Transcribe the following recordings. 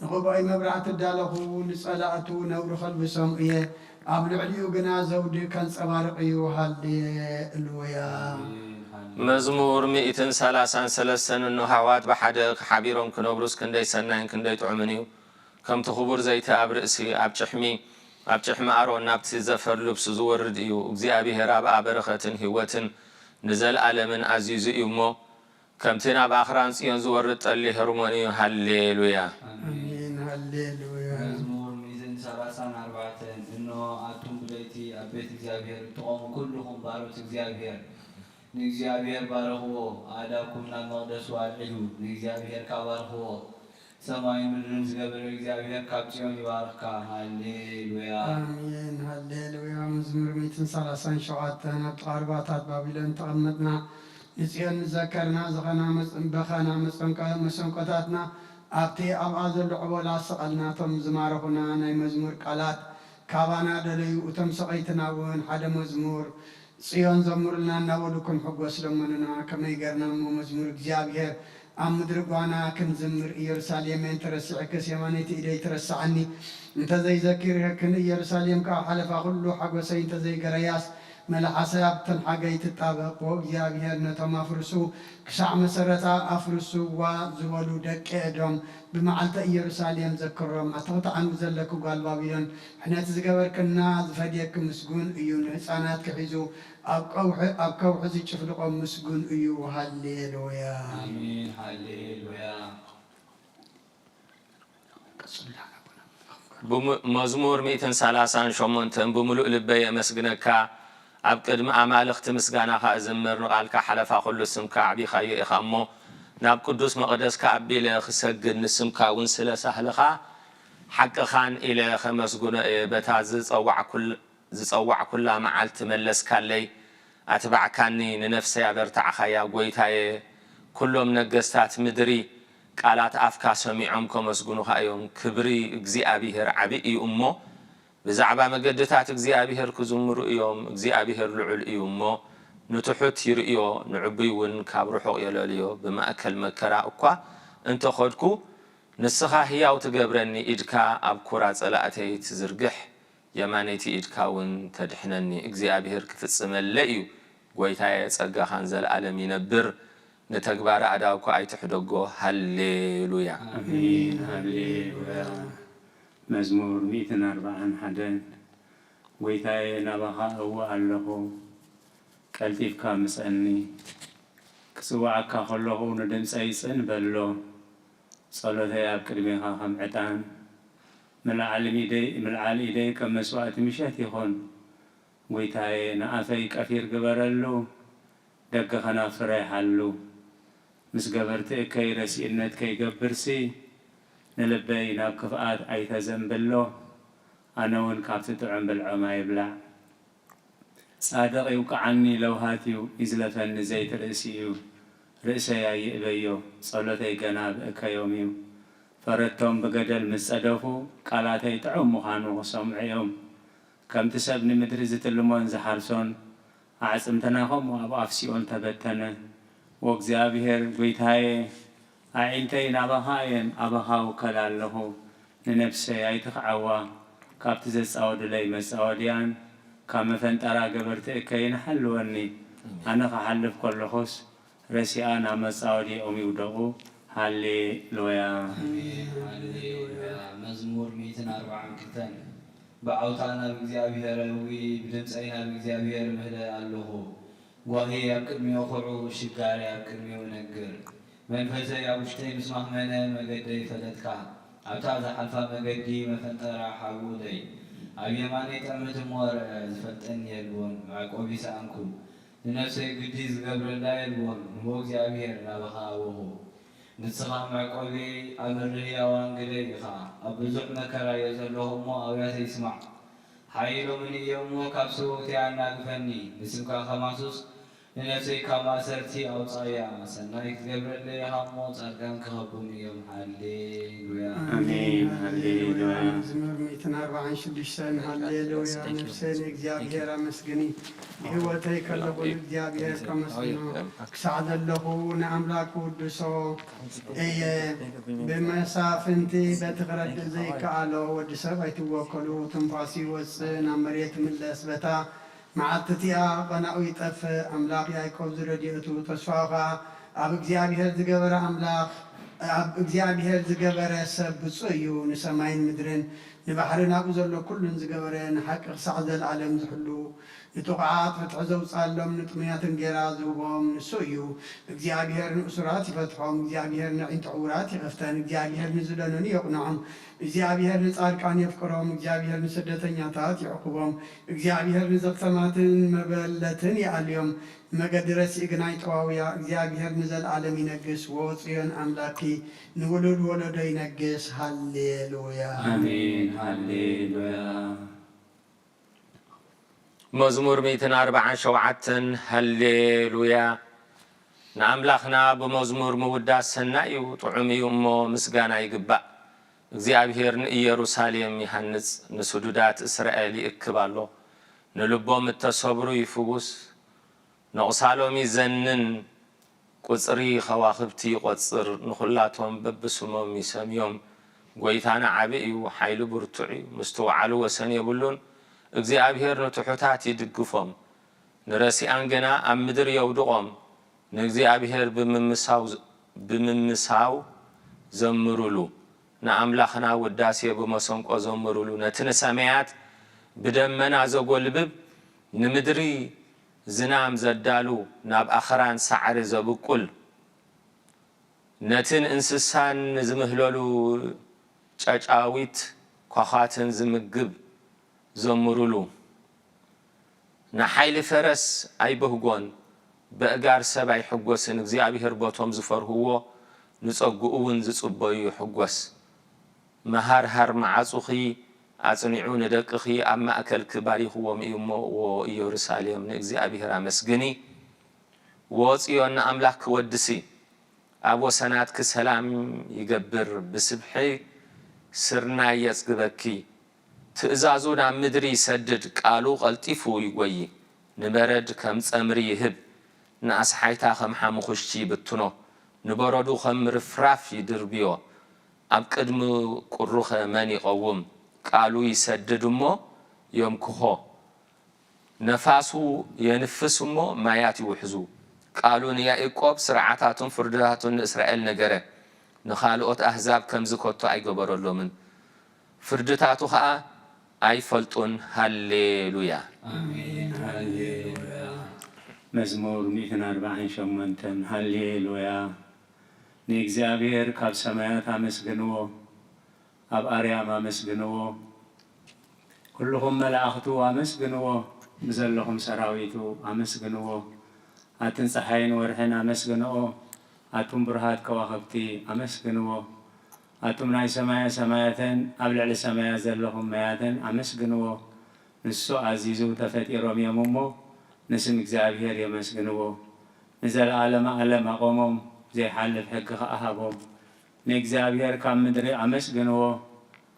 ንጉባኤ መብራእቲ እዳለኹ፣ ንጸላእቱ ነውሪ ከልብሶም እየ፣ ኣብ ልዕሊኡ ግና ዘውዲ ከንጸባርቕ እዩ። ሃሌሉያ። መዝሙር ሚእትን ሰላሳን ሰለስተን እንሆ ኣሕዋት ብሓደ ሓቢሮም ክነብሩስ ክንደይ ሰናይን ክንደይ ጥዑምን እዩ። ከምቲ ክቡር ዘይቲ ኣብ ርእሲ፣ ኣብ ጭሕሚ፣ ኣብ ጭሕሚ ኣሮን ናብቲ ዘፈር ልብሱ ዝወርድ እዩ። እግዚኣብሄር ኣብኣ በረኸትን ህይወትን ንዘለኣለምን ኣዚዙ እዩ እሞ፣ ከምቲ ናብ ኣኽራን ጽዮን ዝወርድ ጠሊ ሄርሞን እዩ። ሃሌሉያ። ኣሜን። ሃሌሉያ። መዝሙር ሚእትን ሰላሳን ኣርባዕተን እንሆ ኣቱም ብለይቲ ኣብ ቤት እግዚኣብሔር እትቖሙ ኩልኹም ባሮት እግዚኣብሔር ንእግዚኣብሔር ባርኽዎ፣ ኣእዳውኩም ናብ መቕደሱ ኣልዕሉ፣ ንእግዚኣብሔር ካባርኽዎ፣ ሰማይን ምድርን ዝገበረ እግዚኣብሔር ካብ ጽዮን ይባርኽካ። ሃሌሉያ። ኣሜን። ሃሌሉያ። መዝሙር ሚእትን ሰላሳን ሸውዓተን ኣብ ጥቓ ሩባታት ባቢሎን ተቐመጥና ንጽዮን ንዘከርና፣ ዝኸና መጽ- በኸና መጸንቀ- መሰንቆታትና ኣብቲ ኣብኣ ዘሎ ዕቦላ ሰቐልና። እቶም ዝማረኹና ናይ መዝሙር ቃላት ካባና ደለዩ፣ እቶም ሰቐይትና እውን ሓደ መዝሙር ጽዮን ዘምሩልና እናበሉ ክንሕጎስ ለመኑና። ከመይ ገርና እሞ መዝሙር እግዚኣብሔር ኣብ ምድሪ ጓና ክንዝምር? ኢየሩሳሌመይ እንተረሲዕክስ የማነይቲ ኢደይ ትረስዓኒ፣ እንተዘይዘኪርክን ኢየሩሳሌም ከኣ ሓለፋ ኩሉ ሓጎሰይ እንተዘይገረያስ መልሓሰይ ኣብተን ሓገይ ትጣበቕ። ዎ እግዚኣብሔር ነቶም ኣፍርሱ ክሳዕ መሰረታ ኣፍርሱዋ ዝበሉ ደቂ ኤዶም ብመዓልተ ኢየሩሳሌም ዘክሮም። ኣቲ ክትዓንዊ ዘለኪ ጓል ባቢሎን ሕነቲ ዝገበርክና ዝፈድየኪ ምስጉን እዩ። ንህፃናትኪ ሒዙ ኣብ ከውሒ ኣብ ከውሒ ዝጭፍልቖም ምስጉን እዩ። ሃሌሉያ። ኣሜን ሃሌሉያ። መዝሙር ሚእትን ሰላሳን ሸሞንተን ብምሉእ ልበይ የመስግነካ፣ ኣብ ቅድሚ ኣማልኽቲ ምስጋናኻ እዝምር፣ ንቓልካ ሓለፋ ኹሉ ስምካ ኣዕቢኻዮ ኢኻ እሞ፣ ናብ ቅዱስ መቕደስካ ኣቢለ ክሰግድ ንስምካ እውን ስለ ሳህልኻ ሓቅኻን ኢለ ኸመስግኖ እየ። በታ ዝጸዋዕኩላ መዓልቲ መለስካለይ፣ ኣትባዕካኒ፣ ንነፍሰይ ኣበርታዕኻያ። ጐይታየ፣ ኵሎም ነገስታት ምድሪ ቃላት ኣፍካ ሰሚዖም ከመስግኑኻ እዮም። ክብሪ እግዚኣብሄር ዓቢ እዩ እሞ፣ ብዛዕባ መገድታት እግዚኣብሄር ክዝምሩ እዮም። እግዚኣብሄር ልዑል እዩ እሞ፣ ንትሑት ይርእዮ፣ ንዕቡይ እውን ካብ ርሑቕ የለልዮ። ብማእከል መከራ እኳ እንተ ኸድኩ፣ ንስኻ ህያው ትገብረኒ፣ ኢድካ ኣብ ኵራ ጸላእተይ ትዝርግሕ። የማነይቲ ኢድካ እውን ተድሕነኒ። እግዚኣብሄር ክፍጽመለይ እዩ፣ ጐይታየ፣ ጸጋኻ ንዘለኣለም ይነብር፣ ንተግባረ ኣእዳውካ ኣይትሕደጎ። ሃሌሉያ። ኣሜን። ሃሌሉያ። መዝሙር ሚእትን ኣርባዓን ሓደን። ጐይታየ፣ ናባኻ እወ ኣለኹ፣ ቀልጢፍካ ምጸኒ። ክጽውዓካ ከለኹ ንድምጸይ ጽን በሎ። ጸሎተይ ኣብ ቅድሜኻ ከም ዕጣን፣ ምልዓል ኢደይ ከም መስዋእቲ ምሸት ይኹን። ጐይታየ፣ ንኣፈይ ቀፊር ግበረሉ፣ ደገ ኸናፍረይ ሓሉ። ምስ ገበርቲ እከይ ረሲእነት ከይገብርሲ፣ ንልበይ ናብ ክፍኣት ኣይተዘንብሎ፣ ኣነውን ካብቲ ጥዑም ብልዖም ኣይብላዕ። ጻድቕ ይውቅዓኒ ለውሃት እዩ፣ ይዝለፈኒ ዘይቲ ርእሲ እዩ። ርእሰይ ኣይእበዮ፣ ጸሎተይ ገና ብእከዮም እዩ። ፈረድቶም ብገደል ምስ ጸደፉ፣ ቃላተይ ጥዑም ምዃኑ ክሰምዑ እዮም። ከምቲ ሰብ ንምድሪ ዝትልሞን ዝሓርሶን፣ ኣዕጽምትና ኸምኡ ኣብ ኣፍ ሲኦል ተበተነ። ወእግዚኣብሔር ጐይታዬ፣ ኣዒንተይ ናባኻ እየን፣ ኣባኻ እውከል ኣለኹ። ንነፍሰይ ኣይትኽዓዋ፣ ካብቲ ዘጻወዱለይ መጻወድያን ካብ መፈንጠራ ገበርቲ እከይን ሓልወኒ። ኣነ ክሓልፍ ከለኹስ ረሲኣ ናብ መጻወድያኦም ይውደቑ። ሃሌ ሉያ። ኣሜን ሃሌ ሉያ። መዝሙር ሚእትን ኣርባዓን ክልተን። ብዓውታ ናብ እግዚኣብሔር እዊ፣ ብድምፀይ ናብ እግዚኣብሔር እምህለ ኣለኹ። ጓሂ ኣብ ቅድሚኡ ኩዑ፣ ሽጋሪ ኣብ ቅድሚኡ እነግር። መንፈሰይ ኣብ ውሽጠይ ምስ ማህመነ፣ መገደይ ፈለጥካ። ኣብታ ዝሓልፋ መገዲ መፈንጠራ ሓብኡለይ። ኣብ የማነይ ጠምት እሞ ርአ፣ ዝፈልጠኒ የልቦን፣ መዕቆቢ ሰኣንኩ። ንነፍሰይ ግዲ ዝገብረላ የልቦን፣ ንቦ እግዚኣብሔር ናባኻ ኣወኹ። ንስኻ መዕቆቢ ኣምሪ ህያዋን ግደይ ኢኻ። ኣብ ብዙሕ መከራ እየ ዘለኹ እሞ ኣውያተይ ስማዕ። ሓይሎምኒ እዮም እሞ ካብ ሰወእተይ ኣናግፈኒ። ንስምካ ከማሱስ ንነፍሰይ ካብ ማእሰርቲ ኣውጻእያ። ሰናይ ክትገብረለይ ኢኻ እሞ ጻድቃን ክኸቡኒ እዮም። ሃሌሉያ። ኣሜን። ሃሌሉያ። እትን ኣርባዓን ሽዱሽተን ሃሌሉያ፣ ነፍሰይ ንእግዚኣብሔር ኣመስግኒ። ብህይወተይ ከለኹ ንእግዚኣብሔር ከመስግኖ፣ ክሳዕ ዘለኹ ንኣምላኽ ክውድሶ እየ። ብመሳፍንቲ በቲ ክረድእ ዘይከኣሎ ወዲ ሰብ ኣይትወከሉ። ትንፋሱ ይወፅእ፣ ናብ መሬት ይምለስ። በታ መዓልቲ እቲኣ ቐናኡ ይጠፍእ። ኣምላኽ ያዕቆብ ዝረድኤቱ ተስፋኡ ኸኣ ኣብ እግዚኣብሔር ዝገበረ ኣምላኽ፣ ኣብ እግዚኣብሔር ዝገበረ ሰብ ብፁዕ እዩ። ንሰማይን ምድርን ንባሕርን ኣብኡ ዘሎ ኩሉን ዝገበረ፣ ንሓቂ ክሳዕ ዘለኣለም ዝሕሉ፣ ንጥቑዓት ፍትሒ ዘውፅኣሎም፣ ንጥሙያት እንጌራ ዝህቦም ንሱ እዩ። እግዚኣብሔር ንእሱራት ይፈትሖም፣ እግዚኣብሔር ነዒንቱ ዕውራት ይኸፍተን፣ እግዚኣብሔር ንዝደነኑ የቕንዖም፣ እግዚኣብሔር ንጻድቃን የፍቅሮም፣ እግዚኣብሔር ንስደተኛታት ይዕቁቦም፣ እግዚኣብሔር ንዘኽተማትን መበለትን ይኣልዮም። ንመገዲ ረሲእ ግና ይጠዋውያ። እግዚኣብሔር ንዘለኣለም ይነግስ። ወጽዮን ኣምላኪ ንውሉድ ወለዶ ይነግስ። ሃሌሉያ። ኣሜን። ሃሌሉያ። መዝሙር ሚእትን ኣርባዓን ሸውዓተን። ሃሌሉያ። ንኣምላኽና ብመዝሙር ምውዳስ ሰናይ እዩ፣ ጥዑም እዩ እሞ ምስጋና ይግባእ። እግዚኣብሔር ንኢየሩሳሌም ይሃንጽ፣ ንስዱዳት እስራኤል ይእክብ ኣሎ። ንልቦም እተሰብሩ ይፍውስ፣ ነቑሳሎም ይዘንን፣ ቁጽሪ ኸዋኽብቲ ይቖጽር፣ ንኹላቶም በብስሞም ይሰምዮም። ጐይታና ዓቢ እዩ፣ ሓይሉ ብርቱዕ እዩ፣ ምስትውዓሉ ወሰን የብሉን። እግዚኣብሔር ንትሑታት ይድግፎም፣ ንረሲኣን ግና ኣብ ምድሪ የውድቖም። ንእግዚኣብሔር ብምምሳው ብምምሳው ዘምሩሉ፣ ንኣምላኽና ውዳሴ ብመሰንቆ ዘምሩሉ። ነቲ ንሰማያት ብደመና ዘጎልብብ፣ ንምድሪ ዝናም ዘዳሉ፣ ናብ ኣኽራን ሳዕሪ ዘብቁል፣ ነቲ ንእንስሳን ንዝምህለሉ ጨጫዊት ኳዃትን ዝምግብ ዘምሩሉ። ንሓይሊ ፈረስ ኣይበህጎን፣ በእጋር ሰብ ኣይሕጎስን። እግዚኣብሔር በቶም ዝፈርህዎ ንጸግኡ እውን ዝጽበዩ ይሕጎስ። መሃርሃር መዓጹኺ ኣጽኒዑ ንደቅኺ ኣብ ማእከልኪ ባሪኽዎም እዩ እሞ፣ ዎ ኢየሩሳሌም ንእግዚኣብሔር ኣመስግኒ። ዎ ጽዮን ንኣምላኽኪ ወድሲ። ኣብ ወሰናትኪ ሰላም ይገብር፣ ብስብሒ ስርናይ የጽግበኪ። ትእዛዙ ናብ ምድሪ ይሰድድ፣ ቃሉ ቀልጢፉ ይጎዪ። ንበረድ ከም ጸምሪ ይህብ፣ ንኣስሓይታ ከም ሓሙኽሽቲ ይብትኖ። ንበረዱ ከም ርፍራፍ ይድርብዮ። ኣብ ቅድሚ ቁሩኸ መን ይቐውም? ቃሉ ይሰድድ እሞ የምክኾ። ነፋሱ የንፍስ እሞ ማያት ይውሕዙ። ቃሉ ንያኢቆብ፣ ስርዓታቱን ፍርድታቱን ንእስራኤል ነገረ። ንኻልኦት ኣህዛብ ከምዚ ከቶ ኣይገበረሎምን። ፍርድታቱ ኸኣ ኣይፈልጡን። ሃሌሉያ። ኣሜን። ሃሌሉያ። መዝሙር ሚእትን ኣርባዓን ሸሞንተን። ሃሌሉያ። ንእግዚኣብሔር ካብ ሰማያት ኣመስግንዎ፣ ኣብ ኣርያም ኣመስግንዎ። ኩልኹም መላእኽቱ ኣመስግንዎ፣ ብዘለኹም ሰራዊቱ ኣመስግንዎ። ኣትን ጸሓይን ወርሕን ኣመስግንኦ፣ ኣቱም ብሩሃት ከዋኽብቲ ኣመስግንዎ። ኣቱም ናይ ሰማየ ሰማያትን ኣብ ልዕሊ ሰማያት ዘለኹም ማያትን ኣመስግንዎ። ንሱ ኣዚዙ ተፈጢሮም እዮም እሞ፣ ንስም እግዚኣብሔር የመስግንዎ። ንዘለዓለመ ዓለም ኣቖሞም፣ ዘይሓልፍ ሕጊ ኸኣ ሃቦም። ንእግዚኣብሔር ካብ ምድሪ ኣመስግንዎ።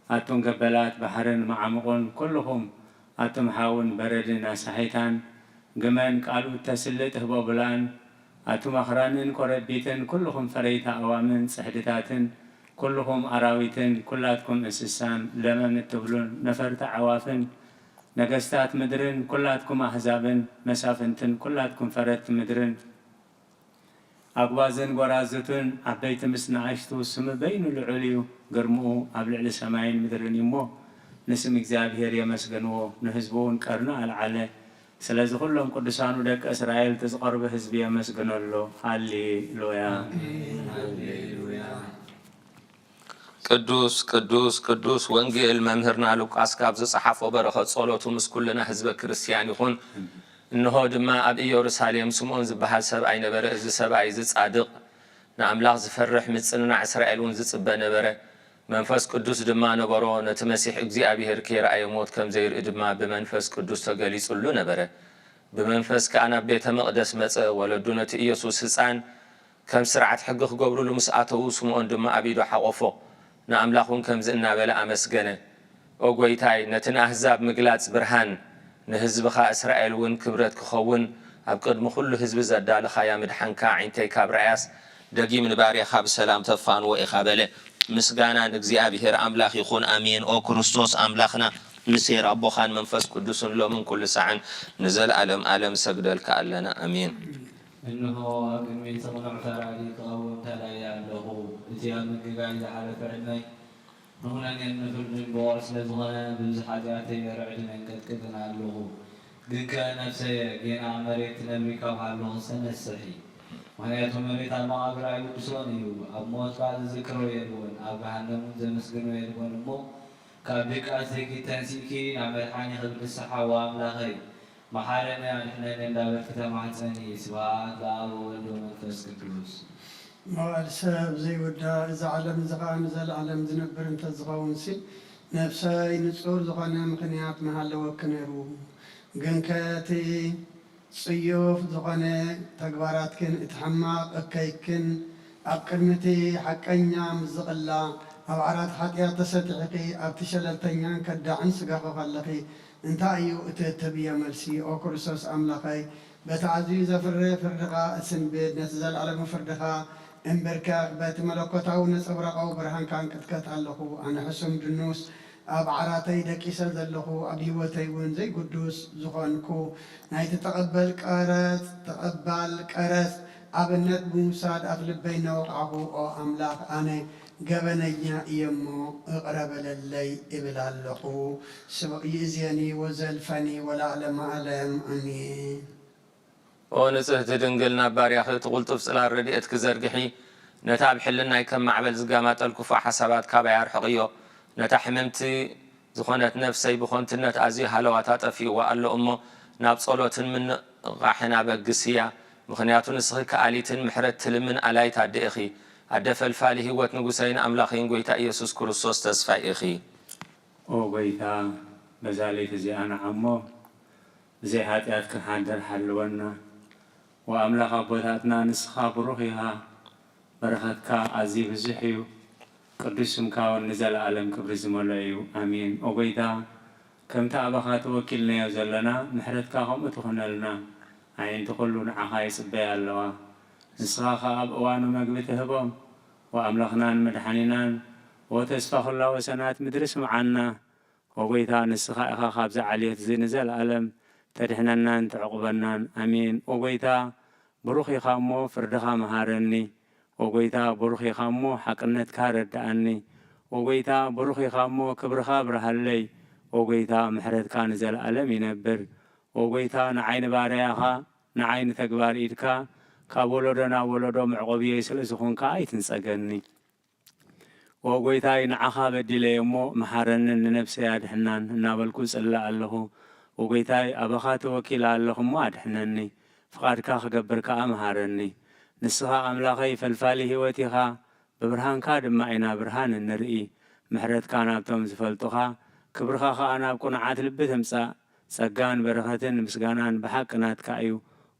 ኣቱም ገበላት ባሕርን መዓሙቑን፣ ኩልኹም ኣቱም ሓውን በረድን ኣሳሒታን፣ ግመን ቃሉ እተስልጥ ህቦብላን፣ ኣቱም ኣኽራንን ኮረቢትን፣ ኩልኹም ፈረይቲ ኣእዋምን ጽሕድታትን፣ ኩልኹም ኣራዊትን፣ ኩላትኩም እንስሳን ለመም እትብሉን ነፈርቲ ኣዕዋፍን፣ ነገስታት ምድርን፣ ኩላትኩም ኣህዛብን መሳፍንትን፣ ኩላትኩም ፈረድቲ ምድርን፣ ኣጉባዝን ጐራዙትን፣ ዓበይቲ ምስ ንኣሽቱ፣ ስሙ በይኑ ልዑል እዩ፣ ግርምኡ ኣብ ልዕሊ ሰማይን ምድርን እዩ እሞ፣ ንስም እግዚኣብሔር የመስግንዎ፣ ንህዝቡ እውን ቀርኑ ኣልዓለ። ስለዚ ኹሎም ቅዱሳኑ ደቂ እስራኤል፣ እቲ ዝቐርበ ህዝቢ የመስግኖ ኣሎ። ሃሌ ሉያ። ቅዱስ ቅዱስ ቅዱስ ወንጌል መምህርና ሉቃስ ካብ ዝጸሓፎ በረኸት ጸሎቱ ምስ ኩልና ህዝበ ክርስትያን ይኹን። እንሆ ድማ ኣብ ኢየሩሳሌም ስምዖን ዝበሃል ሰብኣይ ነበረ። እዚ ሰብኣይ እዚ ጻድቕ፣ ንኣምላኽ ዝፈርሕ፣ ምጽንናዕ እስራኤል እውን ዝጽበ ነበረ። መንፈስ ቅዱስ ድማ ነበሮ፣ ነቲ መሲሕ እግዚኣብሔር ከይረኣየ ሞት ከም ዘይርኢ ድማ ብመንፈስ ቅዱስ ተገሊጹሉ ነበረ። ብመንፈስ ከኣ ናብ ቤተ መቕደስ መጸ። ወለዱ ነቲ ኢየሱስ ህጻን ከም ስርዓት ሕጊ ክገብሩሉ ምስ ኣተዉ፣ ስምዖን ድማ ኣብ ኢዱ ሓቖፎ፣ ንኣምላኽ እውን ከምዚ እናበለ ኣመስገነ። ኦ ጐይታይ፣ ነቲ ንኣህዛብ ምግላጽ ብርሃን፣ ንህዝብኻ እስራኤል እውን ክብረት ክኸውን፣ ኣብ ቅድሚ ኵሉ ህዝቢ ዘዳለኻያ ምድሓንካ፣ ኣዒንተይ ካብ ረኣያስ፣ ደጊም ንባርያኻ ብሰላም ተፋንዎ ኢኻ በለ። ምስጋና ንእግዚኣብሔር ኣምላኽ ይኹን፣ ኣሜን። ኦ ክርስቶስ ኣምላኽና፣ ንሴር ኣቦኻን መንፈስ ቅዱስን ሎምን ኩሉ ሳዕን ንዘለኣለም ኣለም ሰግደልካ ኣለና፣ ኣሜን። እንሆ ኣብ ቅድሚ ጽቕኑዕ ፈራዲ ክቐውም ተራእየ ኣለኹ። እቲ ኣብ ምግጋይ ዝሓለፈ ዕድመይ ንኹነኔን ንፍርድን ብቑዕ ስለ ዝኾነ፣ ብብዝሒ ሓጢኣተይ ርዕድን እንቅጥቅጥን ኣለኹ። ግንከ ነፍሰየ፣ ጌና ኣብ መሬት ትነብሪ ካብ ሃለኹ ተነስሒ። ምኽንያቱ መሬት ኣብ መቓብር ኣይውድሶን እዩ። ኣብ ሞት ከኣ ዝዝክሮ የልቦን፣ ኣብ ገሃነም እውን ዘመስግኖ የልቦን እሞ፣ ካብ ድቃስ ዘይኪድ ተንሲእኪ ናብ መድሓኒኺ ብንስሓ፣ ወኣምላኸይ፣ መሓረኒ ኣድሕነኒ እንዳበልኪ ተማህጸኒ። ስብሐት ለኣብ ወወልድ ወመንፈስ ቅዱስ። መዋዕል ሰብ ዘይውዳእ፣ እዚ ዓለም እዚ ኸኣ ንዘለዓለም ዝነብር እንተዝኸውንሲ፣ ነፍሰይ ንጹር ዝኾነ ምኽንያት ምሃለወኪ ነይሩ። ግንከ እቲ ጽዩፍ ዝኾነ ተግባራትክን እቲ ሕማቕ እከይክን ኣብ ቅድሚ እቲ ሓቀኛ ምስ ዝቕላዕ፣ ኣብ ዓራት ሓጢኣት ተሰጢሒኺ ኣብቲ ሸለልተኛን ከዳዕን ስጋኺ ከለኺ፣ እንታይ እዩ እቲ እትህብዮ መልሲ? ኦ ክርስቶስ ኣምላኸይ፣ በቲ ኣዝዩ ዘፍርህ ፍርድኻ እስንብድ፣ ነቲ ዘለኣለማዊ ፍርድኻ እንብርከኽ፣ በቲ መለኮታዊ ነጸብራቓዊ ብርሃንካ እንቅጥቀጥ ኣለኹ። ኣነ ሕሱም ድኑስ ኣብ ዓራተይ ደቂሰ ዘለኹ፣ ኣብ ህይወተይ እውን ዘይግዱስ ዝኾንኩ፣ ናይቲ ተቐበል ቀረጽ፣ ተቐባል ቀረጽ ኣብነት ብምውሳድ ኣፍ ልበይ እናወቕዕኹ፣ ኦ ኣምላኽ፣ ኣነ ገበነኛ እየ እሞ፣ ይቕረ በለለይ እብል ኣለኹ። ስብ-፣ ይእዜኒ ወዘልፈኒ ወለዓለመ ዓለም፣ ኣሜን። ኦ ንጽህቲ ድንግል፣ ናብ ባርያኺ እቲ ቕልጡፍ ጽላል ረድኤትኪ ዘርግሒ፣ ነታ ኣብ ሕልናይ ከም ማዕበል ዝጋማጠል ክፉእ ሓሳባት ካባይ ኣርሕቕዮ። ነታ ሕምምቲ ዝኾነት ነፍሰይ ብኾንትነት ኣዝዩ ሃለዋታ ጠፊእዋ ኣሎ እሞ፣ ናብ ጸሎትን ምንቕቓሕን ኣበግስያ። ምኽንያቱ ንስኺ ከኣሊትን ምሕረት ትልምን ኣላይት ኣደ ኢኺ። ኣደ ፈልፋሊ ህይወት ንጉሰይን ኣምላኸይን ጐይታ ኢየሱስ ክርስቶስ ተስፋይ ኢኺ። ኦ ጐይታ፣ በዛ ለይቲ እዚኣ ንዓ እሞ ብዘይ ሓጢኣት ክንሓድር ሓልወና። ወኣምላኽ ኣቦታትና፣ ንስኻ ብሩኽ ኢኻ፣ በረኸትካ ኣዝዩ ብዙሕ እዩ፣ ቅዱስ ስምካ እውን ንዘለኣለም ክብሪ ዝመልኦ እዩ። ኣሜን። ኦ ጐይታ፣ ከምቲ ኣባኻ ተወኪልናዮ ዘለና፣ ምሕረትካ ከምኡ ትኹነልና። ኣዒንቲ ኵሉ ንዓኻ ይጽበያ ኣለዋ። ንስኻ ኸኣ ኣብ እዋኑ መግቢ ትህቦም። ወኣምላኽናን መድሓኒናን፣ ወተስፋ ኵላ ወሰናት ምድሪ ስምዓና። ኦ ጐይታ፣ ንስኻ ኢኻ ካብዚ ዓሌት እዚ ንዘለኣለም ተድሕነናን ተዕቑበናን። ኣሜን። ኦ ጐይታ፣ ብሩኽ ኢኻ እሞ ፍርድኻ መሃረኒ። ኦ ጐይታ፣ ብሩኽ ኢኻ እሞ ሓቅነትካ ረድኣኒ። ኦ ጐይታ፣ ብሩኽ ኢኻ እሞ ክብርኻ ኣብርሃለይ። ኦ ጐይታ፣ ምሕረትካ ንዘለኣለም ይነብር። ኦ ጐይታ፣ ንዓይ ንባርያኻ፣ ንዓይ ንተግባር ኢድካ፣ ካብ ወለዶ ናብ ወለዶ መዕቆብየይ ስለ ዝኾንካ ኣይትንጸገኒ። ኦ ጐይታይ፣ ንዓኻ በዲለየ እሞ መሓረንን ንነፍሰይ ኣድሕናን እናበልኩ እጽሊ ኣለኹ። ኦ ጐይታይ፣ ኣባኻ ተወኪለ ኣለኹ እሞ ኣድሕነኒ። ፍቓድካ ክገብር ከኣ መሃረኒ። ንስኻ ኣምላኸይ ፈልፋሊ ህይወት ኢኻ፣ ብብርሃንካ ድማ ኢና ብርሃን እንርኢ። ምሕረትካ ናብቶም ዝፈልጡኻ፣ ክብርኻ ኸኣ ናብ ቅኑዓት ልቢ ትምጻእ። ጸጋን በረኸትን ምስጋናን ብሓቂ ናትካ እዩ።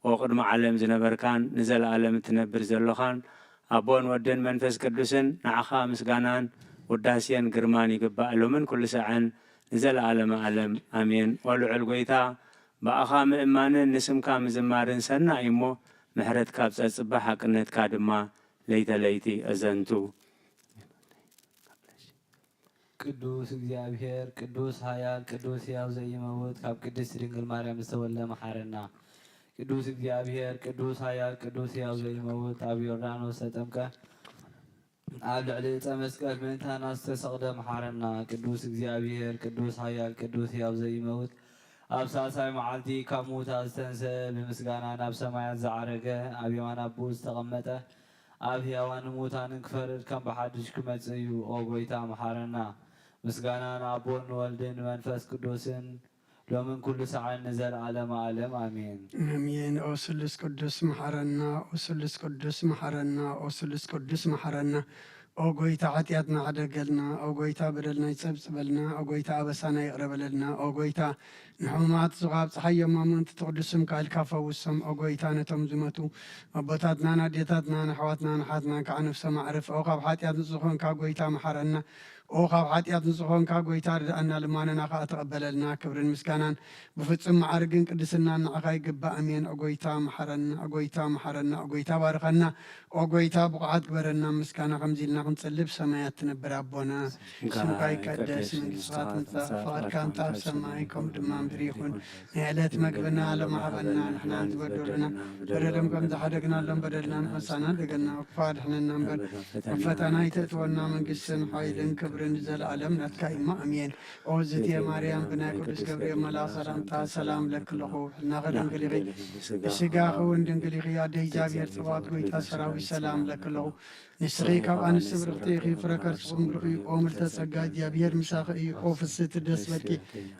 ኦ ቅድሚ ዓለም ዝነበርካን ንዘለኣለም እትነብር ዘሎኻን፣ ኣቦን ወድን መንፈስ ቅዱስን፣ ንዓኻ ምስጋናን ውዳሴን ግርማን ይግባእ፣ ሎምን ኩሉ ሳዕን ንዘለኣለመ ኣለም። ኣሜን። ኦ ልዑል ጐይታ፣ ብኣኻ ምእማንን ንስምካ ምዝማርን ሰናይ እሞ፣ ምሕረትካ ኣብ ጸጽባ ሓቅነትካ ድማ ለይተ ለይቲ ኣዘንቱ። ቅዱስ እግዚኣብሔር፣ ቅዱስ ኃያል፣ ቅዱስ ሕያው ዘይመውት፣ ካብ ቅድስት ድንግል ማርያም ዝተወልደ መሓረና። ቅዱስ እግዚኣብሔር፣ ቅዱስ ኃያል፣ ቅዱስ ሕያው ዘይመውት፣ ኣብ ዮርዳኖስ ተጠምቀ፣ ኣብ ልዕሊ ዕፀ መስቀል ምእንታና ዝተሰቕለ መሓረና። ቅዱስ እግዚኣብሔር፣ ቅዱስ ኃያል፣ ቅዱስ ሕያው ዘይመውት፣ ኣብ ሳልሳይ መዓልቲ ካብ ምዉታት ዝተንስአ፣ ብምስጋና ናብ ሰማያት ዝዓረገ፣ ኣብ የማን ኣቦኡ ዝተቐመጠ፣ ኣብ ሕያዋንን ምዉታንን ክፈርድ ከም ብሓድሽ ክመጽእ እዩ። ኦ ጐይታ፣ መሓረና። ምስጋና ንኣቦን ንወልድን ንመንፈስ ቅዱስን፣ ሎምን ኩሉ ሰዓን ንዘለዓለመ ዓለም፣ ኣሜን። ኣሜን። ኦ ስሉስ ቅዱስ፣ መሓረና። ኦ ስሉስ ቅዱስ፣ መሓረና። ኦ ስሉስ ቅዱስ፣ መሓረና። ኦ ጐይታ፣ ሓጢኣትና ሕደገልና። ኦ ጐይታ፣ በደልና ይጸብጽበልና። ኦ ጐይታ፣ ኣበሳና ይቕረ በለልና። ኦ ጐይታ፣ ንሕሙማት ዙኻብ ጸሓይ የማሙን ትቕዱስ ስምካ ኢልካ ፈውሶም። ኦ ጐይታ፣ ነቶም ዝመቱ ኣቦታትናን ኣዴታትናን ኣሕዋትናን ኣሓትናን ከዓ ነፍሶም ኣዕርፍ። ኦ ካብ ሓጢኣት ንጹህ ዝኾንካ ጐይታ፣ መሓረና። ኦ ካብ ሓጢኣት ንጹህ ኾንካ ጐይታ ርድኣና፣ ልማነና ኸኣ ተቐበለልና። ክብርን ምስጋናን ብፍጹም መዓርግን ቅድስናን ንዓኻ ይግባእ። ኣሜን። ኦ ጐይታ መሓረና፣ ኦ ጐይታ መሓረና፣ ኦ ጐይታ ባርኸና። ኦ ጐይታ ብቑዓት ግበረና። ምስጋና ከምዚ ኢልና ክንጽሊ ብሰማያት ትነብር ኣቦና፣ ስምካ ይቀደስ፣ መንግስትኻ ትምጻእ፣ ፍቓድካ ትምጻእ ኣብ ሰማይ ከምኡ ድማ ምድሪ ይኹን። ናይ ዕለት መግብና ሎሚ ሃበና፣ ንሕና ዝበደሉና በደሎም ከም ዝሓደግናሎም በደልና ንኸሳና ደገና እኳ ድሕነና እምበር፣ ኣብ ፈተና ኣይተእትወና፣ መንግስትን ሓይልን ክብርን ንዘለኣለም ናትካ እዩ። ኣሜን። ኦ ዝትየ ማርያም፣ ብናይ ቅዱስ ገብርኤል መልኣኽ ሰላምታ ሰላም እብለኪ ኣለኹ። ሕልናኺ ድንግል ኢኺ፣ ብስጋኺ እውን ድንግል ኢኺ። ኣደ እግዚኣብሔር ጽባኦት፣ ጐይታ ሰራዊት፣ ሰላም እብለኪ ኣለኹ። ንስኺ ካብ ኣንስቲ ብርኽቲ ኢኺ፣ ፍረ ከርስኹም ብሩኽ እዩ። ኦ ምልዕተ ጸጋ፣ እግዚኣብሔር ምሳኺ እዩ። ኦ ፍስሕቲ ደስ በልኪ፣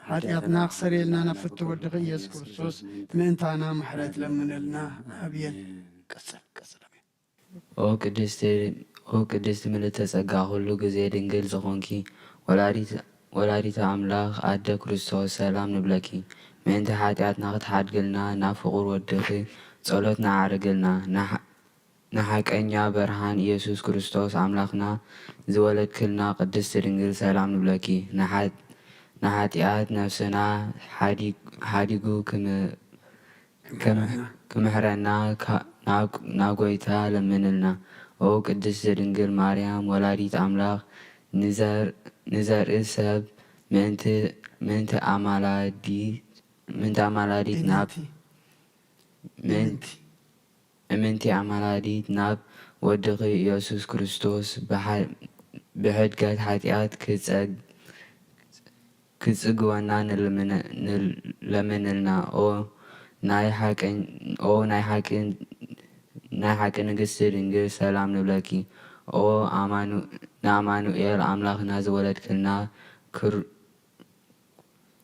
ሓጢኣትና ክሰርየልና ናብ ፍትው ወድኺ ኢየሱስ ክርስቶስ ምእንታና ምሕረት ለምነልና። ኣሜን። ቀጽል፣ ቀጽል። ኣሜን። ኦ ቅድስቲ፣ ኦ ቅድስቲ ምልዕተ ጸጋ፣ ኩሉ ግዜ ድንግል ዝኾንኪ፣ ወላዲት፣ ወላዲተ ኣምላኽ ኣደ ክርስቶስ፣ ሰላም ንብለኪ። ምእንቲ ሓጢኣትና ክትሓድግልና፣ ናብ ፍቑር ወድኺ ጸሎት ነዓርግልና። ንሓ-፣ ንሓቀኛ ብርሃን ኢየሱስ ክርስቶስ ኣምላኽና ዝወለድክልና ቅድስቲ ድንግል፣ ሰላም ንብለኪ። ንሓ-፣ ንሓጢኣት ነፍስና ሓዲ-፣ ሓዲጉ ክም-፣ ክም-፣ ክምሕረና። ክምሕረና ካ-፣ ናብ፣ ናብ ጐይታ ለምንልና። ኦ ቅድስቲ ድንግል ማርያም ወላዲት ኣምላኽ፣ ንዘር-፣ ንዘርኢ ሰብ ምእንቲ፣ ምእንቲ ኣማላዲ-፣ ምእንቲ ኣማላዲት ናብ፣ እምንቲ። ምእንቲ፣ እምንቲ ኣማላዲት ናብ ወድኺ ኢየሱስ ክርስቶስ ብሓ-፣ ብሕድገት ሓጢኣት ክጸግ-፣ ክጽግወና ንልምነ-፣ ንለምንልና። ኦ ናይ ሓቂ፣ ኦ ናይ ሓቂ፣ ናይ ሓቂ ንግስቲ ድንግል፣ ሰላም ንብለኪ። ኦ ኣማኑ-፣ ንኣማኑኤል ኣምላኽና ዝወለድክልና፣ ክር-፣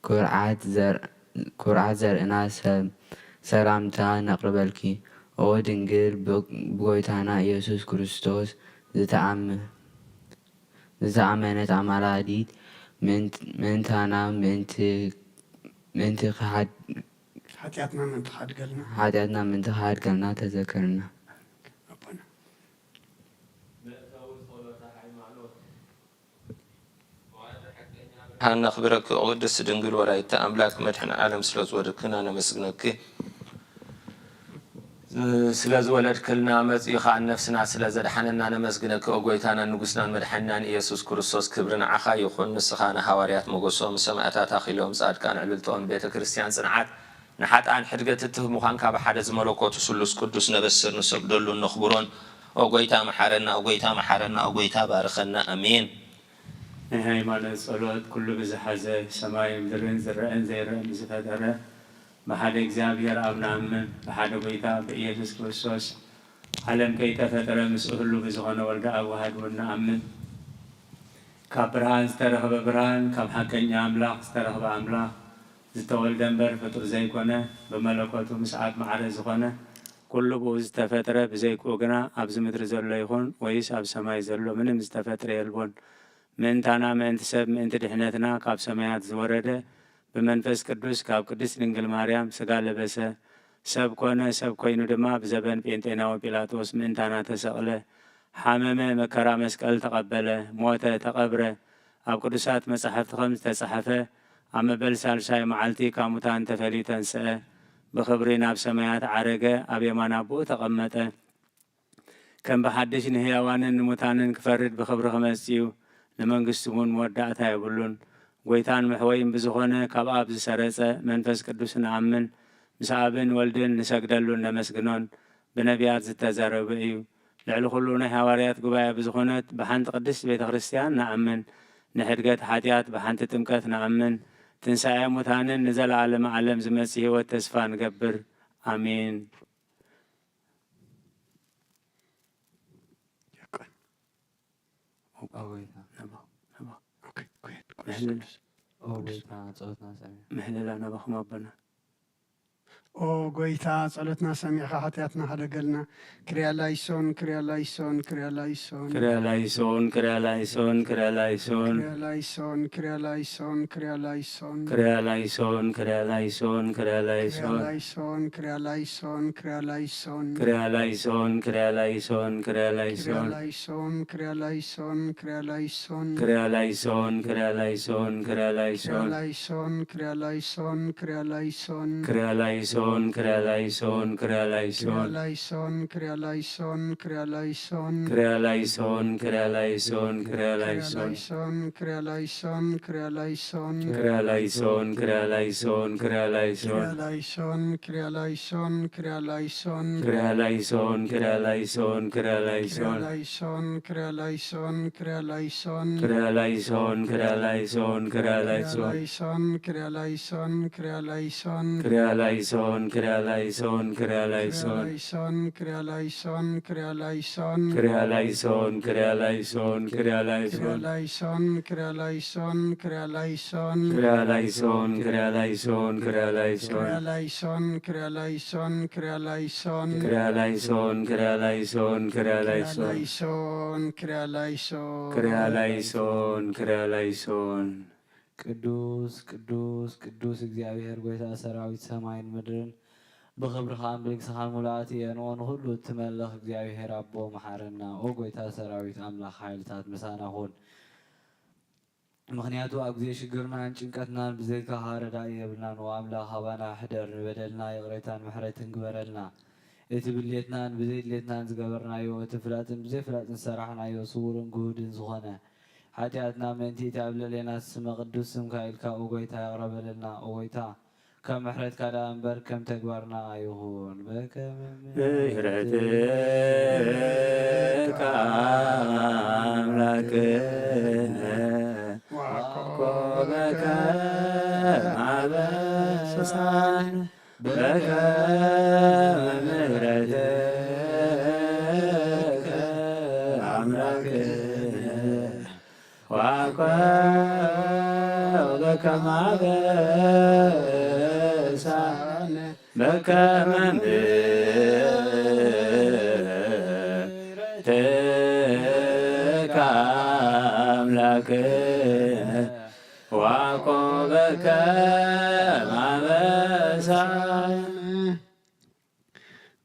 ኩርዓት ዘር-፣ ኩርዓት ዘርእና፣ ሰ-፣ ሰላምታ ነቕርበልኪ። ኦ ድንግል፣ ብ-፣ ብጎይታና ኢየሱስ ክርስቶስ ዝተኣም-፣ ዝተኣመነት ኣማላዲት፣ ምእንት-፣ ምእንታና፣ ምእንቲ፣ ምእንቲ ክሓድ-፣ ሓጢኣትና ምእንቲ ክሓድገልና። ሓጢኣትና ምእንቲ ክሓድገልና ተዘከርና። ኣቦና። ሃና ክብረኪ፣ ኦ ቅድስቲ ድንግል ወላዲተ ኣምላክ፣ መድሕን ዓለም ስለ ዝወለድክና ነመስግነኪ። ስለ ዝወለድክልና መጺኡ ከኣ ነፍስና ስለ ዘድሓነና ነመስግነኪ። ኦ ጎይታናን ንጉስናን መድሓኒናን ኢየሱስ ክርስቶስ፣ ክብሪ ንዓኻ ይኹን። ንስኻ ንሃዋርያት ሞገሶም፣ ንሰማእታት ኣኺሎም፣ ጻድቃን ዕልልትኦም፣ ንቤተ ክርስቲያን ጽንዓት፣ ንሓጥኣን ሕድገት እትህብ ምዃንካ ብሓደ ዝመለኮቱ ስሉስ ቅዱስ ነበስር፣ ንሰግደሉን ነኽብሮን። ኦ ጎይታ መሓረና፣ ኦ ጎይታ መሓረና፣ ኦ ጎይታ ባርኸና። ኣሜን። ናይ ሃይማኖት ጸሎት ኩሉ ብዝሓዘ፣ ሰማይ ምድርን ዝረአን ዘይረአን ብዝፈጠረ ብሓደ እግዚኣብሔር ኣብ ንኣምን፣ ብሓደ ጎይታ ብኢየሱስ ክርስቶስ ዓለም ከይተፈጠረ ምስኡ ህሉ ብዝኾነ ወልደ ኣብ ዋህድ እውን ንኣምን። ካብ ብርሃን ዝተረኽበ ብርሃን፣ ካብ ሓቀኛ ኣምላኽ ዝተረኽበ ኣምላኽ፣ ዝተወልደ እምበር ፍጡር ዘይኮነ፣ ብመለኮቱ ምስ ኣብ ማዕረ ዝኾነ፣ ኩሉ ብኡ ዝተፈጥረ፣ ብዘይክኡ ግና ኣብዚ ምድሪ ዘሎ ይኹን ወይስ ኣብ ሰማይ ዘሎ ምንም ዝተፈጥረ የልቦን። ምእንታና፣ ምእንቲ ሰብ፣ ምእንቲ ድሕነትና ካብ ሰማያት ዝወረደ፣ ብመንፈስ ቅዱስ ካብ ቅድስት ድንግል ማርያም ስጋ ለበሰ፣ ሰብ ኮነ፣ ሰብ ኮይኑ ድማ ብዘበን ጴንጤናዊ ጲላጦስ ምእንታና ተሰቕለ፣ ሓመመ፣ መከራ መስቀል ተቐበለ፣ ሞተ፣ ተቐብረ። ኣብ ቅዱሳት መጻሕፍቲ ከም ዝተጻሕፈ፣ ኣብ መበል ሳልሳይ መዓልቲ ካብ ሙታን ተፈልዩ ተንስአ፣ ብኽብሪ ናብ ሰማያት ዓረገ፣ ኣብ የማን ኣቦኡ ተቐመጠ። ከም ብሓድሽ ንህያዋንን ንሙታንን ክፈርድ ብኽብሪ ክመጽእ እዩ፣ ንመንግስቱ እውን መወዳእታ የብሉን። ጐይታን መሕወይን ብዝኾነ ካብ ኣብ ዝሰረጸ መንፈስ ቅዱስ ንኣምን፣ ምስ ኣብን ወልድን ንሰግደሉን ነመስግኖን፣ ብነቢያት ዝተዘረበ እዩ። ልዕሊ ኩሉ ናይ ሃዋርያት ጉባኤ ብዝኾነት ብሓንቲ ቅድስት ቤተ ክርስቲያን ንኣምን፣ ንሕድገት ሓጢኣት ብሓንቲ ጥምቀት ንኣምን፣ ትንሳኤ ሙታንን ንዘለዓለመ ዓለም ዝመጽእ ህይወት ተስፋ ንገብር። ኣሜን። ዲያቆን። ኦ ጎይታ። ነባ፣ ነባ። ኦኬ፣ go ahead፣ go ahead። ምሕለላ። ኦ ጎይታ፣ ጸሎትና ሰምዕ። ምሕለላ ናባኹም ኣቦና። ኦ ጎይታ፣ ጸሎትና ሰሚዕኻ ሓጢኣትና ሓደገልና። ክርያ ላይሶን፣ ክርያ ላይሶን፣ ክርያ ላይሶን። ክርያ ላይሶን፣ ክርያ ላይሶን፣ ክርያ ላይሶን። ክርያ ላይሶን፣ ክርያ ላይሶን፣ ክርያ ላይሶን። ክርያ ላይሶን፣ ክርያ ላይሶን፣ ክርያ ክርያ ላይሶን። ላይሶን፣ ክርያ ላይሶን፣ ክርያ ላይሶን። ክርያ ላይሶን፣ ክርያ ላይሶን፣ ክርያ ክርያ ላይሶን። ላይሶን፣ ክርያ ላይሶን፣ ክርያ ላይሶን። ክርያ ላይሶን፣ ክርያ ላይሶን፣ ክርያ ክርያ ላይሶን። ላይሶን፣ ክርያ ላይሶን፣ ክርያ ላይሶን። ክርያ ላይሶን፣ ክርያ ላይሶን፣ ክርያ ክርያ ላይሶን። ላይሶን፣ ክርያ ላይሶን፣ ክርያ ላይሶን። ክርያ ላይሶን፣ ክርያ ላይሶን፣ ክርያ ክርያ ላይሶን። ላይሶን፣ ክርያ ላይሶን፣ ክርያ ላይሶን። ክርያ ላይሶን፣ ክርያ ላይሶን፣ ክርያ ክርያ ላይሶን። ላይሶን፣ ክርያ ላይሶን፣ ክርያ ላይሶን። ክርያ ላይሶን፣ ክርያ ላይሶን፣ ክርያ ክርያ ላይሶን። ላይሶን፣ ክርያ ላይሶን፣ ክርያ ላይሶን። ክርያ ላይሶን፣ ክርያ ላይሶን፣ ክርያ ክርያ ላይሶን። ላይሶን፣ ክርያ ላይሶን፣ ክርያ ላይሶን። ክርያ ላይሶን፣ ክርያ ላይሶን፣ ክርያ ክርያ ላይሶን። ላይሶን፣ ክርያ ላይሶን፣ ክርያ ላይሶን። ክርያ ላይሶን፣ ክርያ ላይሶን፣ ክርያ ክርያ ላይሶን። ላይሶን፣ ክርያ ላይሶን፣ ክርያ ላይሶን። ክርያ ላይሶን፣ ክርያ ላይሶን፣ ክርያ ላይሶን። ክርያ ላይሶን፣ ክርያ ላይሶን፣ ክርያ ላይሶን። ክርያ ላይሶን፣ ክርያ ላይሶን፣ ክርያ ክርያ ላይሶን። ላይሶን፣ ክርያ ላይሶን። ክርያ ላይሶን፣ ክርያ ላይሶን። ቅዱስ ቅዱስ ቅዱስ እግዚኣብሔር ጎይታ ሰራዊት ሰማይን ምድርን ብኽብርኻን ብልግስኻን ሙሉኣት እየን። ኦ ንኹሉ እትመልኽ እግዚኣብሔር ኣቦ መሓረና። ኦ ጎይታ ሰራዊት ኣምላኽ ሓይልታት ምሳና ኩን። ምኽንያቱ ኣብ ግዜ ሽግርናን ጭንቀትናን ብዘይካኻ ረዳኢ የብልናን። ኦ ኣምላኽ ኣባና ሕደር፣ ንበደልና ይቕሬታን ምሕረትን ግበረልና። እቲ ብድሌትናን ብዘይ ድሌትናን ዝገበርናዮ፣ እቲ ፍላጥን ብዘይ ፍላጥን ዝሰራሕናዮ ስውርን ግሁድን ዝኾነ ሓጢኣትና ምእንቲ እቲ ኣብ ልዕሌና ዝስመ ቅዱስ ስምካ ኢልካ ኦ ጎይታ ይቕረ በለልና። ኦ ጎይታ ካብ ምሕረትካ ደኣ እምበር ከም ተግባርና ኣይኹን። በከመ ምሕረትካ ኣምላክነ ዋኮ በከመ አበሳነ በከመ ምሕረትከ አምላክነ ዋኮ በከመ አበሳነ በከመ ምሕረትከ አምላክነ ዋኮ በከመ አበሳነ።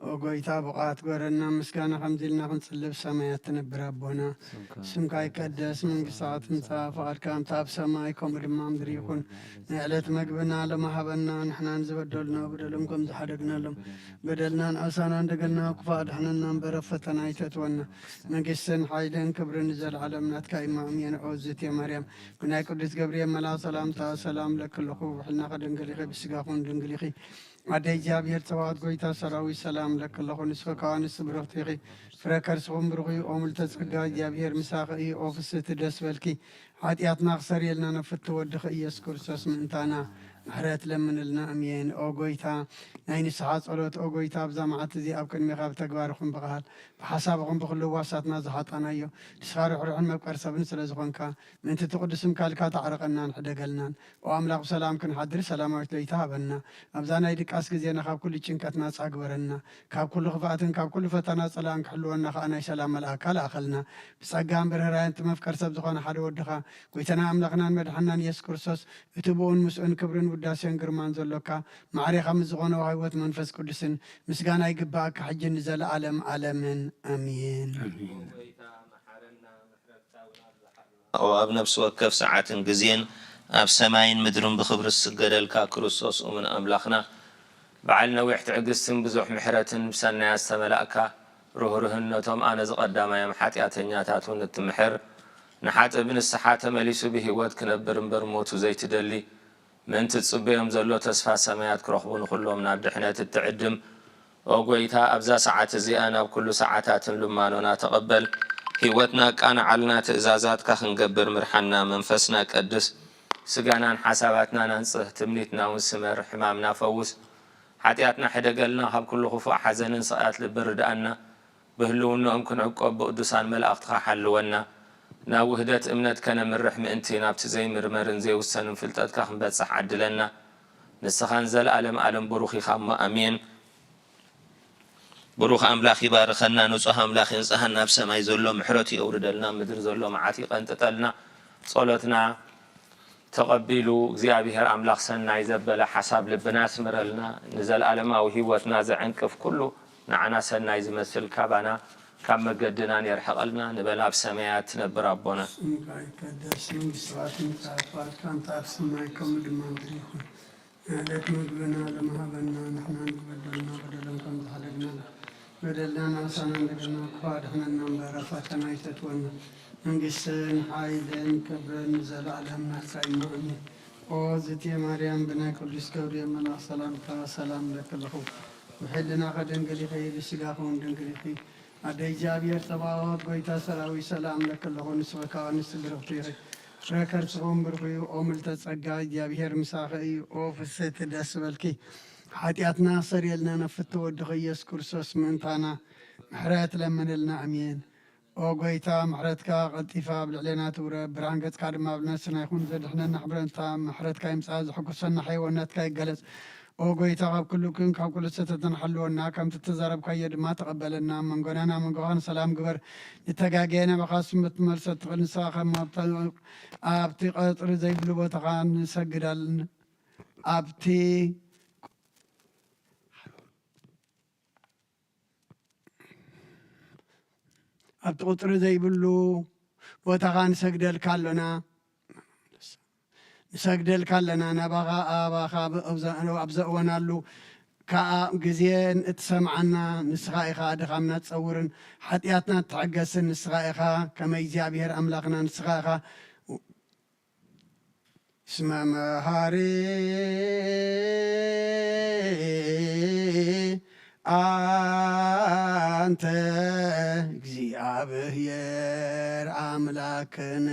ኦ ጎይታ፣ ብቕዓት ግበረና፣ ምስጋና ከምዚ ኢልና ክንጽሊ፣ ብሰማያት ትነብር ኣቦና፣ ስምካ ይቀደስ፣ መንግስትኻ ትምጻእ፣ ፍቓድካ ከምቲ ኣብ ሰማይ ከምኡ ድማ ኣብ ምድሪ ይኹን። ናይ ዕለት መግብና ሎሚ ሃበና፣ ንሕና ንዝበደሉና በደሎም ከም ዝሓደግናሎም፣ በደልና ንኣሳና እንደገና፣ ክፉእ ኣድሕነና እምበር፣ ኣብ ፈተና ኣይተእትወና። መንግስትን ሓይልን ክብርን ንዘለዓለም ናትካ እዩ፣ እሜን። ኦ ዝእቲ ማርያም፣ ብናይ ቅዱስ ገብርኤል መልኣኽ ሰላምታ ሰላም እለኪ ኣለኹ። ብሕልናኺ ድንግል ኢኺ፣ ብስጋኺ እውን ድንግል ኢኺ። ኣደ እግዚኣብሔር ጸባኦት ጎይታ ሰራዊት ሰላም እለኪ ኣለኹ። ንስኺ ከኣ ኣንስቲ ብርኽቲ ኢኺ፣ ፍረ ከርስኹም ብሩኽ እዩ። ኦ ምልዕተ ጸጋ እግዚኣብሔር ምሳኺ እዩ። ኦ ፍስህቲ ደስ በልኪ፣ ሓጢኣትና ክሰርየልና ነፍቲ ወድኺ ኢየሱስ ክርስቶስ ምእንታና ምሕረት ለምንልና። ኣሜን። ኦ ጎይታ፣ ናይ ንስሓ ጸሎት። ኦ ጎይታ፣ ኣብዛ መዓልቲ እዚ ኣብ ቅድሜኻ ብተግባር ይኹን ብቓል፣ ብሓሳብ ይኹን ብኹሉ ህዋሳትና ዝሓጣናዮ፣ ንስኻ ርሕሩሕን መፍቀር ሰብን ስለ ዝኾንካ፣ ምእንቲ እቲ ቅዱስ ስምካ ኢልካ ተዓረቐናን ሕደገልናን። ኦ ኣምላኽ፣ ብሰላም ክንሓድር ሰላማዊት ለይቲ ሃበና። ኣብዛ ናይ ድቃስ ግዜና ካብ ኩሉ ጭንቀት ናጻ ግበረና። ካብ ኩሉ ክፍኣትን ካብ ኩሉ ፈተና ጸላእን ክሕልወና ከኣ ናይ ሰላም መልኣካ ለኣኸልና። ብጸጋን ብርህራየን እቲ መፍቀር ሰብ ዝኾነ ሓደ ወድኻ፣ ጎይታና ኣምላኽናን መድሓናን ኢየሱስ ክርስቶስ፣ እቲ ብኡን ምስኡን ክብርን ውዳሴን ግርማን ዘሎካ፣ ማዕሬኻ ምስ ዝኾነ ህይወት መንፈስ ቅዱስን ምስጋና ይግብኣካ፣ ሕጂ ንዘለኣለም ኣለምን። ኣሜን። ኦ ኣብ ነፍሲ ወከፍ ሰዓትን ግዜን ኣብ ሰማይን ምድርን ብኽብሪ ዝስገደልካ ክርስቶስ እሙን ኣምላኽና፣ በዓል ነዊሕ ትዕግስትን ብዙሕ ምሕረትን ብሰናያት ዝተመላእካ ርህሩህን ነቶም ኣነ ዝቐዳማዮም ሓጢኣተኛታት እውን እትምሕር፣ ንሓጥእ ብንስሓ ተመሊሱ ብህይወት ክነብር እምበር ሞቱ ዘይትደሊ፣ ምእንቲ ዝጽበዮም ዘሎ ተስፋ ሰማያት ክረኽቡ ንኹሎም ናብ ድሕነት እትዕድም፣ ኦ ጐይታ፣ ኣብዛ ሰዓት እዚኣ ናብ ኩሉ ሰዓታትን ልማኖና ተቐበል። ህይወትና ኣቃንዓልና፣ ትእዛዛትካ ክንገብር ምርሓና፣ መንፈስና ቀድስ፣ ስጋናን ሓሳባትናን ኣንጽህ፣ ትምኒትና እውን ስመር፣ ሕማምና ፈውስ፣ ሓጢኣትና ሕደገልና፣ ካብ ኩሉ ክፉእ ሓዘንን ስቕያት ልቢ ርድኣና፣ ብህልውናኦም ክንዕቆብ ብቕዱሳን መላእኽትኻ ሓልወና። ናብ ውህደት እምነት ከነምርሕ ምእንቲ ናብቲ ዘይምርመርን ዘይውሰንን ፍልጠትካ ክንበጽሕ ዓድለና። ንስኻ ንዘለኣለም ኣለም ብሩኽ ኢኻ እሞ ኣሜን። ብሩኽ ኣምላኽ ይባርኸና፣ ንጹህ ኣምላኽ የንጽሃና፣ ኣብ ሰማይ ዘሎ ምሕረቱ የውርደልና፣ ምድሪ ዘሎ መዓት ይቐንጥጠልና። ጸሎትና ተቐቢሉ እግዚኣብሔር ኣምላኽ ሰናይ ዘበለ ሓሳብ ልብና ያስምረልና፣ ንዘለኣለማዊ ህይወትና ዘዕንቅፍ ኩሉ ንዓና ሰናይ ዝመስል ካባና ካብ መገድናን የርሕቐልና። ንበል ኣብ ሰማያት ትነብር ኣቦና። ስምካ ይቀደስ፣ መንግስትኻ ትምጻእ፣ ፍቓድካ እንተ ኣብ ሰማይ ከምኡ ድማ ምድሪ ይኹን። ንዕለት ምግብና ሎም ሃበና፣ ንሕና ንዝበደሉና በደሎም ከም ዝሓለግና በደልና ንኣሳና፣ እንደገና ክፉእ ኣድሕነና እምበር፣ ኣብ ፈተና ኣይተእትወና። መንግስትን ሓይልን ክብርን ንዘለኣለም ናትካ እዩ። እሞ ኣሜን። ኦ ዝእቲ ማርያም፣ ብናይ ቅዱስ ገብርኤል መልኣኽ ሰላምታ ሰላም እለኪ ኣለኹ። ብሕልናኺ ድንግል ኢኺ፣ ብስጋኺ እውን ድንግል ኢኺ። ኣደ እግዚኣብሔር ጸባኦት፣ ጎይታ ሰራዊት፣ ሰላም እለኪ ኣለኹ። ንስኺ ካብ ኣንስቲ ብርኽቲ ኢኺ፣ ፍረ ከርስኺ እውን ብሩኽ እዩ። ኦ ምልዕተ ጸጋ፣ እግዚኣብሔር ምሳኺ እዩ። ኦ ፍስሕቲ፣ ደስ ይበልኪ፣ ሓጢኣትና ክሰርየልና ነፍቲ ወድኺ ኢየሱስ ክርስቶስ ምእንታና ምሕረት ለምንልና። ኣሜን። ኦ ጎይታ፣ ምሕረትካ ቀልጢፋ ኣብ ልዕሌና ትውረድ፣ ብርሃን ገጽካ ድማ ኣብ ነፍስና ይኹን። ዘድሕነና ሕብረንታ ምሕረትካ ይምጻእ፣ ዘሐጉሰና ሕያውነትካ ይገለጽ። ኦ ጎይታ፣ ካብ ኩሉ ኩን፣ ካብ ኩሉ ስህተትና ሓልወና፣ ከምቲ እተዛረብካዮ ድማ ተቐበለና። መንጎና ናብ መንጎኻ ንሰላም ግበር። ንተጋግየ ናባኻ ስም ትመልሰ ትኽእል ንስኻ ከም ኣብታ-፣ ኣብቲ ቀጽሪ ዘይብሉ ቦታኻ ንሰግዳል-፣ ኣብቲ ኣብቲ ቁጽሪ ዘይብሉ ቦታኻ ንሰግደልካ ኣሎና፣ ንሰግደልካ ኣለና። ናባኻ፣ ኣባኻ ኣብ ዘ-፣ ኣብ ዘእወናሉ ከኣ ግዜ እትሰምዓና ንስኻ ኢኻ። ድኻምና ትጸውርን ሓጢኣትና ትሕገስን ንስኻ ኢኻ። ከመይ እግዚኣብሔር ኣምላኽና ንስኻ ኢኻ። እስመ መሃሪ ኣንተ እግዚኣብሔር ኣምላክን።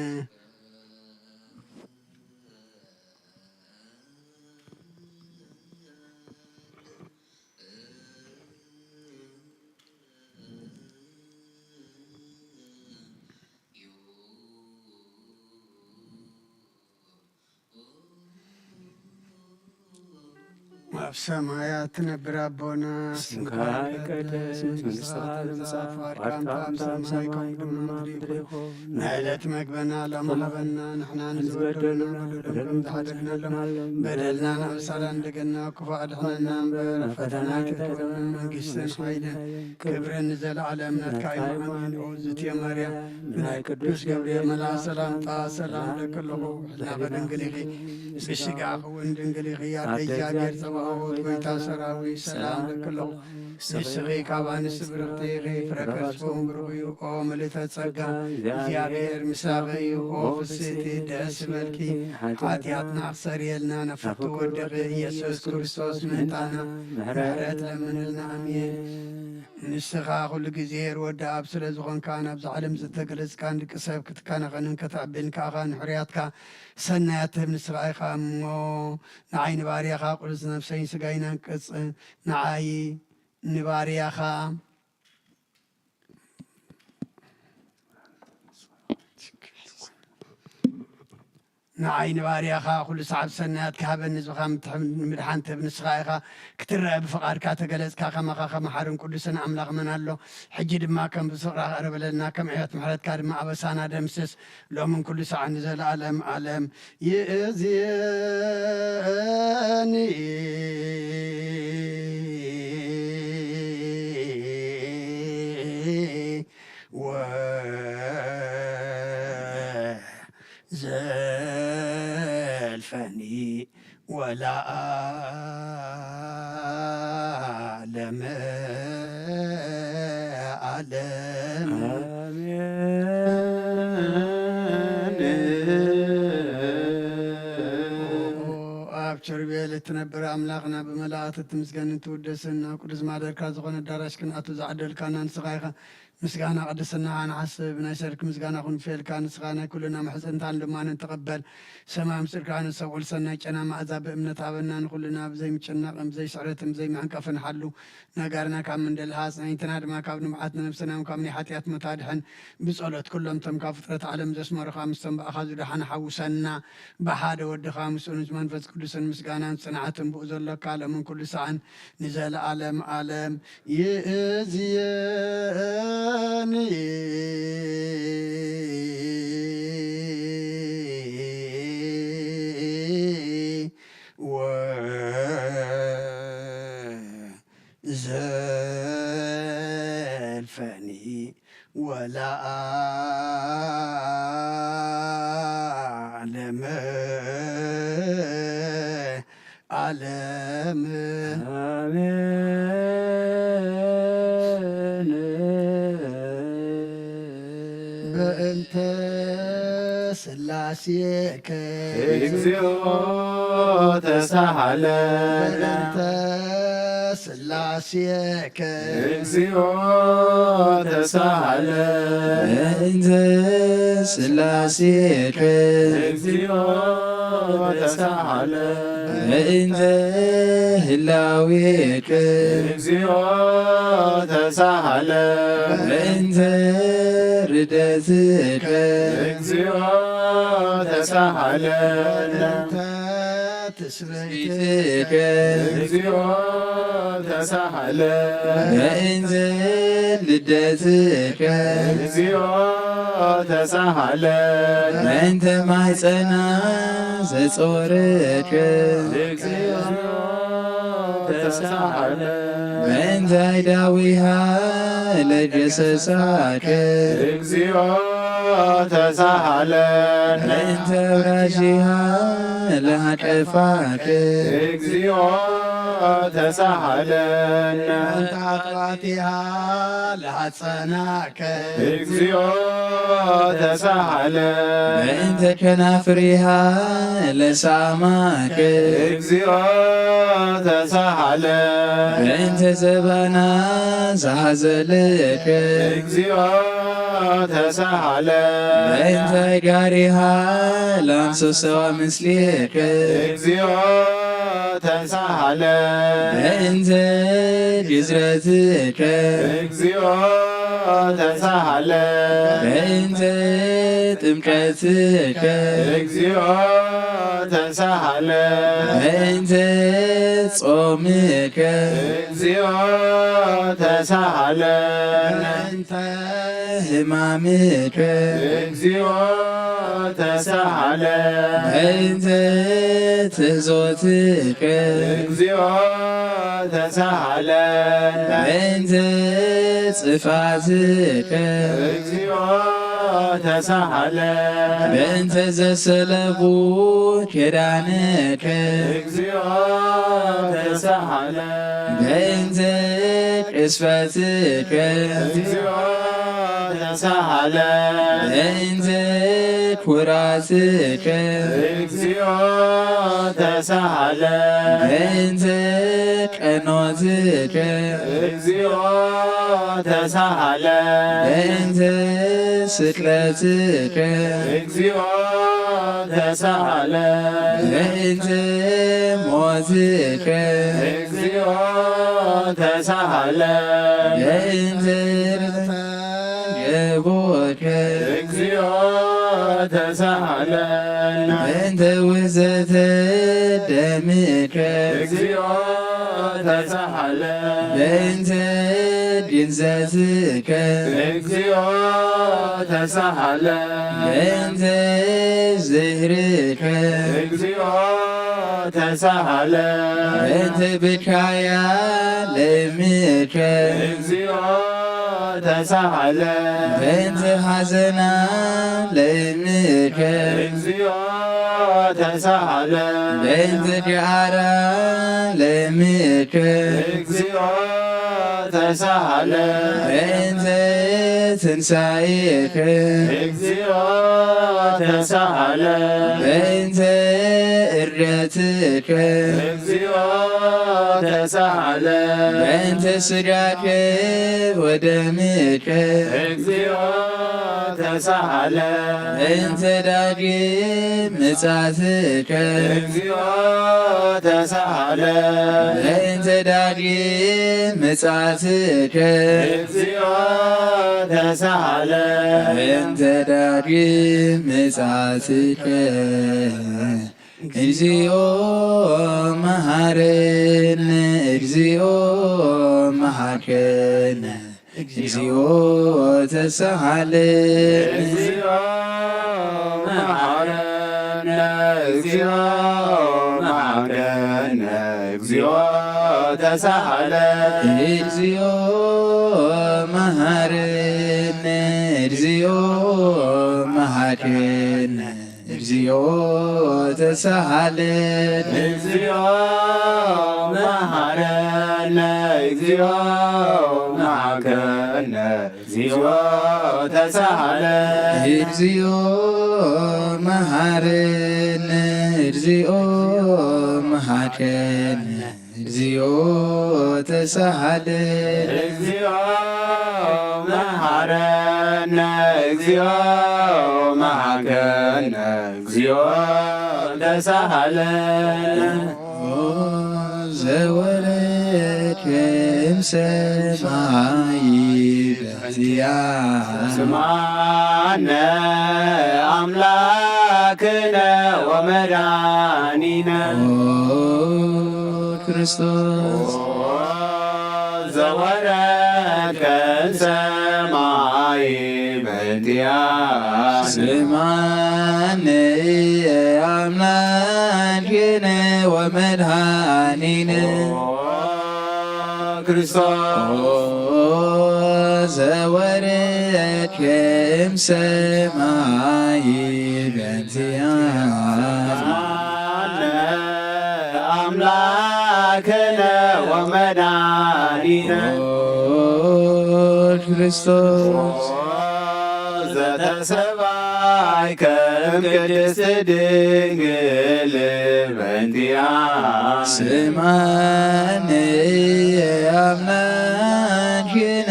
ኣብ ሰማያት ትነብር ኣቦና፣ ስምካ ይቀደስ፣ መንግስትኻ ትምጻእ፣ ፍቓድካ ከም ኣብ ሰማይ ከምኡ ድማ ኣብ ምድሪ ይኹን። ናይ ዕለት መግበና ሎም ሃበና፣ ንሕና ንዝበደሉና በደሎም ከም ዝሓለፍናሎም በደልና ንኣምሳላ እንደገና ክፉእ ኣድሕነና እምበር፣ ኣብ ፈተና ኣይተእትወና። መንግስትን ሓይልን ክብርን ንዘለኣለም ናትካ እዩ። ኣሜን። ኦ ዝትዮ ማርያም፣ ብናይ ቅዱስ ገብርኤል መልኣኽ ሰላምታ ሰላም እለኪ ኣለኹ። ብሕልናኺ ድንግል ኢኺ፣ ብስጋኺ እውን ድንግል ኢኺ። ኣደ እግዚኣብሔር ጸባኦት፣ ጎይታ ሰራዊት፣ ሰላም እለኪ ኣለኹ። ንስኺ ካብ ኣንስቲ ብርኽቲ ኢኺ፣ ፍረ ከርስኺ እውን ብሩኽ እዩ። ኦ ምልእተ ጸጋ፣ እግዚኣብሔር ምሳኺ እዩ። ኦ ፍስሕቲ፣ ደስ ይበልኪ፣ ሓጢኣትና ክሰርየልና ናፍቲ ወድኺ ኢየሱስ ክርስቶስ ምእንታና ምሕረት ለምንልና። ኣሜን። ንስኻ ኩሉ ግዜ ርወዲ ኣብ ስለ ዝኾንካ፣ ናብዛ ዓለም ዝተገለጽካን ደቂ ሰብ ክትከናኸንን ከተዕብን ከኣኻ ንሕርያትካ ሰናያት ትህብ ንስኻ ኢኻ እሞ፣ ንዓይ ንባርያኻ ቅዱስ ነፍሰይን ስጋይን ኣንቅጽ። ንዓይ ንባርያኻ ንዓይ ንባርያኻ ኩሉ ሰዓብ ሰናያት ክሃበኒ፣ ንህዝብኻ ምድሕ-፣ ንምድሓን ትህብ ንስኻ ኢኻ። ክትረአ ብፍቓድካ ተገለጽካ፣ ከማኻ ከመ ሓርን ቅዱስን ኣምላኽ መን ኣሎ? ሕጂ ድማ ከም ብፍቕርኻ ቅረበለና፣ ከም ዕቤት ምሕረትካ ድማ ኣበሳና ደምስስ፣ ሎምን ኩሉ ሰዓት ንዘለኣለም ኣለም። ይእዜኒ ወዘልፈኒ ወለዓለመ ዓለም። ኣሜን። ኦ፣ ኣብ ቸርቤል እትነብር ኣምላኽና፣ ብመላእክት እትምስገንን ትውደስን፣ ናብ ቅዱስ ማደርካ ዝኾነ ኣዳራሽ ክንኣቱ ዝዓደልካና ንስኻ ኢኻ። ምስጋና ቅድስና ንሓስብ፣ ናይ ሰርክ ምስጋና ክንፌልካ፣ ንስኻ ናይ ኩልና መሕጽንታን ልማንን ተቐበል። ሰማይ ምስልካ ንሰውል ሰናይ ጨና መኣዛ ብእምነት ሃበና፣ ንኹልና ብዘይ ምጭናቕን ብዘይ ስዕረትን ብዘይ ምዕንቀፍን ሓሉ። ነጋርና ካብ ምንደልሃ፣ ኣጽናይትና ድማ ካብ ንብዓት፣ ንነብስና ካብ ናይ ሓጢኣት ሞት ኣድሕን። ብጸሎት ኩሎም እቶም ካብ ፍጥረት ዓለም ዘስመሩኻ፣ ምስቶም ብኣኻ ዝደሓኑ ሓውሰና። ብሓደ ወድኻ ምስኡን መንፈስ ቅዱስን ምስጋናን ጽንዓትን ብኡ ዘሎካ፣ ሎምን ኩሉ ሰዓን ንዘለዓለም ዓለም። ይእዝየኒ ወዘልፈኒ ወለዓለመ ዓለም። ኣሜን። በእንተ ስላሴከ እግዚኦ ተሳሃለ። በእንተ ስላሴከ እግዚኦ ተሳሃለ። በእንተ ስላሴከ እግዚኦ ተሳሃለ። በእንተ ህላዌከ እግዚኦ ተሳሃለ። በእንተ ርደትከ እግዚኦ ተሳሃለ። በእንተ ትስብእትከ እግዚኦ ተሳሃለ። በእንተ ልደትከ እግዚኦ ተሳሃለ። በእንተ ማሕፀና ዘጾረከ እግዚኦ ተሳሃለ። በእንተ ዳዊሃ ለገሰሳከ እግዚኦ ተሳሃለ። በእንተ ወራሺሃ ለሃቀፋከ እግዚኦ ተሳሃለ። በእንተ ኣጥባቲሃ ለሃጸናከ እግዚኦ ተሳሃለ። በእንተ ከናፍሪሃ ለሳማከ እግዚኦ ተሳሃለ። በእንተ ዘባና ዝሃዘለከ እግዚኦ ተሳሃለ። በእንተ ጋሪሃ ለአንሶሰዋ ምስሌከ እግዚኦ ተሳሃለ። በእንተ ግዝረትከ እግዚኦ ተሳሃለ። በእንተ ጥምቀትከ እግዚኦ ተሳሃለ። በእንተ ጾምከ እግዚኦ ተሳሃለ። በእንተ ሕማምከ እግዚኦ ተሳሃለ። በእንተ ትእዞትከ እግዚኦ ተሳሃለ። በእንተ ጽፋትከ እግዚኦ ተሳሃለ። በእንተ ዘሰለቡ ኪዳንከ እግዚኦ ተሳሃለ። በእንተ ቅስፈትከ እግዚኦ ተሳሃለ። በእንተ ኩራትከ እግዚኦ ተሳሃለ። በእንተ ቀኖትከ እግዚኦ ተሳሃለ። በእንተ ስቅለትከ እግዚኦ ተሳሃለ። በእንተ ሞትከ እግዚኦ ተሳሃለ። በእንተ ገቦከ እግዚኦ ተሳሃለ። በእንተ ውዘተ ደምከ እግዚኦ ተሳሃለ። በእንተ ግንዘትከ እግዚኦ ተሳሃለ። በእንተ ዝህርከ እግዚኦ ተሳሃለ። በእንተ ብካያ ለምከ እግዚኦ ተሳሃለ። በእንተ ሐዘና ለምከ እግዚኦ ተሳሃለ። በእንተ ዲዓራ ለምከ እግዚኦ ተሳሃለ። በእንተ ትንሳኤከ እግዚኦ ተሳሃለ። በእንተ ሕድረትከ እግዚኦ ተሳሃለ በእንተ ስጋከ ወደምከ እግዚኦ ተሳሃለ በእንተ ዳግም ምጻትከ እግዚኦ ተሳሃለ በእንተ ዳግም ምጻትከ እግዚኦ ተሳሃለ በእንተ ዳግም ምጻትከ እግዚኦ መሃረነ እግዚኦ መሃከነ እግዚኦ ተሳሃለ እግዚኦ መሃረነ እግዚኦ መሃከነ እግዚኦ ተሳሃለ እግዚኦ መሃረነ እግዚኦ መሃከነ እግዚኦ ተሳሃለ እግዚኦ መሃረነ እግዚኦ መሃከነ እግዚኦ ተሳሃለ እግዚኦ መሃረነ እግዚኦ መሃከነ እግዚኦ ተሳሃለ እግዚኦ መሃረነ እግዚኦ መሃከነ እግዚኦ ተሳሃለ ዘወረድከ እምሰማይ በዚያ ስማነ ኣምላክነ ወመድኃኒነ ክርስቶስ ዘወረድከ እምሰማይ በዚያ ስማነ ኣምላክነ ወመድኃኒነ ክርስቶስ ዘወረድከ እምሰማይ በዚያ ኣምላክነ ወመድኃኒነ ክርስቶስ ዘተሰባይ ከም ቅድስት ድንግል በእንቲኣ ስማነ ኣምላክነ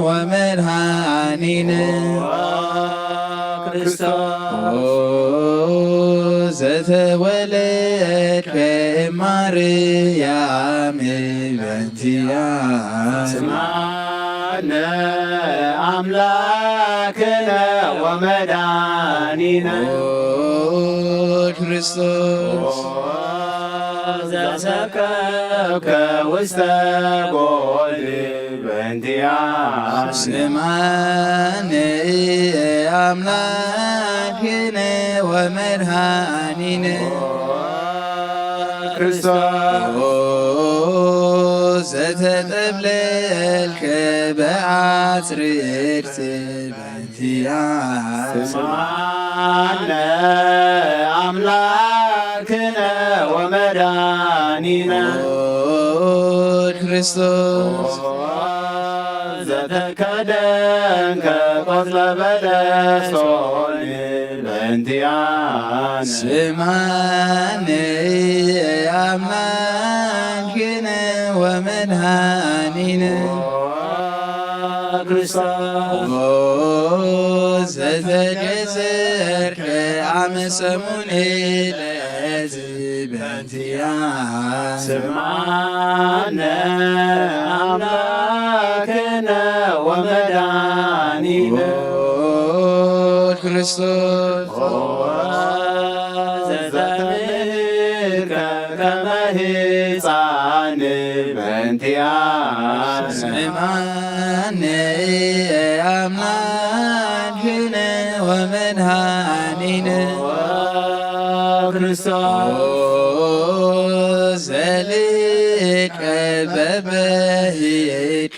ወመድኃኒነ ክርስቶስ ዘተወለድከ ማርያም በእንቲኣ ስማነ ኣምላክነ ወመድኃኒነ ክርስቶስ ዘሰከብከ ውስተ ጎል በእንቲኣ ስማነ ኣምላክነ ወመድኃኒነ ክርስቶስ ዘተጠብለልከ በአጽርዕት በእንቲኣ ስማነ ኣምላክነ ወመድኃኒነ ክርስቶስ ዘተከደንከ ቆጽለ በለስ ሆኒ በእንቲኣነ ስማነ ኣምላክነ ወመድኃኒነ ክርስቶስ ዘተገዘርከ አመ ሰሙን ለዚ በእንቲኣ ስማነ ኣምላክነ ወመድኃኒነ ክርስቶስ ዘተምህርከ ከመ ህፃን በእንቲኣ ስማነ ኣምላክነ ወመድኃኒነ ክርስቶስ ዘልቀ በበህቅ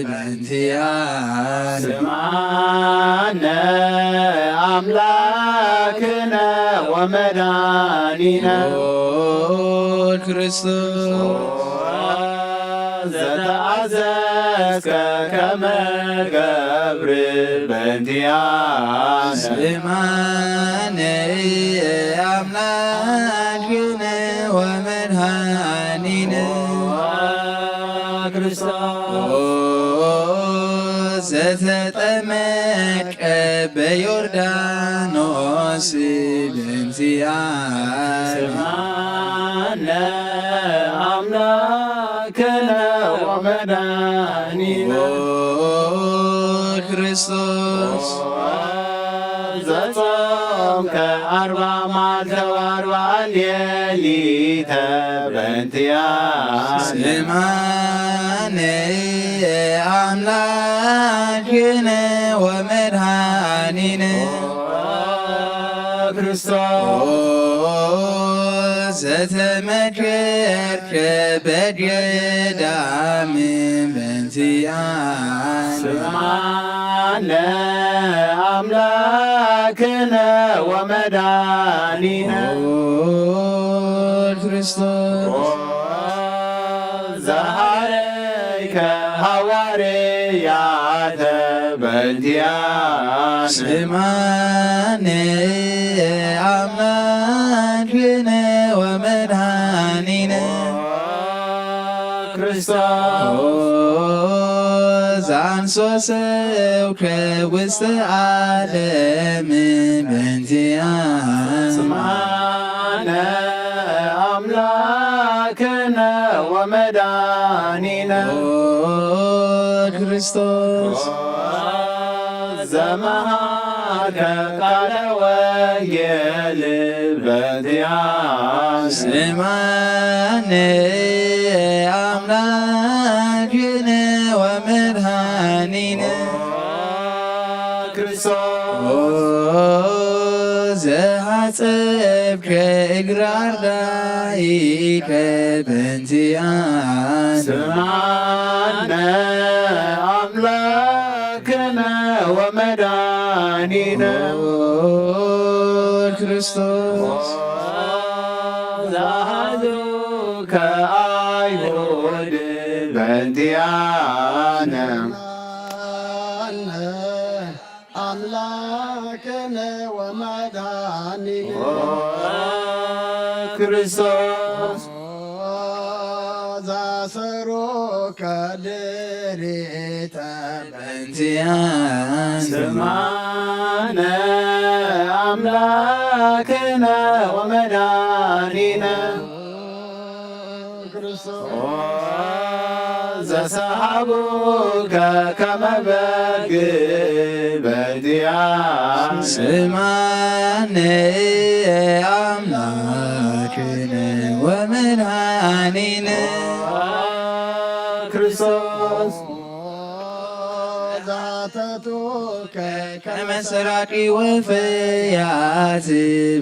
በእንቲኣ ስማነ ኣምላክነ ወመድኃኒነ ክርስቶስ ዘተኣዘዝከ ከመ ገብር በእንቲኣ ስማነ ኣምላክ ኣምላክነ ወመድኃኒነ ክርስቶስ ዘተጠመቀ በዮርዳኖስ በእንቲአነ ስምዓነ ኣምላክነ ወመድኃኒነ ኦ ክርስቶስ ዘጾምከ ኣርባ መዓልተ ወኣርባ ሌሊተ በእንቲኣነ ስምዓነ ኣምላክነ ወመድኃኒነ ክርስቶስ ዘተመከርከ በገዳም በእንቲኣነ ስምዓነ ኣምላክነ ወመድኃኒነ ኦ ክርስቶስ ዘሃረይከ ሃዋርያተ በእንቲኣነ ስምዓነ ኣምላክነ ወመድኃኒነ ክርስቶስ ዛንሶ ሰብከ ውስተ ዓለም በእንቲኣነ ስምዓነ ኣምላክነ ወመድኃኒነ ኦ ክርስቶስ ዘመሃርከ ቃለ ወንጌል በእንቲኣነ ስምዓነ ኣምላክነ ወመድኃኒነ ክርስቶስ ኦ ዘሓጸብከ እግረ ኣርዳኢከ በእንቲኣነ ስምዓነ ኣምላክነ ወመድኃኒነ ኦ ክርስቶስ ዘሓዙከ ኣይሁድ በእንቲኣነ ኣምላክነ ወመድኃኒነ ክርስቶስ ዛሰሮከ ድሪተ በእንቲኣነ ስምዓነ ኣምላክነ ወመድኃኒነ ክርስቶስ ዘሰሃቡከ ከመ በግ በእንቲኣነ ስምዓነ ኣምላክነ ወመድኃኒነ ክርስቶስ ዛተቱከ ከመ ሰራቂ ወፈያት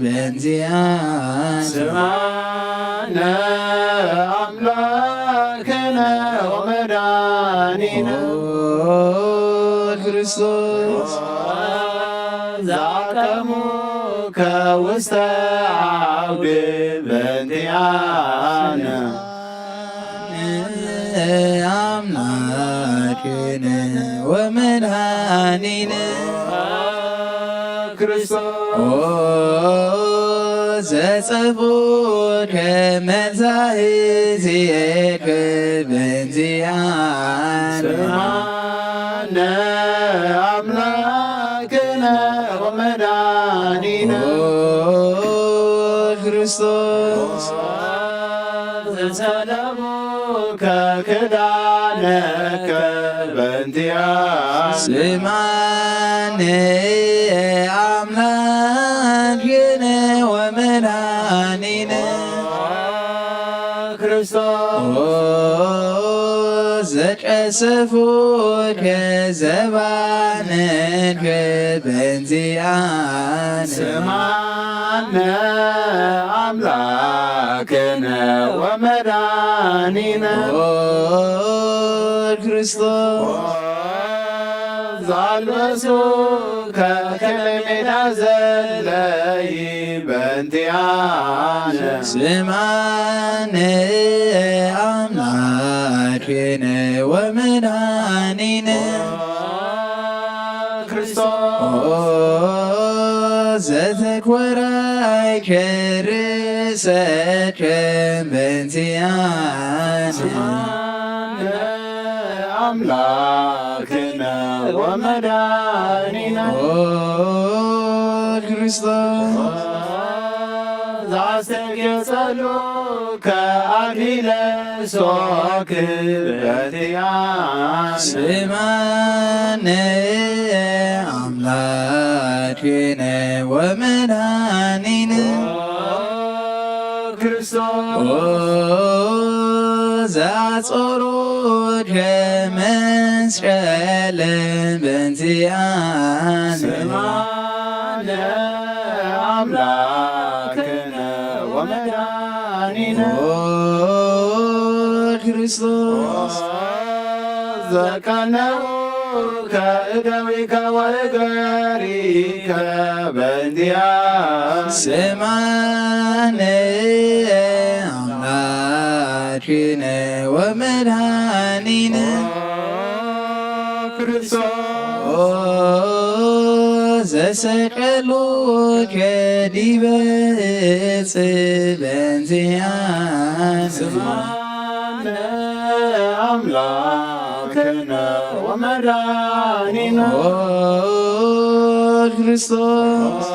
በእንቲኣነ ስምዓነ ኣምላክነ ወመድኃኒነ ኦ ክርስቶስ ዘኣቀሙከ ውስተ ዓውድ በእንቲኣነ ኣምላክነ ወመድኃኒነ ክርስቶስ ኦ ዘጸፍኡከ መዛህዝየከ በእንቲኣነ ስምዓነ ኣምላክነ ወመድኃኒነ ኦ ክርስቶስ ዘሰለሙከ ክዳነከ በእንቲኣነ ስምዓነ ኣምላክነ ወመድኃኒነ ክርስቶስ ኦ ዘቀሰፉከ ዘባነንከ በእንቲኣነ ስምዓነ ኣምላክነ ወመድኃኒነ ኦ ክርስቶስ ዛልበሱከ ከመ ሜዳ ዘለይ በእንቲኣነ ስምዓነ ኣምላክነ ወመድኃኒነ ክርስቶስ ኦ ዘተኮራይ ከር ሰከም በእንቲኣነ። ስምዓነ ኣምላክነ ወመድኃኒነ። ኦ ክርስቶስ። ዘአስተርጌ ጸሉ ከአክሊለ ሶክ በእንቲአነ። ስምዓነ አምላክነ ወመድኃኒነ። ክርስቶስ። ኦ ዘአጾሮ ከመስቀል በእንቲአነ። ስምዓነ አምላክነ ወመድኃኒነ። ኦ ክርስቶስ። ዘቀነውከ እደዊከ ወእገሪከ በእንቲአነ። ስምዓነ አምላክነ ወመድኃኒነ። ክርስቶስ። ኦ ዘሰቀሉከ ዲበ ዕፅ በእንቲአነ። ስምዓነ አምላክነ ወመድኃኒነ። ኦ ክርስቶስ።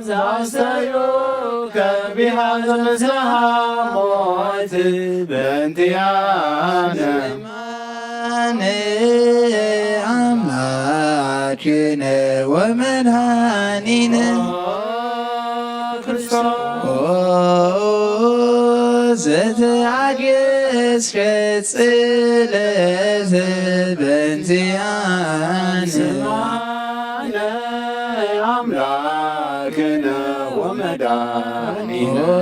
ዘአስተርጌከ ቢሃ ዘምስለ ሐሞት በእንቲአነ። ስምዓነ አምላክነ ወመድኃኒነ። ክርስቶስ። ኦ ዘተአገስከ ጽልእት በእንቲአነ። ስምዓነ አምላክነ ወመድኃኒነ። ኦ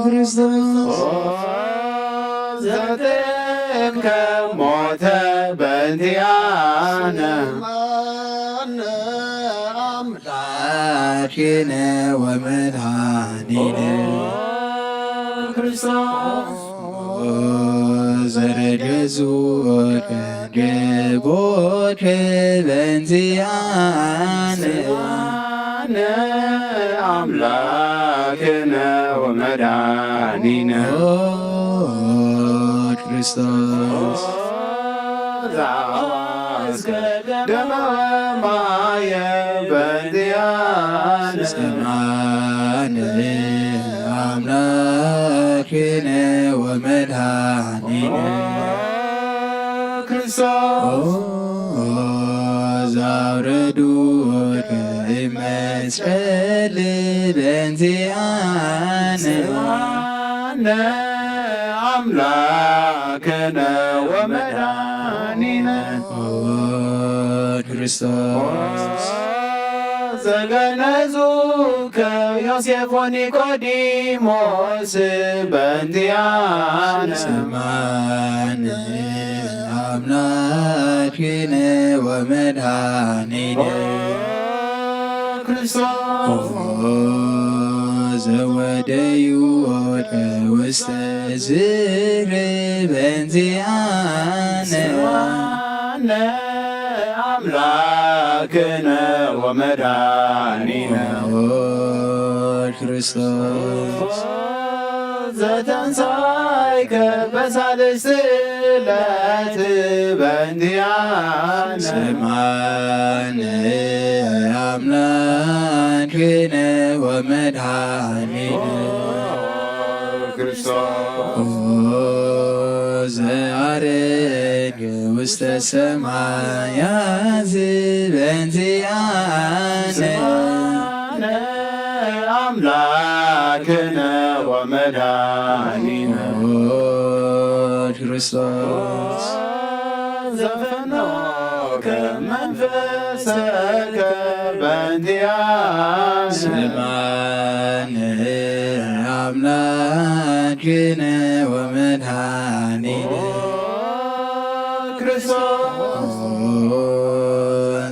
ክርስቶስ። ኦ ዘተንከ ሞተ በእንቲአነ። ስምዓነ አምላክነ ወመድኃኒነ። ኦ ክርስቶስ። ኦ ዘረገዙከ ገቦከ በእንቲአነ። ስምዓነ አምላክነ ወመድኃኒነ። ኦ ክርስቶስ። ዘአዋስከ ደመ ወማየ በእንቲአነ። ስምዓነ አምላክነ ወመድኃኒነ። ክርስቶስ። ኦ ዘአውረዱከ እመ መስቀል በእንቲአነ። ስምዓነ አምላክነ ወመድኃኒነ። ኦ ክርስቶስ። ዘገነዙከ ዮሴፍ ወኒቆዲሞስ በእንቲአነ። ስምዓነ አምላክነ ወመድኃኒነ። ኦ ክርስቶስ። ኦ ዘወደዩከ ውስተ ዝክር በእንቲአነ። ስምዓነ አምላክነ ወመድኃኒነ። ኦ ክርስቶስ። ዘተንሳይከ በሳልስት ዕለት በእንቲአነ። ስምዓነ አምላክነ ወመድኃኒነ። ኦ ክርስቶስ። ኦ ዘዐረገ ውስተ ሰማያት በእንቲአነ። ስምዓነ አምላክነ ወመድኃኒነ። ኦ ክርስቶስ። ዘፈኖከ መንፈሰከ በእንቲአነ። ስምዓነ አምላክነ ወመድኃኒነ። ኦ ክርስቶስ። ኦ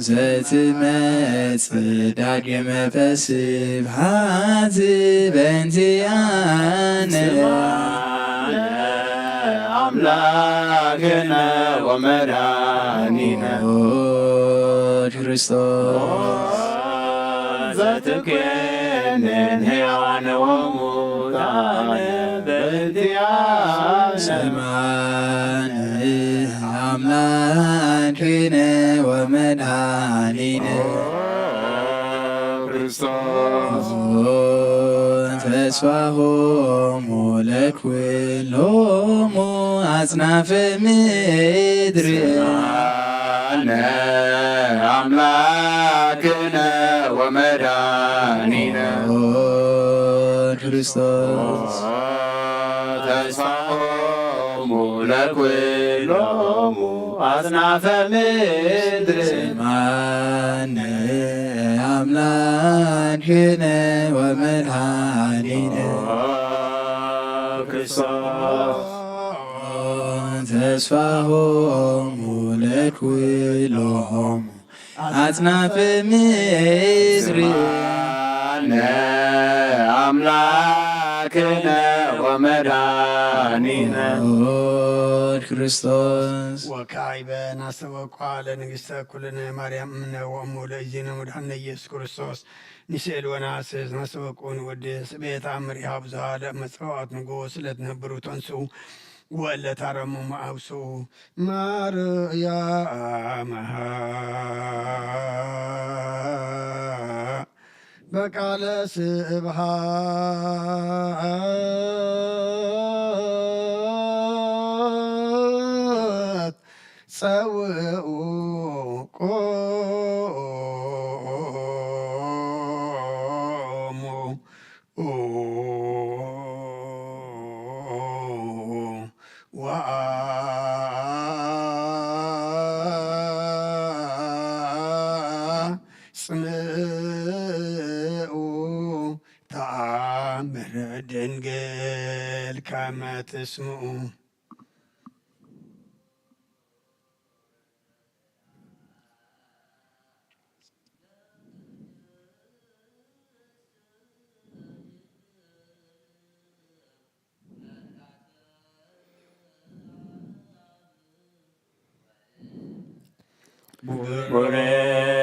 ዘትመጽእ ዳግመ በስብሐት በእንቲአነ። ስምዓነ አምላክነ ወመድኃኒነ። ኦ ክርስቶስ። ዘትኬን ሕያዋን ወሙታን በእንቲኣነ። ስማን ኣምላክነ ወመድኃኒነ ክርስቶስ ተስፋሆሙ ለኩሎሙ አጽናፈ ምድር። ስማነ አምላክነ ወመድኃኒነ ክርስቶስ ተስፋሆሙ ለኩሎሙ አጽናፈ ምድር። ስማነ አምላክነ ወመድኃኒነ ክርስቶስ ተስፋሆሙ ለኩሎሙ አጽናፈ ምድር። ስማነ አምላክነ ወመድኃኒነ ክርስቶስ። ወካዕበ ናስተበቋ ለንግሥተ ኩልነ ማርያም እምነ ወእሙ ለእግዚእነ መድኃኒነ ኢየሱስ ክርስቶስ ንስእል ወናስስ ናስተበቁ ንወድስ ቤት አምር ይሃብ ዝሃለ መጸዋዕት ንጉስ ለትነብሩ ተንሱ ወእለ ታረሙ መአውስኡ ማርያም በቃለ ስብሃት ጸውኡ ቆሙ ወአጽምኡ ተአምር ድንግል ከመ ትስምኡ።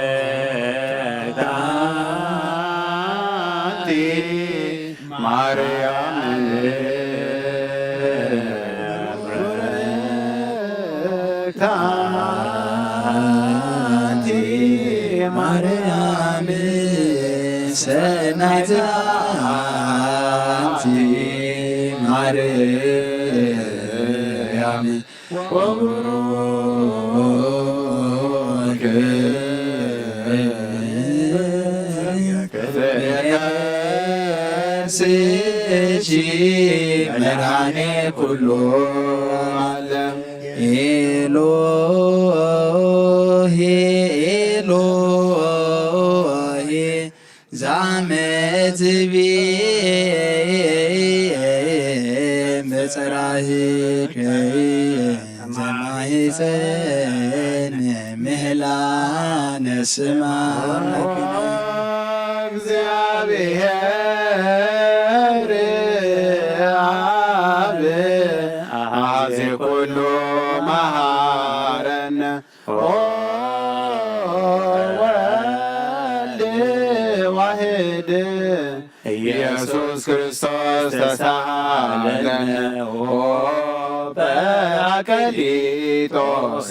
ቡርክት አንቲ ማርያም፣ ቡርክት አንቲ ማርያም፣ ሰናይት አንቲ ማርያም፣ ወቡሩክ ፍሬ ከርሥኪ መድኃኔ ኩሉ ዓለም። ኤሎሄ፣ ኤሎሄ፣ ዛመትቢ መጸራህከ ዘማይጸን ምህላነ ስማ። እግዚአብሔር አብ አዜ ኩሉ መሃረነ ኦ ወልድ ዋህድ ኢየሱስ ክርስቶስ ተሳሃለነ ኦ ጰራቅሊጦስ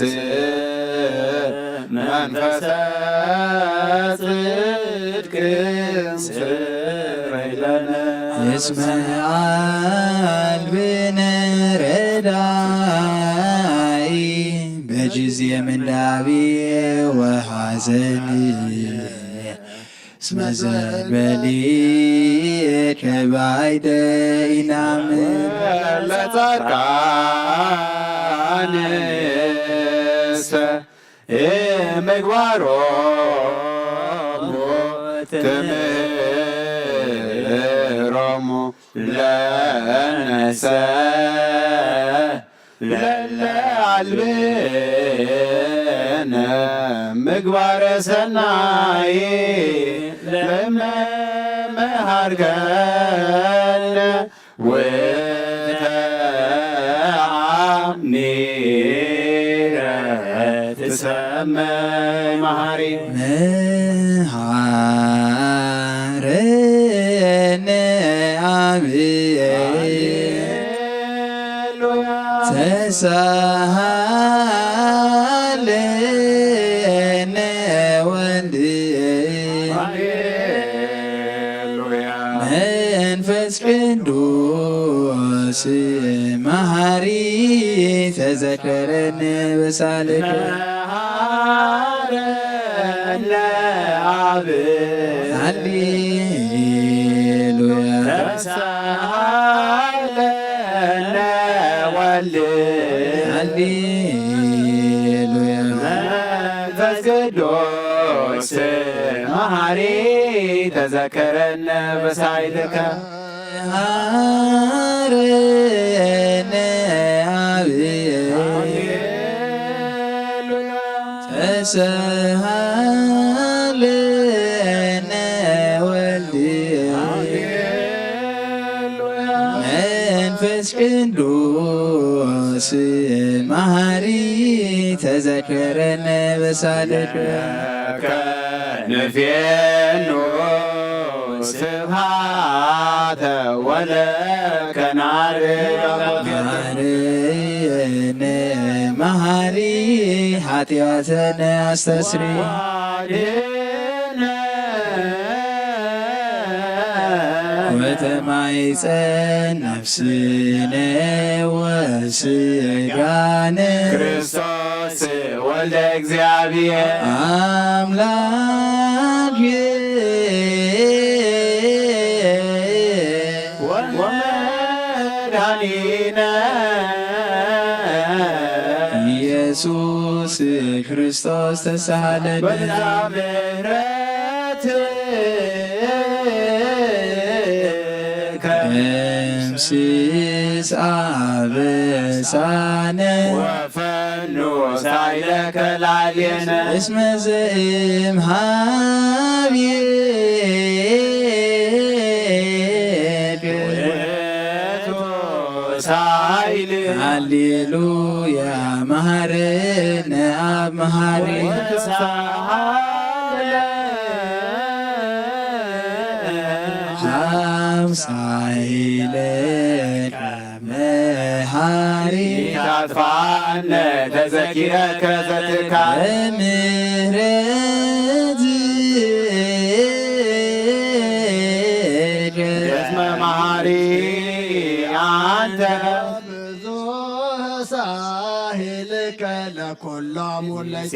መንፈሰ ጽድቅ ስረይ ለነ። እስመ አልብነ ረዳኢ በጊዜ ምንዳቤ ወሐዘኒ እስመ ዘንበሌከ ባይደ ኢናምን። ለጻድቃንሰ ምግባሮሙ ትምህሮሙ ለነሰ ለለ አልብነ ምግባረ ሰናይ ለመ መሃርከነ ወተአምኒረ ትሰመይ መሃሪ መሃረ አብየ ተሳሃለነ ወልድየ መንፈስ ቅዱስ መሃሪ ተዘከረነ በሳልከ ሃለነ አብ ሃሌሉያ ተሳሃለነ ወልድ ሃሌሉያ መንፈስ ቅዱስ መሃሪ ተዘከረነ በሳይልከ ሃረነ አብየ ተሳሃለነ ወልድየ መንፈስ ቅዱስ መሃሪ ተዘከረነ በሳልከ ንፌኑ ስብሃተ ወለከ ናርያቆት ማረነ መሃሪ ኃጢአተነ አስተስሪ ወተማይፀን ነፍስነ ወስጋነ ክርስቶስ ወልደ እግዚአብሔር አምላክ ወመድኃኒነ ኢየሱስ ክርስቶስ ተሳሃለነ በዛ ምሕረት ደምስስ አበሳነ ወፈኑ ሳይለከ ላዕሌነ እስመ ዘእምሃብየ ውእቱ ሳይል ሃሌሉያ መሃረነ አብ መሃሪ ወተሳሃለ አምሳይለከ መሃሪ ታጥፋነ ተዘኪረከ ዘትካ በምህረት እስመ መሃሪ አንተ ብዙ ሳህልከ ለኩሎሙ ለይሴውኡከ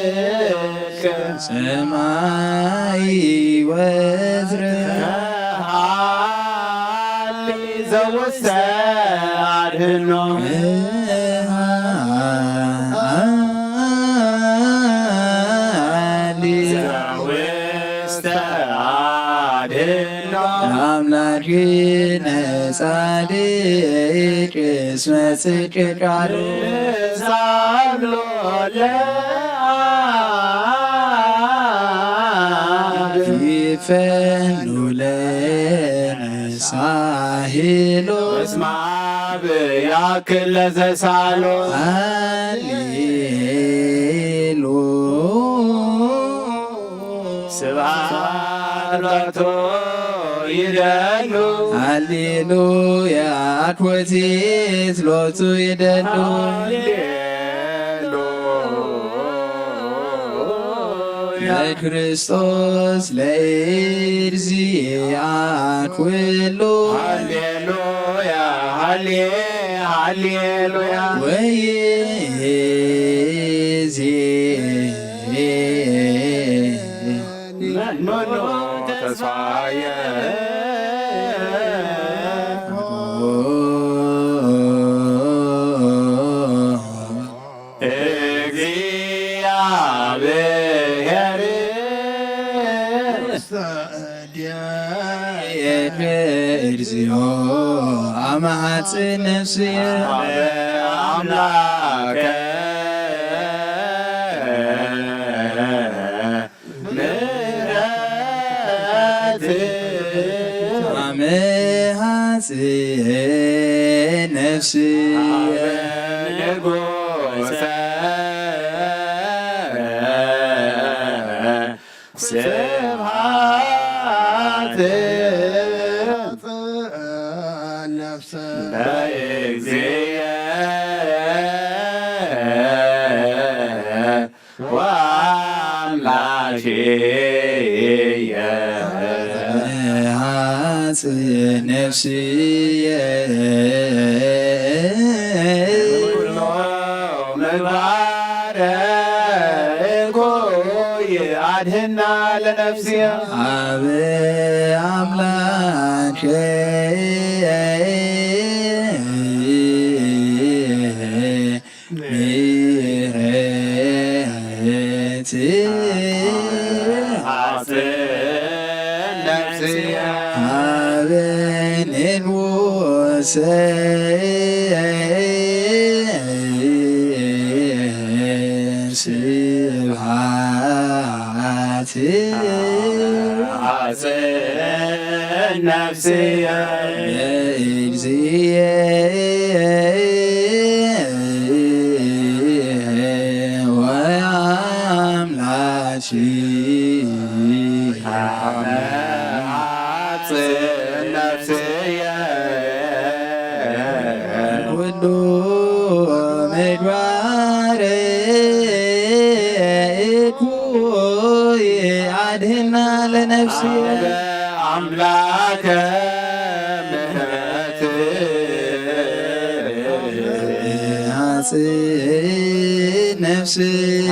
በጽድቅ ሰማይ ወትረ ሃሊ ዘውሰ አድህኖ ሃሊ ዘውስተ አድህኖ አምላክነ ጻድቅ እስመ ጽድቅ ቃሉ ሳብሎ ለአብ ይፈኑ ለነ ሳሂሎ እስመ አብ ያክል ለዘሳሎ ሃሌሉ ስብሐት ሎቱ ይደሉ ሃሌሉያ አኮቴት ሎቱ ይደሉ ሃሌሉያ ለክርስቶስ ለእግዚአ ኩሉ ሃሌሉያ ሃሌ ሃሌሉያ ወይዜ መኖ ተስፋየ እግዚአብሔር እግዚኦ አማሐጽ ነፍስየ አምላከ ምሕረት አመሃጽ ነፍስየ ንጉሰ ስብሐት ነፍስ ለእግዚእ ወአምላክየ። ሐጽ ነፍስየ። ኩሎ ምግባረ እኩይ አድህና ለነፍስየ። አብ አምላክ ምሕረት ሐጽን ነፍስየ። አበኔን ሞሰ ስብሐት ሐጽን ነፍስየ ለእግዚእ ወአምላክ ሐጽን ነፍስየ። ኩሉ ምግባር እኩይ አድህና ለነፍስየ። አምላከ ምሕረት ሐጽን ነፍስየ።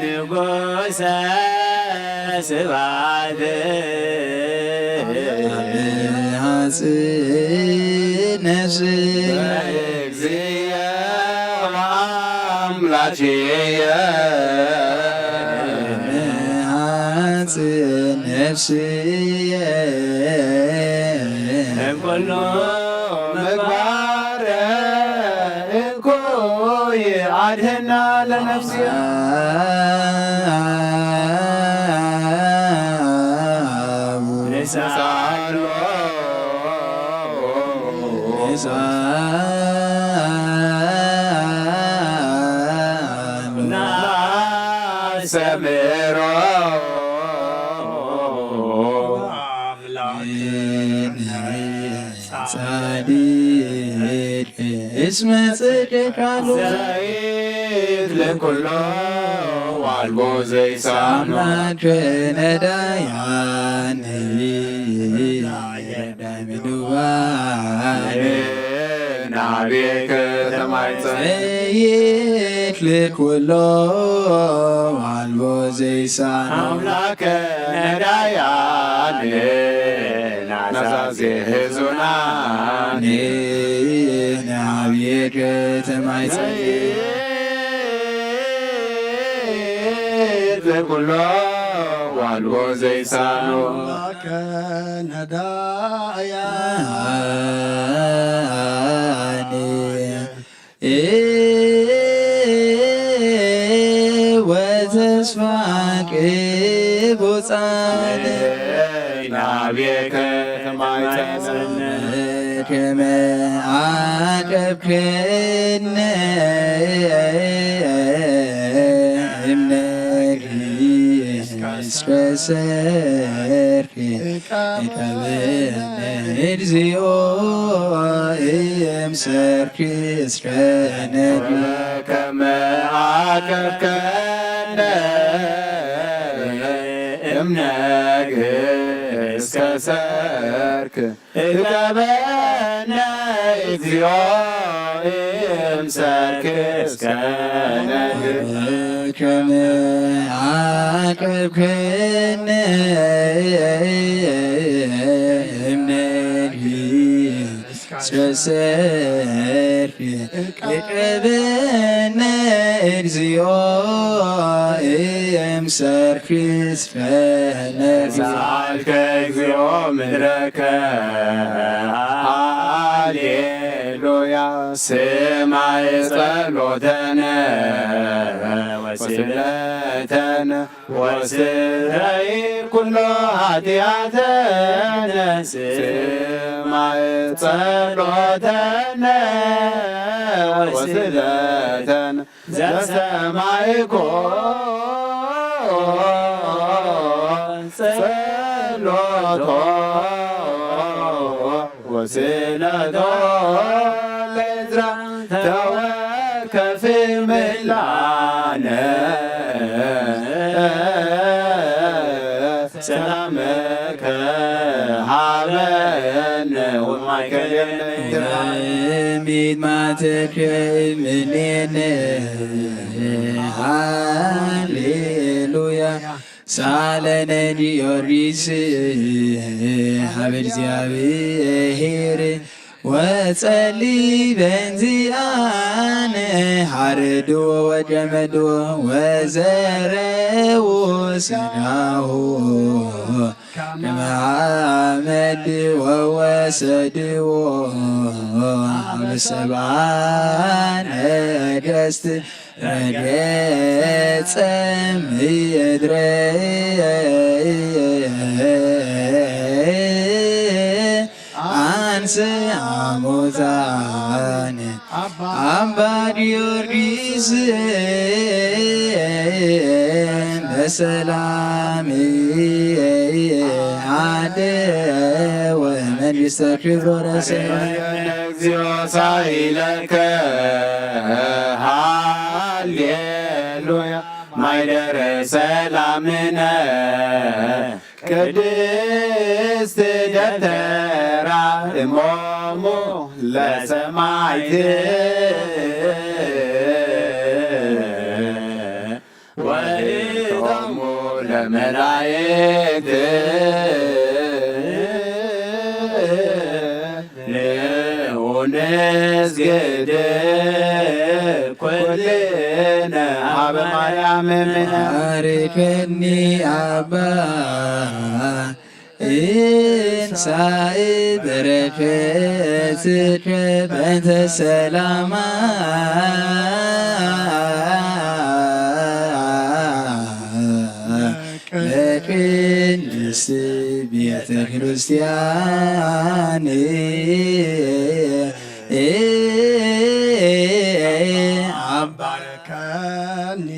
ንጉሰ ስብሐት ሐጽን ነፍስየ። እግዚእ ወአምላክየ። ሐጽን ነፍስየ። እምኩሉ ምግባር እኩይ አድህና ለነፍስየ። ንሳሎ ናስተምሮ ጻድቅ እስመ ጽድቅ አሉ። ዘይት ለኩሎ ዋልቦ ዘይሳኖ። አምላክ ነዳያን ደሚዱባን ናቤ ከተማይፀ። ዘይት ለኩሎ ዋልቦ ዘይሳኖ። አምላክ ነዳያን ናዛዜ ህዙናን ናቤ ከተማይፀ። ዘይት ለኩሎ ዋልቦ ዘይሳኖ። አምላክ ነዳያን ወተስፋ ቅቡጻን ናቤከ ማይጸን ከመ አቀብከነ እምነግሪ እስከ ሰርክ እቀበነ እግዚኦ እምሰርክ እስከ ነግሪ ከመ አቀብከነ እምነግር እስከ ሰርክ እቀበነ እግዚኦ እምሰርክ እስከ ነግር ከመ አቀብከነ እምነግር እስከ ሰርክ እቀበነ እግዚኦ እምሰርክ እስከ ነግር። ሰአልከ እግዚኦ ምድረከ ሃሌሉያ። ስማይ ጸሎተነ ወስለተነ ወስረይ ኩሎ ኃጢአተነ። ስማይ ጸሎተነ ወስለተነ ዘሰማይኮ ጸሎቶ ወስእለቶ ለዕዝራ ተወከፍ ምላነ ሰላምከ ሃበነ ወማእከሌነ። ሚድማትከ እምኔነ ሃሌሉያ። ሳለነ ጊዮርጊስ ሀበ እግዚአብሔር ወጸሊ በእንዚአነ። ሐረድዎ ወጀመድዎ ወዘረዎ ስጋሁ ከመ አመድ ወወሰድዎ ሀበ ሰብአ ነገስት ረገጸ ምድረ አንስአ ሙታነ አባ ጊዮርጊስ በሰላም አደወ መንግስተ ክብሮ ረሰ እግዚኦ ሳይለከ ሃሌሉያ ማይደረ ሰላምነ ቅድስት ደብተራ እሞሙ ለሰማዕት ወእቶሙ ለመላእክት ንዑ ንስግድ ኩልነ ሀበ ማርያም እምነ። ባርከኒ አባ እንሳእ በረከትከ በእንተ ሰላማ ለቅድስት ቤተ ክርስቲያን አባርከኒ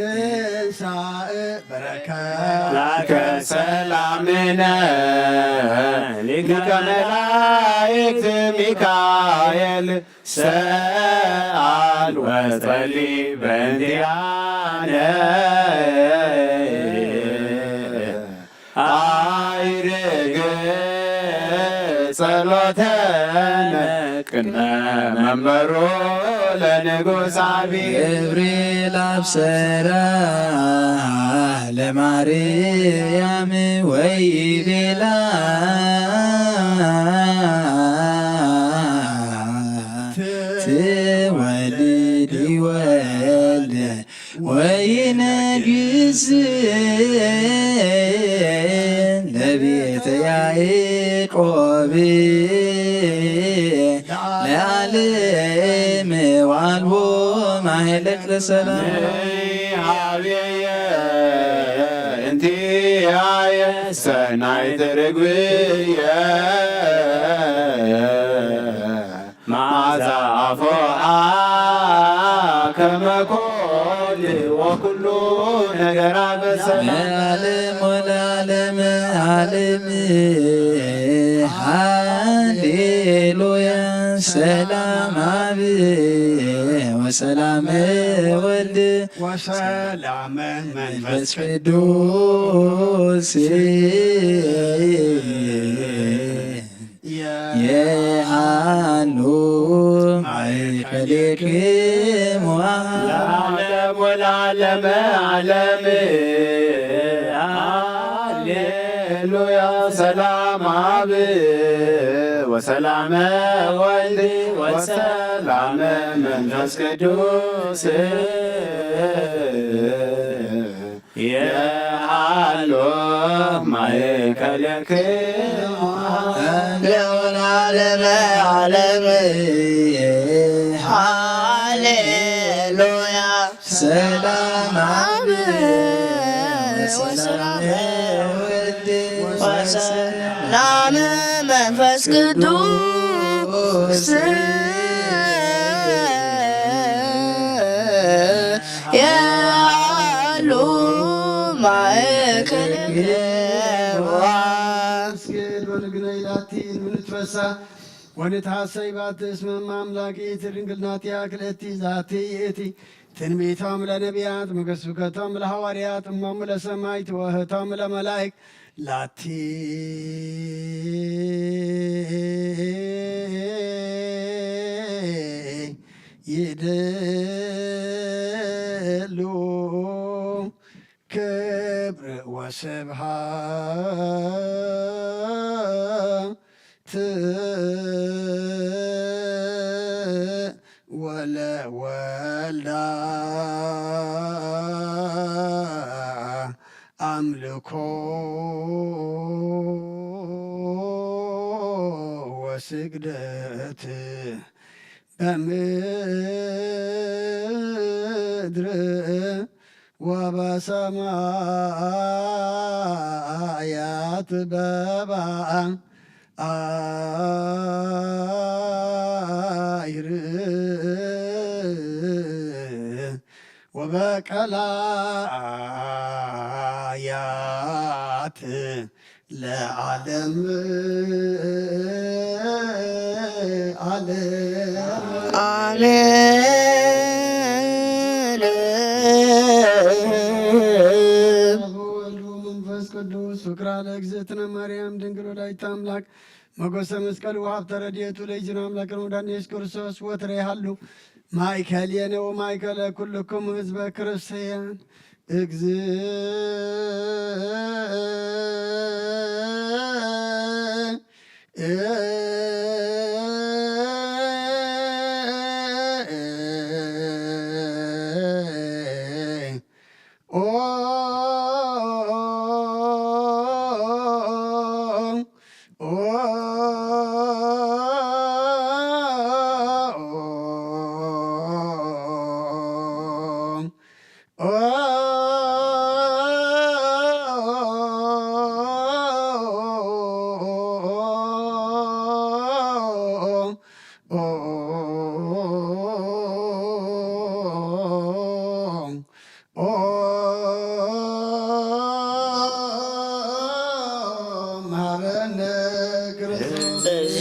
እንሳእ በረከት ላከ ሰላምነ ሊቀ መላእክት ሚካኤል ሰአል ወጸሊ በእንቲአነ። አይርግ ጸሎተነ ቅድመ መንበሩ ለንጉሥ አቢ ገብርኤል አብሰራ ለማርያም ወይ ቤላ ትወልድ ወልደ ወይነግስ ለቤተ ያዕቆብ ለዓለም ዋልቦ ማሕሌት ለሰላም ሀቤየ እንቲአየ ሰናይት ርግብየ መዓዛ አፎአ ከመ ኮል ወኩሉ ነገራ በሰላም ለዓለም ወለዓለመ ዓለም። ሃሌሉያ ሰላም አብ ወሰላም ወልድ ወሰላም መንፈስ ቅዱስ የሃሉ ማእከሌክሙ ለዓለም ወለዓለመ ዓለም። ሃሌሉያ ሰላም አብ ወሰላመ ወልድ ወሰላመ መንፈስ ቅዱስ የሃሎ ማእከሌክሙ ለዓለመ ዓለም። ሃሌሉያ ሰላም አብ ወሰላም ወልድ ወሰላም መንፈስ ቅዱስ የሃሉ ማእከሌክሙ እስክል ወንግነይ ላቲ ንትፈሳ ወንትሐሰይ ባቲ እስመ እመ አምላክ ይእቲ ድንግል ናቲያ ክልኤቲ ዛቲ ይእቲ ትንቢቶም ለነቢያት መገስብከቶም ለሐዋርያት እሞሙ ለሰማይት ወህቶም ለመላእክት ላቲ ይደሉ ክብር ወስብሐት ወለወልዳ አምልኮ ወስግደት በምድር ወበሰማያት በባይር ወበቀላያት ለዓለም ዓለም። አሜን። ወወልድ ወመንፈስ ቅዱስ ፍቅራ ለእግዝእትነ ማርያም ድንግል ወላዲተ አምላክ መጎሰ መስቀል ወሀብተ ረድኤቱ ለእግዚእነ አምላክነ ወመድኃኒነ ኢየሱስ ክርስቶስ ወትረ ይሃሉ ማእከሌነ ወማእከለ ኩልክሙ ህዝበ ክርስቲያን። እግዝእ ኦ ኦ ኦ ኦ መሐረነ ክርስቶስ።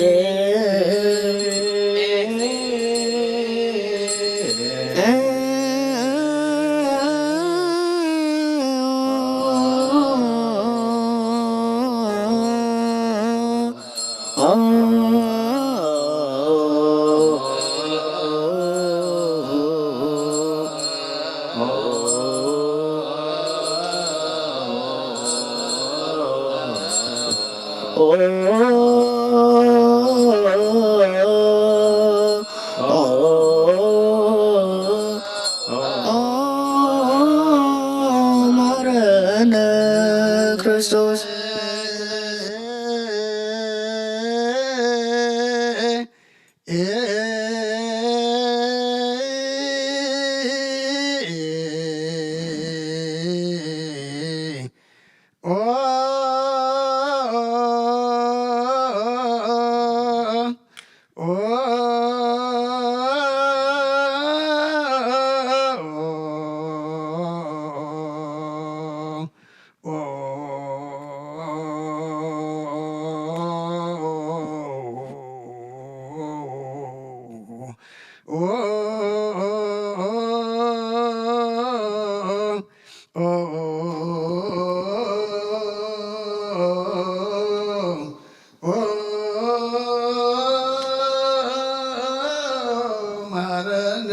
ማረነ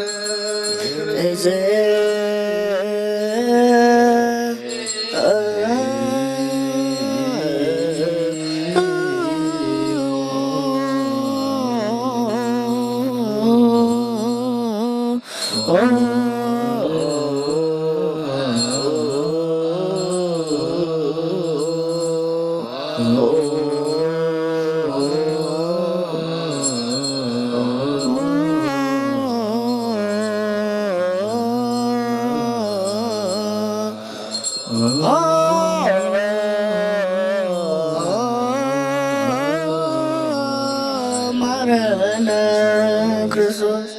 ክርስቶስ። ማረነ ክርስቶስ።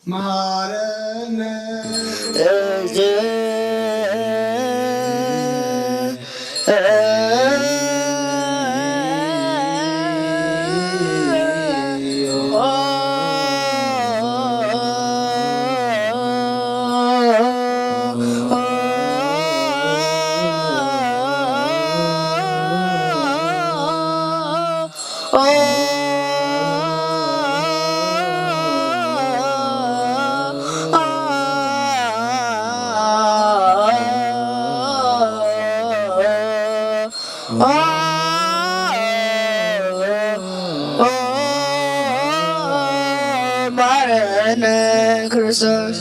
መሃረነ ማረነ ክርስቶስ።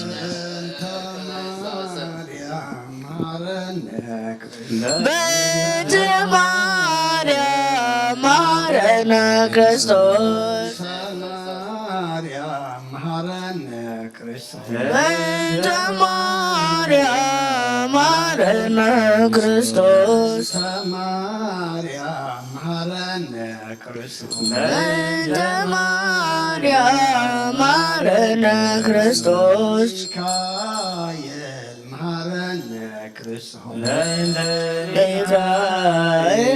በእንተ ማርያም ማረነ ክርስቶስ። ማርያም መሃረነ ክርስቶስ። በእንተ ማርያም መሃረነ ክርስቶስ። ማርያም መሃረነ ክርስቶስ። በእንተ ማርያም መሃረነ ክርስቶስ። ሚካኤል መሃረነ ክርስቶስ። በእንተ ሚካኤል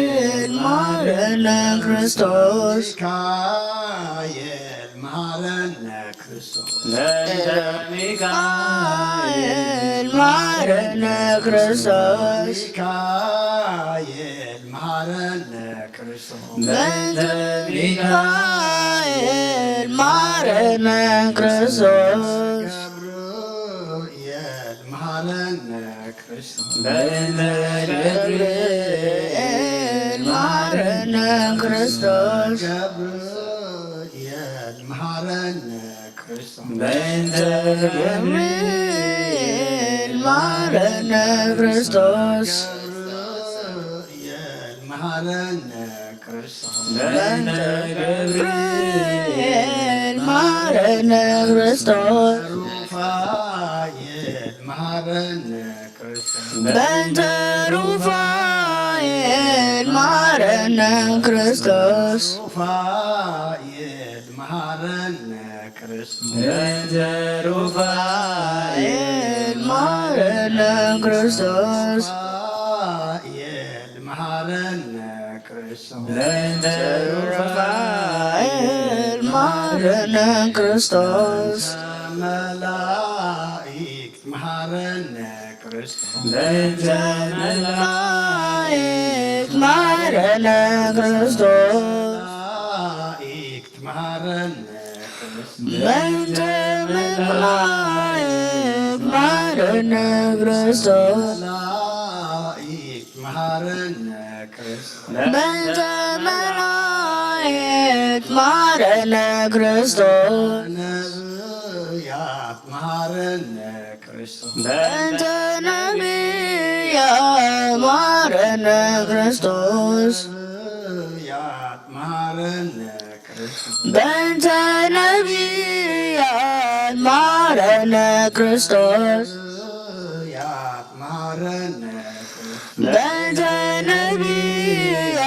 መሃረነ ክርስቶስ። ሚካኤል መሃረነ ክርስቶስ። በእንተ ሚካኤል መሃረነ ክርስቶስ። ሚካኤል መሃረነ ክርስቶስ። በእንተ ሚካኤል መሃረነ ክርስቶስ። ገብርኤል መሃረነ ክርስቶስ። በእንተ ገብርኤል መሃረነ ክርስቶስ። ገብርኤል መሃረነ ክርስቶስ። በእንተ ገብርኤል መሃረነ ክርስቶስ። ገብርኤል መሃረነ ክርስቶስ። በእንተ ገብርኤል መሃረነ ክርስቶስ። ሩፋኤል መሃረነ ክርስቶስ። በእንተ ሩፋኤል መሃረነ ክርስቶስ። ሩፋኤል መሃረነ ክርስቶስ። በእንተ ሩፋኤል መሃረነ ክርስቶስ። ሩፋኤል መሃረነ ክርስቶስ። በእንተ ሩፋኤል መሃረነ ክርስቶስ። መላእክት መሃረነ ክርስቶስ። በእንተ መላእክት መሃረነ ክርስቶስ። መላእክት መሃረነ ክርስቶስ። በእንተ መላእክት መሃረነ ክርስቶስ። መላእክት መሃረነ ክርስቶስ። በእንተ መላእክት መሃረነ ክርስቶስ። ነብያት መሃረነ ክርስቶስ። በእንተ ነቢያት መሃረነ ክርስቶስ። ነብያት መሃረነ ክርስቶስ። በእንተ ነቢያት መሃረነ ክርስቶስ። ነብያት መሃረነ ክርስቶስ። በእንተ ነቢያት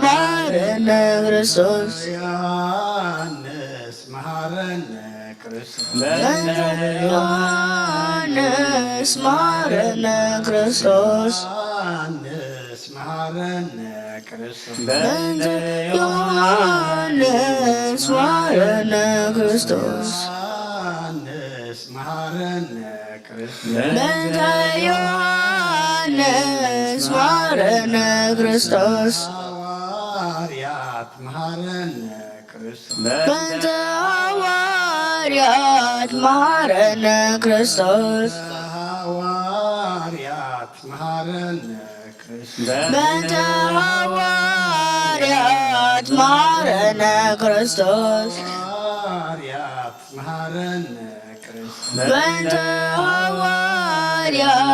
መሃረነ ክርስቶስ። ዮሐንስ መሃረነ ክርስቶስ። በእንተ ዮሐንስ መሃረነ ክርስቶስ። ዮሐንስ መሃረነ ክርስቶስ። በእንተ ዮሐንስ መሃረነ ክርስቶስ። ዮሐንስ መሃረነ ክርስቶስ። በእንተ ዮሐንስ መሃረነ ክርስቶስ። ሐዋርያት መሃረነ ክርስቶስ። በእንተ ሐዋርያት መሃረነ ክርስቶስ። ሐዋርያት መሃረነ ክርስቶስ። በእንተ ሐዋርያት መሃረነ ክርስቶስ። ሐዋርያት መሃረነ ክርስቶስ። በእንተ ሐዋርያት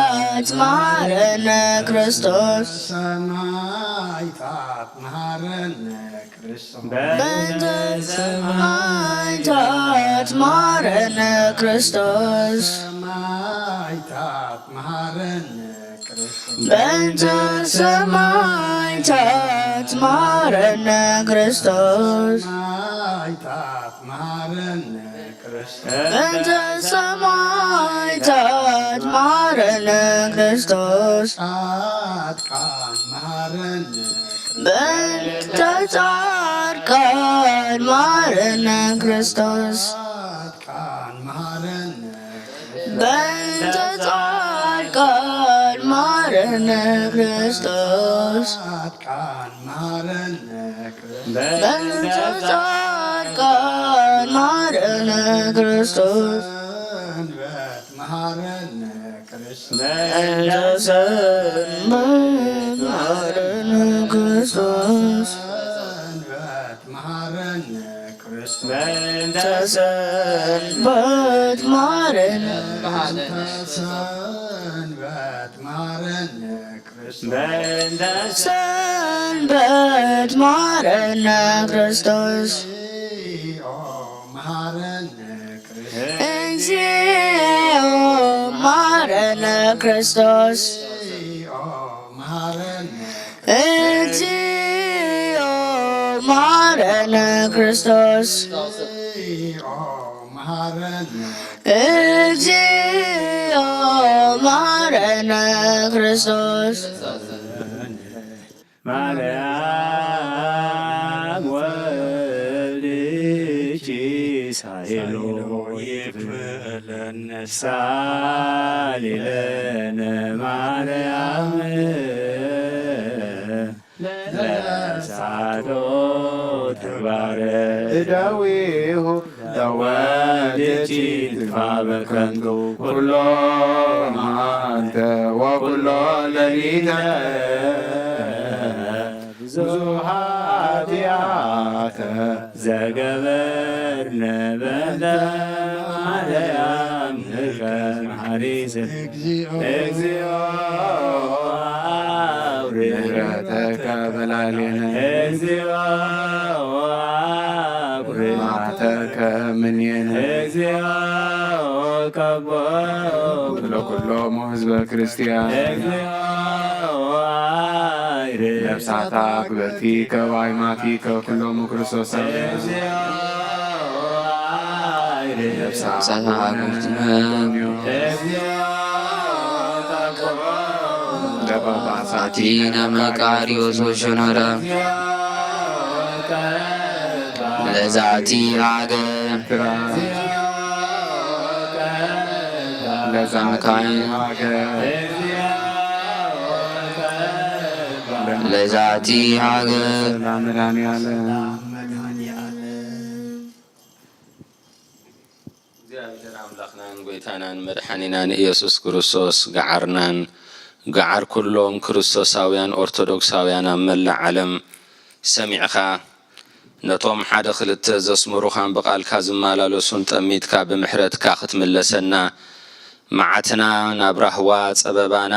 መሃረነ ክርስቶስ። ሰማዕታት መሃረነ ክርስቶስ። በእንተ ሰማዕታት መሃረነ ክርስቶስ። ሰማዕታት መሃረነ ክርስቶስ። በእንተ ሰማዕታት መሃረነ ክርስቶስ። ሰማዕታት መሃ- በእንተ ሰማዕታት መሃረነ ክርስቶስ። ጻድቃን መሃረነ በእንተ ጻድቃን መሃረነ ክርስቶስ። ጻድቃን መሃረነ በእንተ ጻድቃን መሃረነ ክርስቶስ። ጻድቃን መሃረነ በእንተ ጻድቃን መሃረነ ክርስቶስ። ሰንበት መሃረነ ክርስቶስ። በእንተ ሰንበት መሃረነ ክርስቶስ። ሰንበት መሃረነ ክርስቶስ። በእንተ ሰንበት መሃረነ። በእንተ ሰንበት መሃረነ ክርስቶስ። በእንተ ሰንበት መሃረነ ክርስቶስ። እግዚኦ መሃረነ ክርስቶስ። እግዚኦ መሃረነ ክርስቶስ። እግዚኦ መሃረነ። እግዚኦ መሃረነ ክርስቶስ። እግዚኦ መሃረነ። እግዚኦ መሃረነ ክርስቶስ። ማርያም ወልድኪ ሳይሎ ይክፍለነ ሳሊለነ ማርያም ለሳቶ ተግባረ እደዊሁ ለወልድኪ ትፋበ ከንቱ ኩሎ መዓልተ ወኩሎ ሌሊተ ብዙ ኃጢአተ ዘገበርነ በእንተ ማርያም ንከን ሓሪስ። እግዚኦ አውሪ ምሕረተከ በላዕሌነ። እግዚኦ አውሪ መዓተከ እምኔነ። እግዚኦ ከቦ ለኩሎሙ ህዝበ ክርስቲያን። ነፍሳታ ግበቲ ከዋይማቲ ከኩሎሙ ክርስቶሳውያን። ነፍሳታ ግበቲ ለጳጳሳቲነ መቃርዮስ ወሸኖዳ ለዛቲ ሀገር ለዛቲ ሀገር ለዛቲ ሀገር። እግዚኣብሔር ኣምላኽናን ጐይታናን መድሓኒናን ኢየሱስ ክርስቶስ ገዓርናን ገዓር ኩሎም ክርስቶሳውያን ኦርቶዶክሳውያን ኣብ መላእ ዓለም ሰሚዕኻ ነቶም ሓደ ክልተ ዘስምሩኻን ብቓልካ ዝመላለሱን ጠሚትካ ብምሕረትካ ክትምለሰና፣ መዓትና ናብ ራህዋ፣ ጸበባና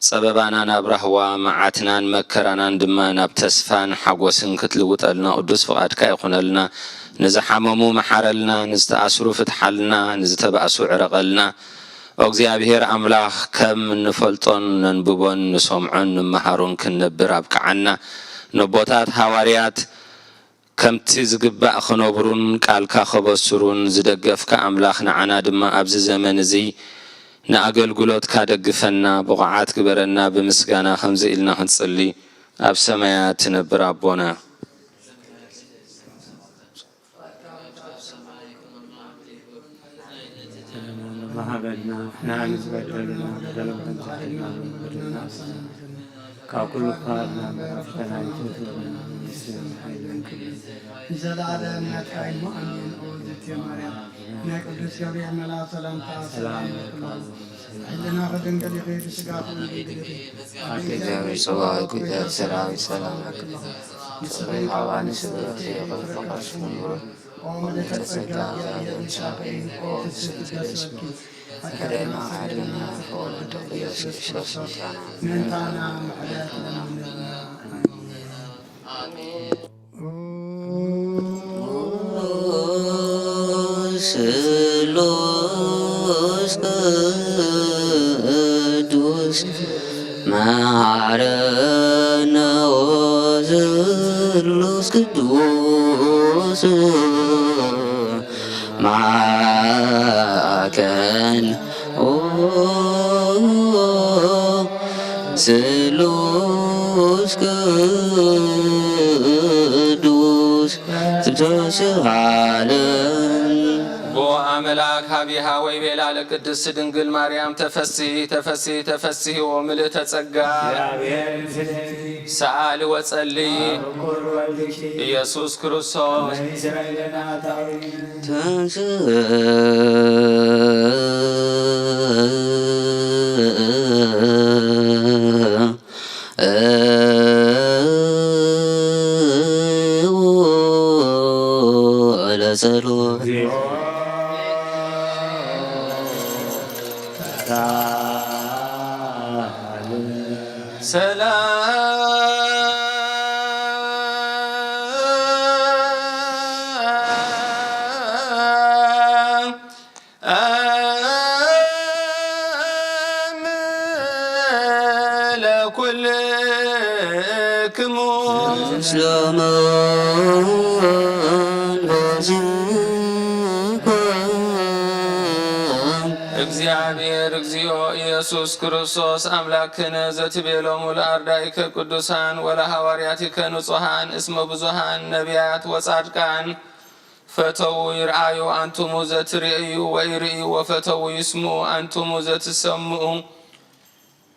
ጸበባና ናብ ራህዋ፣ መዓትናን መከራናን ድማ ናብ ተስፋን ሓጎስን ክትልውጠልና ቅዱስ ፍቓድካ ይኹነልና። ንዝሓመሙ መሓረልና፣ ንዝተኣስሩ ፍትሓልና፣ ንዝተባእሱ ዕረቐልና። ኦ እግዚኣብሔር ኣምላኽ፣ ከም እንፈልጦን ነንብቦን ንሰምዖን ንመሃሮን ክንነብር ኣብቅዓና። ነቦታት ሃዋርያት ከምቲ ዝግባእ ክነብሩን ቃልካ ከበስሩን ዝደገፍካ ኣምላኽ፣ ንዓና ድማ ኣብዚ ዘመን እዚ ንኣገልግሎትካ ደግፈና፣ ብቑዓት ግበረና። ብምስጋና ከምዚ ኢልና ክንጽሊ፣ ኣብ ሰማያት ትነብር ኣቦና፣ መሃበልና ንሕና ንዝበደሉና በደሎም ከምዝበደልና በደልና ካብ ኩሉ ክፋልና ፈተና ኣይትእትወና፣ መንግስትን ሓይልን ክብርን ንዘለዓለም ናትካ እዩ። ኣሜን። ኦ እግዝእትየ ማርያም፣ ናይ ቅዱስ ገብርኤል መልኣክ ሰላምታ ሰላም ይብለኩም። ሕልናኺ ድንግል ይኹን፣ ስጋኺ እውን ድንግል ይኹን። ኣደ እግዚኣብሔር ጸባኦት፣ ጌታ ሰራዊት ሰላም ለኪ። ንስኺ ሐዋ ንስብእቲ ፍሬ ከርሥኪ ንቡር። ኦ ምልዕተ ጸጋ፣ እግዚኣብሔር ምሳኺ፣ ኦ ፍስሕቲ ደስ በኪ። ኣከደና ሓደና ተወለደ ኢየሱስ ክርስቶስ ምእንታና ምሕረት ለምንልና። ኣሜን። ስሉስ ቅዱስ መሐረነ ወስሉስ ቅዱስ ማዕከን ስሉስ ቅዱስ ትብተስሃለን። ቦ አምላክ ሀቢሃ ወይ ቤላ ለቅድስት ድንግል ማርያም ተፈሲ ተፈሲ ተፈሲ ወምልእተ ጸጋ እግዚአብሔር ምስሌኪ። ሰአሊ ወጸሊ። አብ ኩሉ ወልድኪ ኢየሱስ ክርስቶስ። ለይስረይ ለነ ኃጣውኢነ። ተንሥእ ለጸሎት። ሰላም ለኩልክሙ። እግዚአብሔር እግዚኦ ኢየሱስ ክርስቶስ አምላክነ ዘትቤሎሙ ለአርዳኢከ ቅዱሳን ወለሐዋርያቲከ ንጹሐን እስመ ብዙኃን ነቢያት ወጻድቃን ፈተዉ ይርአዩ አንትሙ ዘትርእዩ ወኢርእዩ ወፈተዉ ይስምዑ አንትሙ ዘትሰምዑ።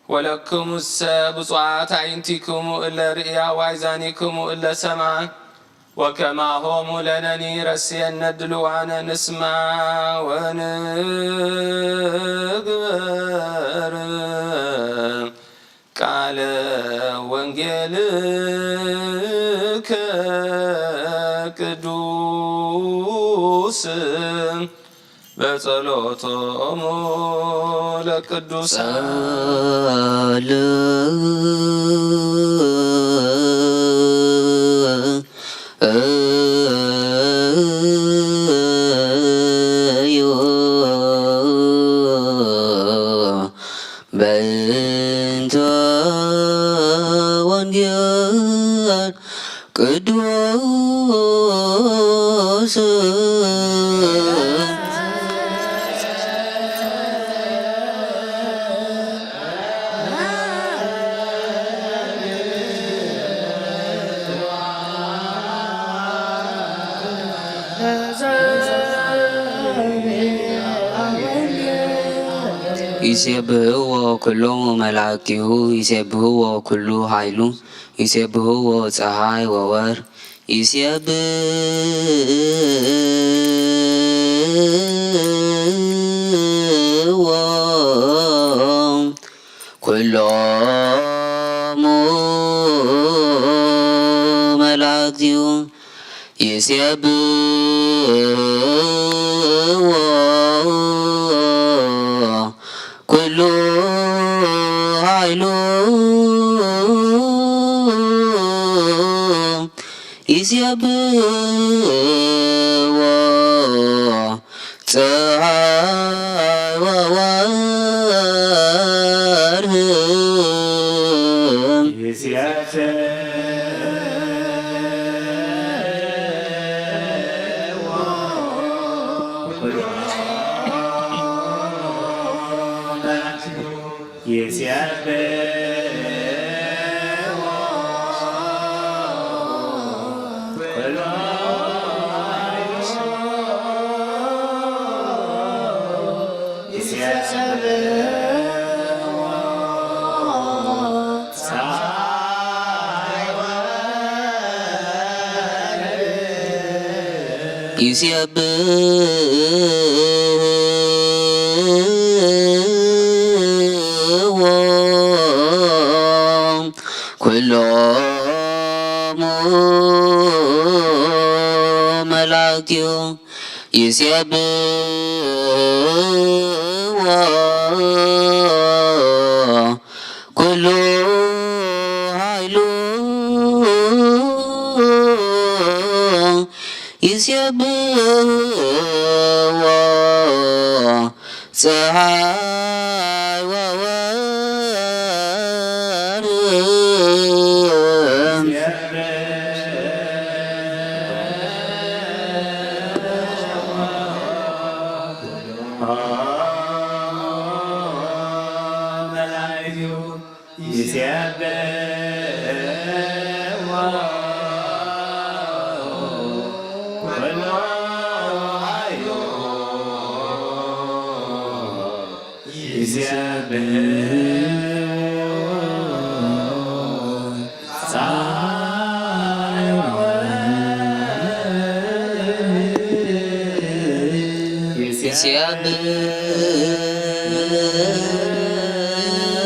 ወለክሙሰ ብፁዓት አዕይንቲክሙ እለ ርእያ ወአይዛኒክሙ እለ ሰምዓ። ወከማሆሙ ለነኒ ረስየነ ድልዋነ ንስማ ወንግበር ቃለ ወንጌልከ ቅዱስ። በጸሎቶሙ ለቅዱሳን። ጸልዩ በእንተ ወንጌል ቅዱስ። ይሴብሕዎ ኩሎሙ መላእክቲሁ፣ ይሴብሕዎ ኩሉ ኃይሉ፣ ይሴብሕዎ ፀሓይ ወወር፣ ይሴብሕዎ ኩሎሙ መላእክቲሁ፣ ይሴብሕዎ ኩሉ ኃይሉ፣ ይሴብሕዎ ፀሐይ ወወርህ። ይሴብሕዎ ኩሎሙ መላእክቲሁ፣ ይሴብሕዎ ኩሉ ኃይሉ፣ ይሴብሕዎ ፀሓይ ወወርህ። ይሴብሕዎ ኩሉ ሓይሉ ይሴብሕዎ ጻዕወ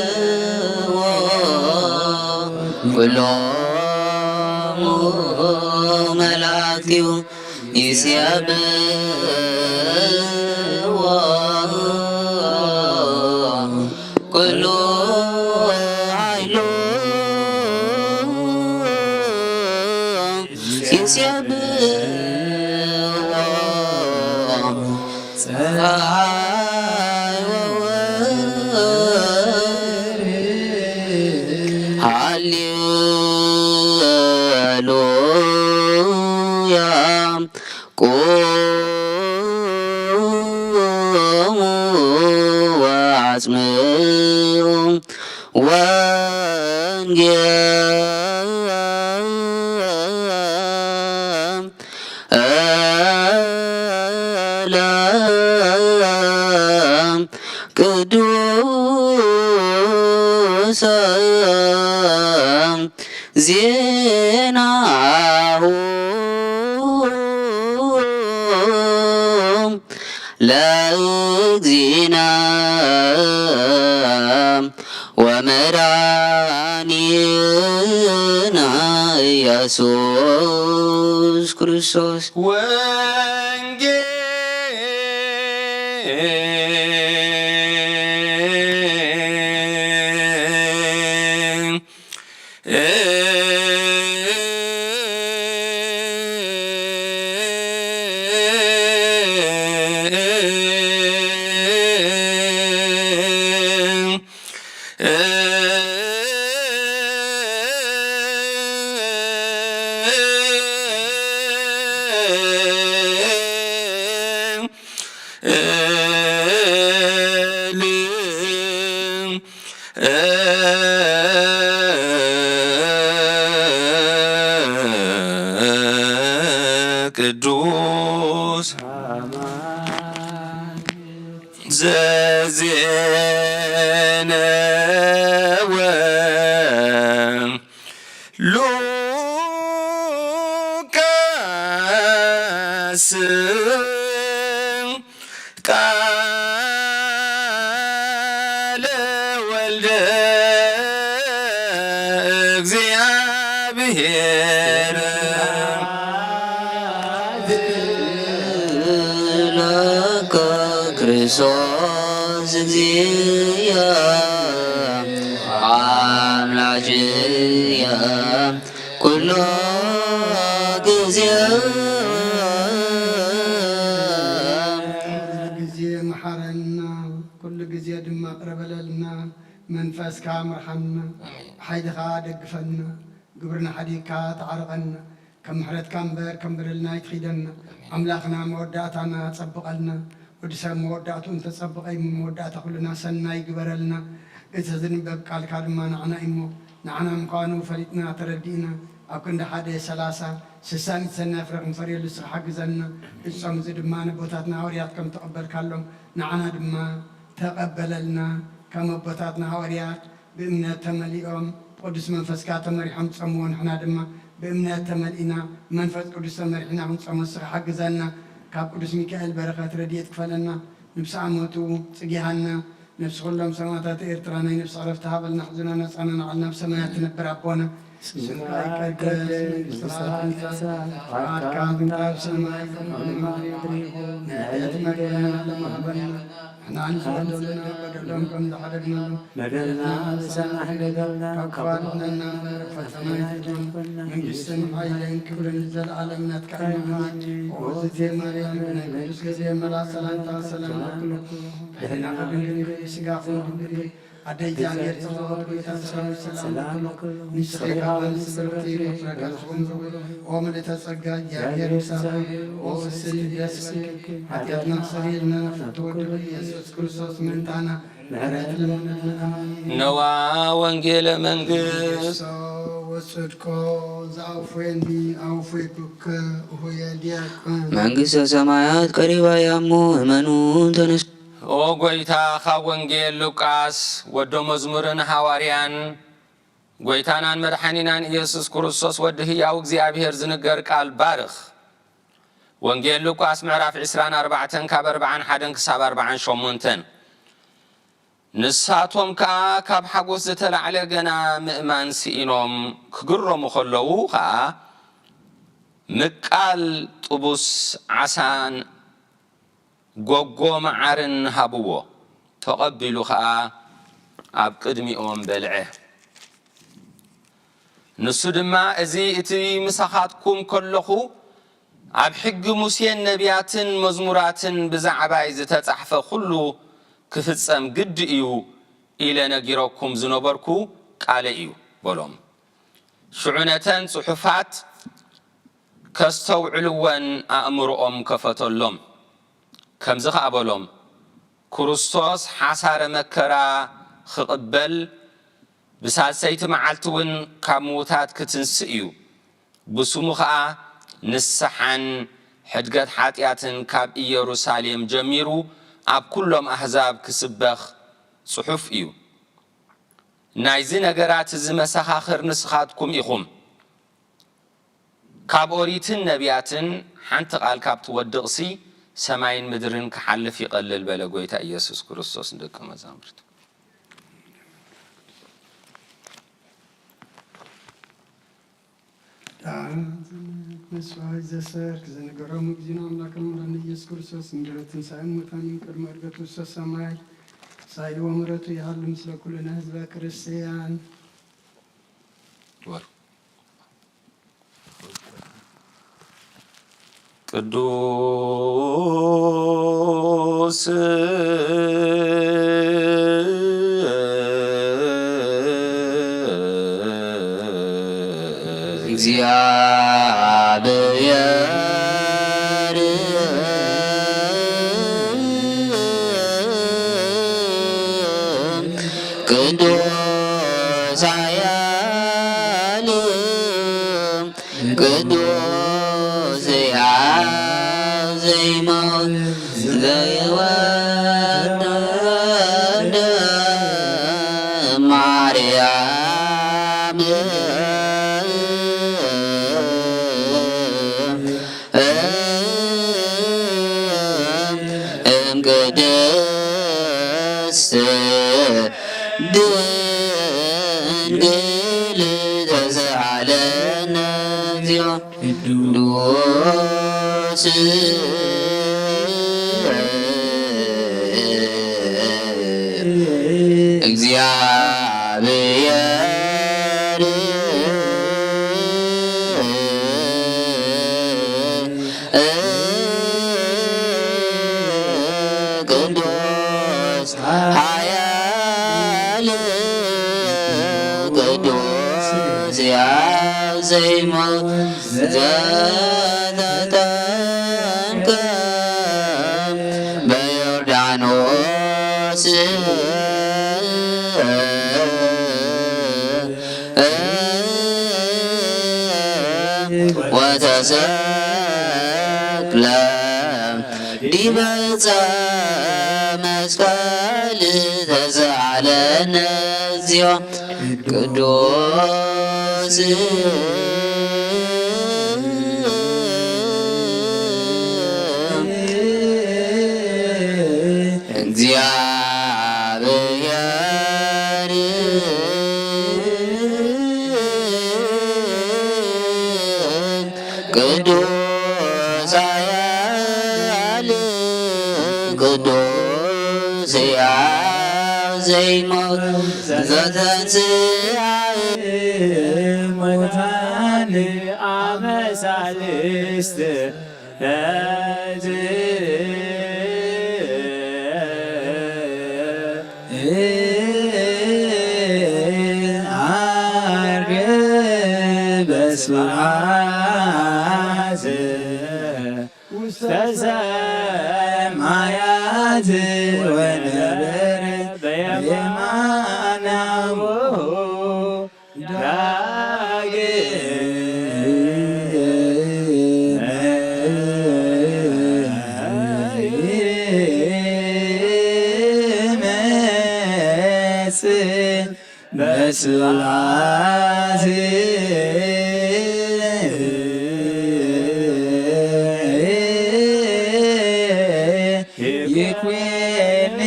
ይሴብሕዎ ኩሎሙ መላእክቲሁ ይሴብሕዎ ኩሉ ሓይሉ ይሴብሕዎ ጸሓይ ወወርሒ ሃሌሉያ። ቁሙ ወአጽምዑ ወንጌለ ቅዱሰ ዜናሁ ለእግዚእነ ወመድኃኒነ ኢየሱስ ክርስቶስ። ወንጌል ቅዱስ ዘዜነወ ሉቃስ ቃለ ወልደ እግዚአብሔር ለከ ክርስቶስ እግዚአ አምላክየ ኩሎ ግዜ። ኩሉ ግዜ መሓረና፣ ኩሉ ግዜ ድማ ቅረ በለልና። መንፈስካ ምርሓና፣ ኣሜን። ብሓይልኻ ደግፈና፣ ግብርና ሓዲግካ ተዓርቐና። ከም ምሕረትካ እምበር ከም በደልና ኣይትኺደና። ኣምላኽና መወዳእታና ጸብቐልና። ወዲ ሰብ መወዳእትኡ እንተጸብቐ እሞ መወዳእታ ኩልና ሰናይ ግበረልና። እቲ ዝንበብ ቃልካ ድማ ንዓና እሞ ንዓና ምዃኑ ፈሊጥና ተረዲእና ኣብ ክንዲ ሓደ ሰላሳ ስሳን ሰናይ ፍረ ክንፈርየሉ ንስኻ ሓግዘና። እዚ ጾም እዚ ድማ ነቦታትና ሃዋርያት ከም ተቐበልካሎም ንዓና ድማ ተቐበለልና። ከም ኣቦታትና ሃዋርያት ብእምነት ተመሊኦም ብቅዱስ መንፈስካ ተመሪሖም ጸምዎ። ንሕና ድማ ብእምነት ተመሊእና መንፈስ ቅዱስ ተመሪሕና ክንጸሞ ንስኻ ሓግዘና። ካብ ቅዱስ ሚካኤል በረኸት ረድኤት ክፈለና። ንብሰ ዓመቱ ጽጊሃና። ነፍሲ ኩሎም ሰማዕታት ኤርትራ ናይ ነፍሲ ዕረፍቲ ሃበልና። ሕዝና ነጻና ንዓልና ኣብ ሰማያት ትነብር ኣቦና ስምካ ይቀደስ፣ መንግስትኻ ትምጻእ፣ ፍቓድካ ትግበር፣ ኣብ ሰማይ ከምኡ ኣብ ምድሪ ይኹን። ንዕለት መግብና ሎሚ ሃበና። ንሕና ንዝበደሉና በደሎም ከም ዝሓደግናሉ በደልና ብሰማሕ በደልና ካብ ክፉ ኣድሕነና እምበር፣ ፈተና ኣይትግበረና። መንግስትን ሓይልን ክብርን ዘለኣለም ናትካ እዩ። ኣሜን። ኦ እግዝእትየ ማርያም፣ ናይ ቅዱስ ገብርኤል መልኣክ ሰላምታ ሰላም እብለኪ። ብሕሊናኺ ድንግል ኢኺ፣ ብስጋኺ ድንግል ኢኺ። ኣደይ እግዚኣብሔር ጸባኦት ጎይታ ሰራዊት ሰላም ለኪ፣ ንስኺ ካብ ኣንስቲ ብርኽቲ ኢኺ፣ ፍረ ከርስኺ ብሩኽ እዩ። ኦ ምልእተ ጸጋ፣ እግዚኣብሔር ምሳኺ፣ ኦ ፍስሕቲ ደስኪ፣ ሓጢኣትና ክሰረየልና ናፍቲ ወድኺ ኢየሱስ ክርስቶስ ምእንታና ምሕረት ለምንልና። ነዋ ወንጌለ መንግስት። ወጽድቆ ዘአውፌኒ አውፌኩከ እሁየ ዲያቆን። መንግስተ ሰማያት ቀሪባ እያ እሞ እመኑ ተነሱ። ኦ ጎይታ፣ ካብ ወንጌል ሉቃስ ወዶ መዝሙርን ሃዋርያን ጎይታናን መድሓኒናን ኢየሱስ ክርስቶስ ወዲ ህያው እግዚኣብሔር ዝንገር ቃል ባርኽ። ወንጌል ሉቃስ ምዕራፍ ዕስራን ኣርባዕተን ካብ ኣርብዓን ሓደን ክሳብ ኣርብዓን ሸሞንተን። ንሳቶም ከኣ ካብ ሓጎስ ዝተላዕለ ገና ምእማን ስኢኖም ክግረሙ ከለዉ ኸኣ ምቃል ጥቡስ ዓሳን ጎጎ መዓርን ሃብዎ። ተቐቢሉ ኸኣ ኣብ ቅድሚኦም በልዐ። ንሱ ድማ፣ እዚ እቲ ምሳኻትኩም ከለኹ ኣብ ሕጊ ሙሴን ነቢያትን መዝሙራትን ብዛዕባይ ዝተጻሕፈ ኩሉ ክፍጸም ግዲ እዩ ኢለ ነጊረኩም ዝነበርኩ ቃለይ እዩ በሎም። ሽዑ ነተን ጽሑፋት ከስተውዕልወን ኣእምሮኦም ከፈተሎም። ከምዚ ኸኣ በሎም፣ ክርስቶስ ሓሳረ መከራ ክቕበል ብሳልሰይቲ መዓልቲ እውን ካብ ምዉታት ክትንስእ እዩ። ብስሙ ኸኣ ንስሓን ሕድገት ሓጢኣትን ካብ ኢየሩሳሌም ጀሚሩ ኣብ ኩሎም ኣህዛብ ክስበኽ ጽሑፍ እዩ። ናይዚ ነገራት እዚ መሰኻኽር ንስኻትኩም ኢኹም። ካብ ኦሪትን ነቢያትን ሓንቲ ቃል ካብ ትወድቕሲ ሰማይን ምድርን ክሓልፍ ይቐልል በለ ጎይታ ኢየሱስ ክርስቶስ ንደቀ መዛሙርቱ። ዳን መስዋዕት ዘሰርክ ዘነገሮም እግዚእነ ኣምላክን መድኃኒነ ኢየሱስ ክርስቶስ እንግረ ትንሣኤ ሙታን ቅድመ ዕርገቱ ውስተ ሰማይ ሳይል ወምሕረቱ ይሃሉ ምስለ ኩልነ ህዝበ ክርስቲያን። ቅዱስ እግዚአብሔር ቅዱስ ኃያል ቅዱስ ሕያው ዘይሞት ዘይወርድ ማርያም እም ቅድስት ድንግል ተስአለነ እግዚኦ ቅዱስ እግዚአብሔር ቅዱስ ኃያል ቅዱስ ሕያው ዘይሞት ዘተጠምቀ በዮርዳኖስ ወተሰቅለ ዲበ ዕፀ መስቀል ተስአለነ እግዚኦ ቅዱስ እግዚአብሔር ቅዱስ ኃያል ቅዱስ ሕያው ዘይሞት ዘተንሥአ እሙታን አመ ሣልስት ስብሐት ውስተ ሰማያት ወነበረ በየማነ አቡሁ ዳግመ ይመጽእ በስብሐት ይኩንን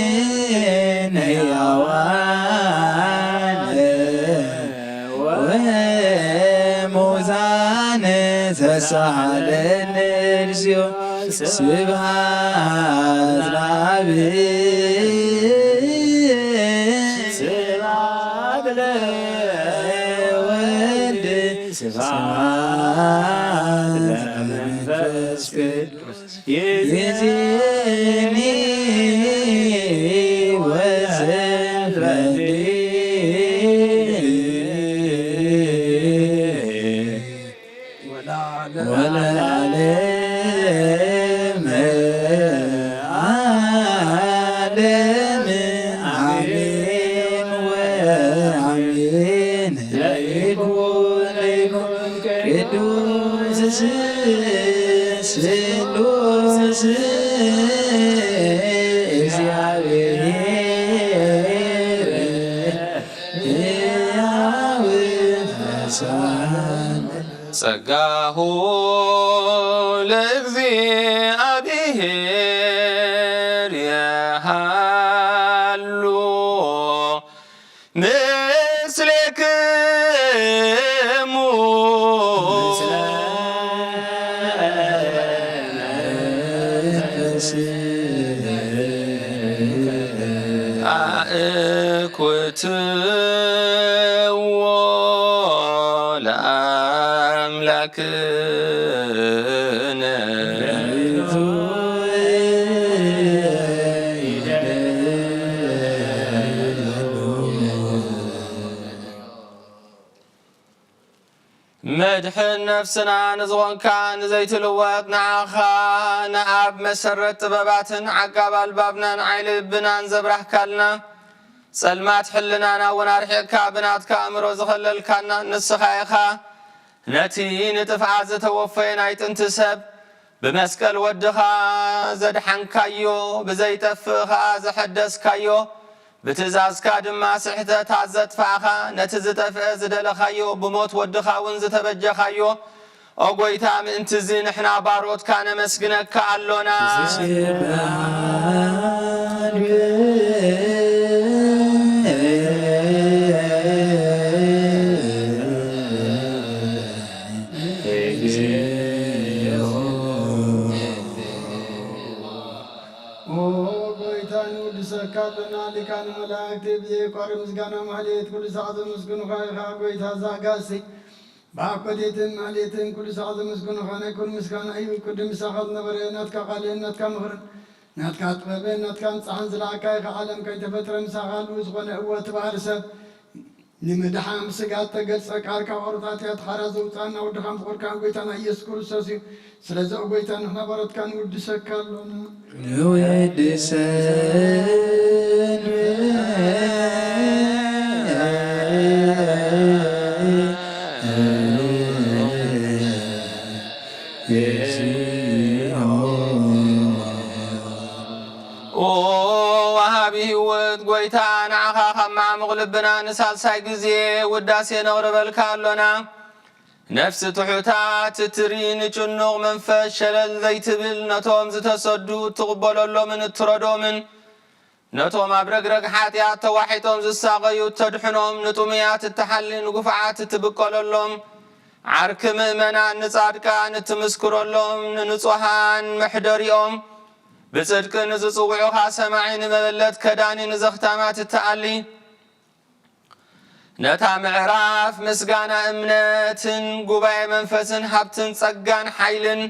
ሕያዋን ወሙታን ተሳሃለነ እግዚኦ ስብሐት ለአብ ስብሐት ለወልድ ስብሐት ለመንፈስ ቅዱስ ይዜኒ ወዘልፈኒ ወለዓለመ ዓለም አሜን ወአሜን። ለይኩን ለይኩን ቅዱስ ስሉስ እግዚአብሔር ሕያው ፈሳን ጸጋሁ ለእግዚአብሔር የሃሉ ምስሌክሙ አእኩትዎ ለአምላክነ። መድሕን ነፍስና ንዝኾንካ ንዘይትልወጥ ንዓኻ ንኣብ መሰረት ጥበባትን ዓቃብ ኣልባብናን ዓይኒ ልብናን ዘብራህካልና፣ ጸልማት ሕልናና እውን ኣርሒቕካ ብናትካ ኣእምሮ ዝኸለልካና ንስኻ ኢኻ። ነቲ ንጥፍኣት ዝተወፈየ ናይ ጥንቲ ሰብ ብመስቀል ወድኻ ዘድሓንካዮ፣ ብዘይጠፍእ ኸኣ ዘሐደስካዮ፣ ብትእዛዝካ ድማ ስሕተታት ዘጥፋእኻ፣ ነቲ ዝጠፍአ ዝደለኻዮ፣ ብሞት ወድኻ እውን ዝተበጀኻዮ፣ ኦ ጐይታ፣ ምእንቲ እዚ ንሕና ባሮትካ ነመስግነካ ኣሎና። ኦ ጐይታ፣ ንውድሰካ ኣለና፣ ሊቃነ መላእክት ብዘየቋርጥ ምስጋና ማህሌት ኩሉ ሰዓት ዘመስግኑኻ ኢኻ። ጐይታ ዛጋሲ ብኣኮቴትን ማህሌትን ኩሉ ሰዓት ዘመስግኑኻ ናይ ኩሉ ምስጋና እዩ። ቅድም ምሳኻ ዝነበረ ናትካ ቃልን ናትካ ምኽርን ናትካ ጥበብን ናትካ ንጽሓን ዝለኣካ ኢኻ። ዓለም ከይተፈጥረ ምሳኻ ህልው ዝኾነ እወ እቲ ባህሪ ሰብ ንምድሓን ስጋ እተገልጸ ቃል ካብ ኣሮት ሓጢኣት ሓራ ዘውጽኣና ወድኻን ፍቑርካን ጐይታና ኢየሱስ ክርስቶስ እዩ። ስለዚ ኦ ጐይታ ንሕና ባሮትካ ንውድሰካ ኣሎና። ንውድሰን ኦ ወሃቢ ህይወት ጐይታ፣ ንዓኻ ካብ መዓሙቕ ልብና ንሳልሳይ ግዜ ውዳሴ ነቕርበልካ ኣሎና። ነፍሲ ትሑታት እትርኢ፣ ንጭኑቕ መንፈስ ሸለል ዘይትብል፣ ነቶም ዝተሰዱ እትቕበለሎምን እትረድኦምን፣ ነቶም ኣብ ረግረግ ሓጢኣት ተዋሒጦም ዝሳቐዩ እተድሕኖም፣ ንጥሙያት እትሓሊ፣ ንግፉዓት እትብቀለሎም፣ ዓርኪ ምእመናን ንጻድቃን እትምስክረሎም፣ ንንጹሃን መሕደሪኦም፣ ብጽድቂ ንዝጽውዑኻ ሰማዒ፣ ንመበለት ከዳኒ፣ ንዘኽታማት እትኣሊ፣ ነታ ምዕራፍ ምስጋና እምነትን ጉባኤ መንፈስን ሃብትን ጸጋን ሓይልን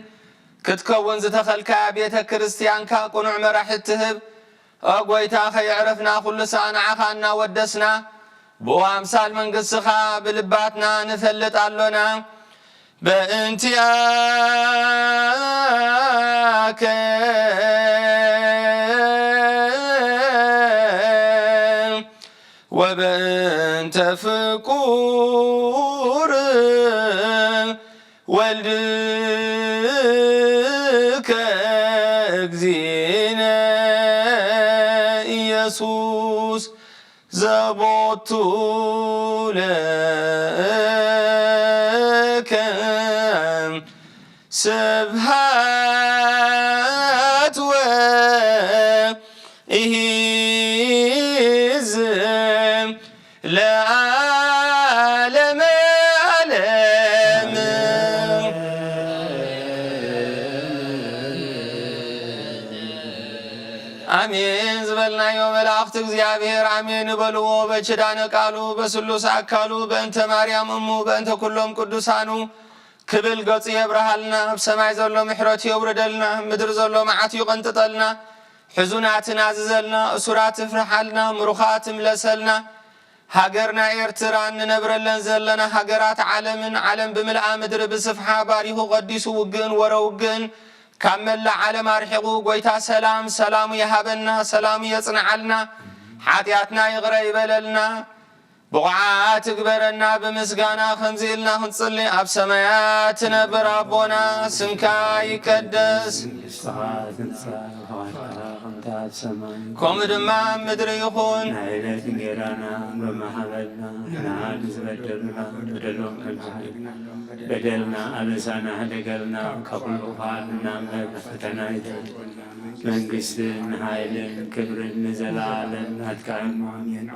ክትከውን ዝተኸልካያ ቤተ ክርስቲያንካ ቅኑዕ መራሒ እትህብ፣ ኦ ጐይታ፣ ከየዕረፍና ኩሉ ሰዓት ንዓኻ እናወደስና፣ ብኡ ኣምሳል መንግሥትኻ ብልባትና ንፈልጥ ኣሎና። በእንቲኣከ ወበእንተ ፍቁር ወልድከ እግዚእነ ኢየሱስ ዘቦቱ ለከ ስብሃት ወኢሂዝ ለዓለመ ዓለም። ኣሜን ዝበልናዮ መላእኽቲ እግዚኣብሔር ኣሜን ይበልዎ። በኪዳነ ቃሉ በስሉስ ኣካሉ በእንተ ማርያም እሙ በእንተ ኩሎም ቅዱሳኑ ክብል ገጹ የብርሃልና። ኣብ ሰማይ ዘሎ ምሕረቱ የውርደልና፣ ምድሪ ዘሎ መዓት ይቐንጥጠልና። ሕዙናት ናዝዘልና፣ እሱራት ፍርሓልና፣ ምሩኻት ምለሰልና። ሃገርና ኤርትራን ንነብረለን ዘለና ሃገራት ዓለምን ዓለም ብምልኣ ምድሪ ብስፍሓ ባሪኹ ቀዲሱ ውግእን ወረ ውግእን ካብ መላእ ዓለም ኣርሒቑ ጎይታ ሰላም ሰላሙ ይሃበና፣ ሰላሙ የጽንዓልና፣ ሓጢኣትና ይቕረ ይበለልና። ብቑዓት እግበረና። ብምስጋና ከምዚ ኢልና ክንጽሊ፣ ኣብ ሰማያት ትነብር ኣቦና፣ ስምካ ይቀደስ፣ መንግስትኻ ትምጻእ፣ ፈቓድካ ከምቲ ኣብ ሰማይ ከምኡ ድማ ኣብ ምድሪ ይኹን። ናይ ዕለት እንጌራና ሎሚ ሃበና፣ ንዓና ዝበደሉና በደሎም ከምዝሓለና፣ በደልና ኣበሳና ሕደገልና፣ ካብ ኩሉ ክፋኣት እናምበር ናብ ፈተና ኣይተእትወና፣ መንግስትን ሓይልን ክብርን ንዘለኣለም ናትካ እዩ። ኣሜን።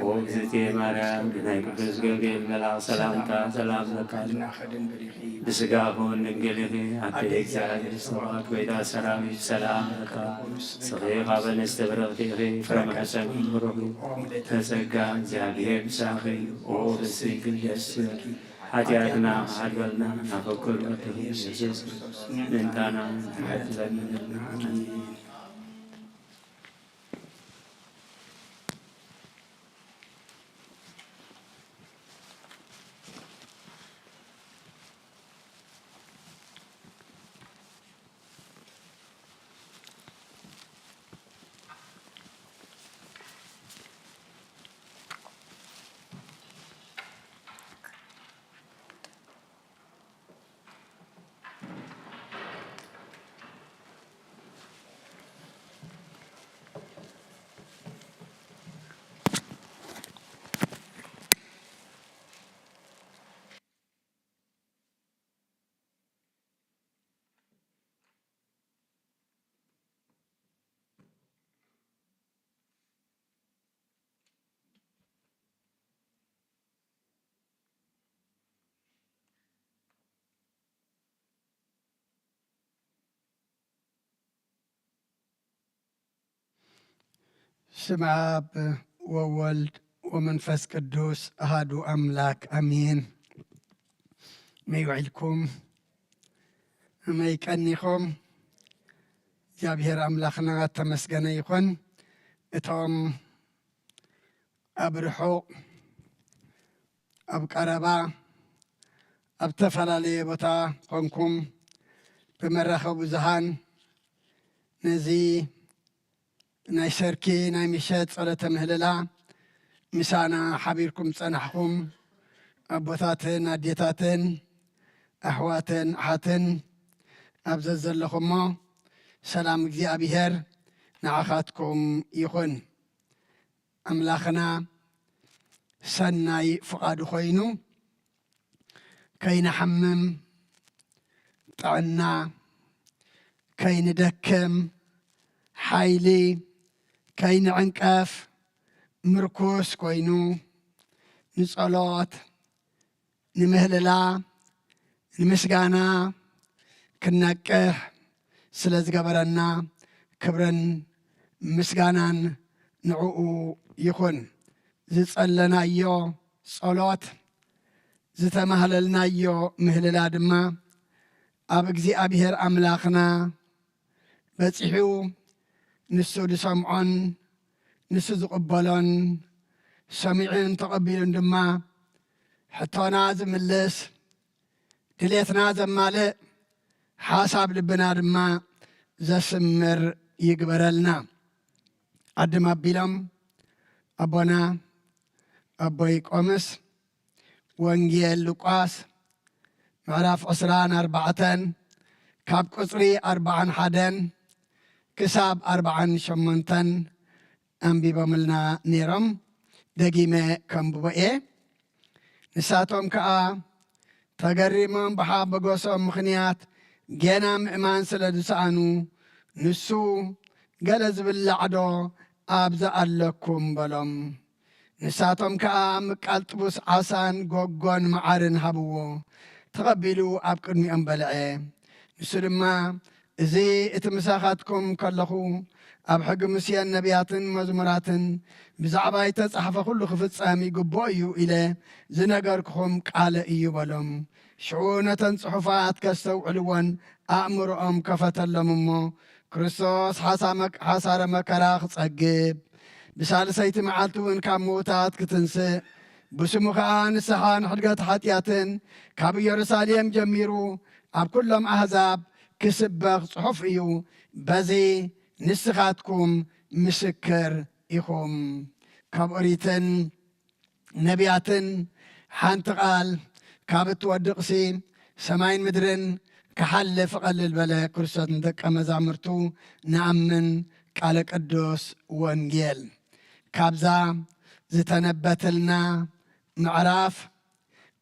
ኦ እግዝእትየ ማርያም፣ ብናይ ቅዱስ ገብርኤል መልኣኽ ሰላምታ ሰላም እብለካ። ብስጋኹን ድንግል ኢኺ፣ ኣደ እግዚኣብሔር፣ ዝተባረኽት፣ ጎይታ ሰራዊት ሰላም ለካ። ንስኺ ካብ ኣንስቲ ብርኽቲ ኢኺ፣ ፍረ ማሕፀንኪ ብሩኽ እዩ። ተጸጋ እግዚኣብሔር ምሳኺ እዩ። ኦ ብስንኪ ደስ ይበልኪ፣ ሓጢኣትና ሓድገልና፣ ናብ ፍቁር ወድኺ ኢየሱስ ምእንታና ምሕረት ለምንልና። ኣሜን። ስም ኣብ ወወልድ ወመንፈስ ቅዱስ ኣሃዱ ኣምላክ ኣሜን። መይ ውዒልኩም? መይ ቀኒኹም? እግዚኣብሔር ኣምላኽና ተመስገነ ይኹን። እቶም ኣብ ርሑቕ፣ ኣብ ቀረባ፣ ኣብ ዝተፈላለየ ቦታ ኮንኩም ብመራኸቢ ብዙሃን ነዚ ናይ ሰርኪ ናይ ምሸት ጸሎተ ምህልላ ምሳና ሓቢርኩም ጸናሕኹም ኣቦታትን ኣዴታትን ኣሕዋትን ኣሓትን ኣብ ዘዘለኹሞ ሰላም እግዚኣብሔር ንዓኻትኩም ይኹን። ኣምላኽና ሰናይ ፍቓዱ ኮይኑ ከይንሓምም ጥዕና፣ ከይንደክም ሓይሊ፣ ከይንዕንቀፍ ምርኩስ ኮይኑ ንጸሎት፣ ንምህልላ፣ ንምስጋና ክንነቅሕ ስለ ዝገበረና ክብርን ምስጋናን ንዕኡ ይኹን። ዝጸለናዮ ጸሎት፣ ዝተማህለልናዮ ምህልላ ድማ ኣብ እግዚኣብሔር ኣምላኽና በጺሑ፣ ንሱ ዝሰምዖን ንሱ ዝቕበሎን፣ ሰሚዑን ተቐቢሉን ድማ ሕቶና ዝምልስ፣ ድሌትና ዘማልእ፣ ሓሳብ ልብና ድማ ዘስምር ይግበረልና። ዓድም ኣቢሎም ኣቦና ኣቦይ ቆምስ ወንጌል ሉቃስ ምዕራፍ ዕስራን ኣርባዕተን ካብ ቁጽሪ ኣርባዓን ሓደን ክሳብ ኣርባዓን ሸሞንተን ኣንቢቦምልና ነይሮም። ደጊመ ከንብቦ እየ። ንሳቶም ከኣ ተገሪሞም ብሓጎሶም ምኽንያት ጌና ምእማን ስለ ዝሰኣኑ፣ ንሱ፣ "ገለ ዝብላዕ ዶ ኣብዚ ኣለኩም?" በሎም። ንሳቶም ከኣ ምቃል ጥቡስ ዓሳን ጎጎን መዓርን ሃብዎ። ተቐቢሉ ኣብ ቅድሚኦም በልዐ። ንሱ ድማ፣ "እዚ እቲ ምሳኻትኩም ከለኹ ኣብ ሕጊ ሙሴን ነቢያትን መዝሙራትን ብዛዕባይ እተጻሕፈ ኩሉ ክፍጸም ይግብኦ እዩ ኢለ ዝነገርኩኹም ቃለ እዩ" በሎም። ሽዑ ነተን ጽሑፋት ከስተውዕልወን ኣእምሮኦም ከፈተሎም እሞ፣ ክርስቶስ ሓሳ-፣ ሓሳረ መከራ ክጸግብ፣ ብሳልሰይቲ መዓልቲ እውን ካብ ምዉታት ክትንስእ፣ ብስሙ ኸኣ ንስሓን ሕድገት ሓጢኣትን ካብ ኢየሩሳሌም ጀሚሩ ኣብ ኩሎም ኣህዛብ ክስበኽ ጽሑፍ እዩ። በዚ ንስኻትኩም ምስክር ኢኹም። ካብ ኦሪትን ነቢያትን ሓንቲ ቃል ካብ እትወድቕሲ፣ ሰማይን ምድርን ክሓልፍ እቐልል በለ። ክርስቶስ ንደቀ መዛሙርቱ፣ "ንኣምን ቃለ ቅዱስ ወንጌል ካብዛ ዝተነበተልና ምዕራፍ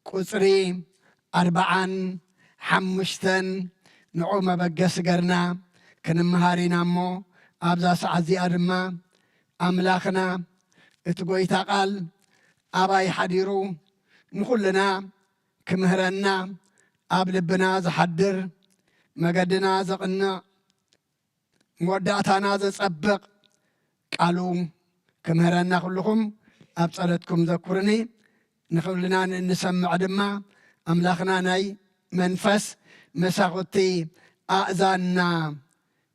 ቁጽሪ ኣርባዓን ሓሙሽተን ንዑ መበገሲ ገርና ክንመሃር ኢና እሞ፣ ኣብዛ ሰዓት እዚኣ ድማ ኣምላኽና እቲ ጐይታ ቃል ኣባይ ሓዲሩ ንኹልና ክምህረና፣ ኣብ ልብና ዝሓድር፣ መገድና ዘቕንዕ፣ መወዳእታና ዘጸብቕ ቃሉ ክምህረና ኩልኹም ኣብ ጸሎትኩም ዘኩርኒ። ንኹልና ንሰምዕ ድማ ኣምላኽና ናይ መንፈስ መሳኹቲ ኣእዛንና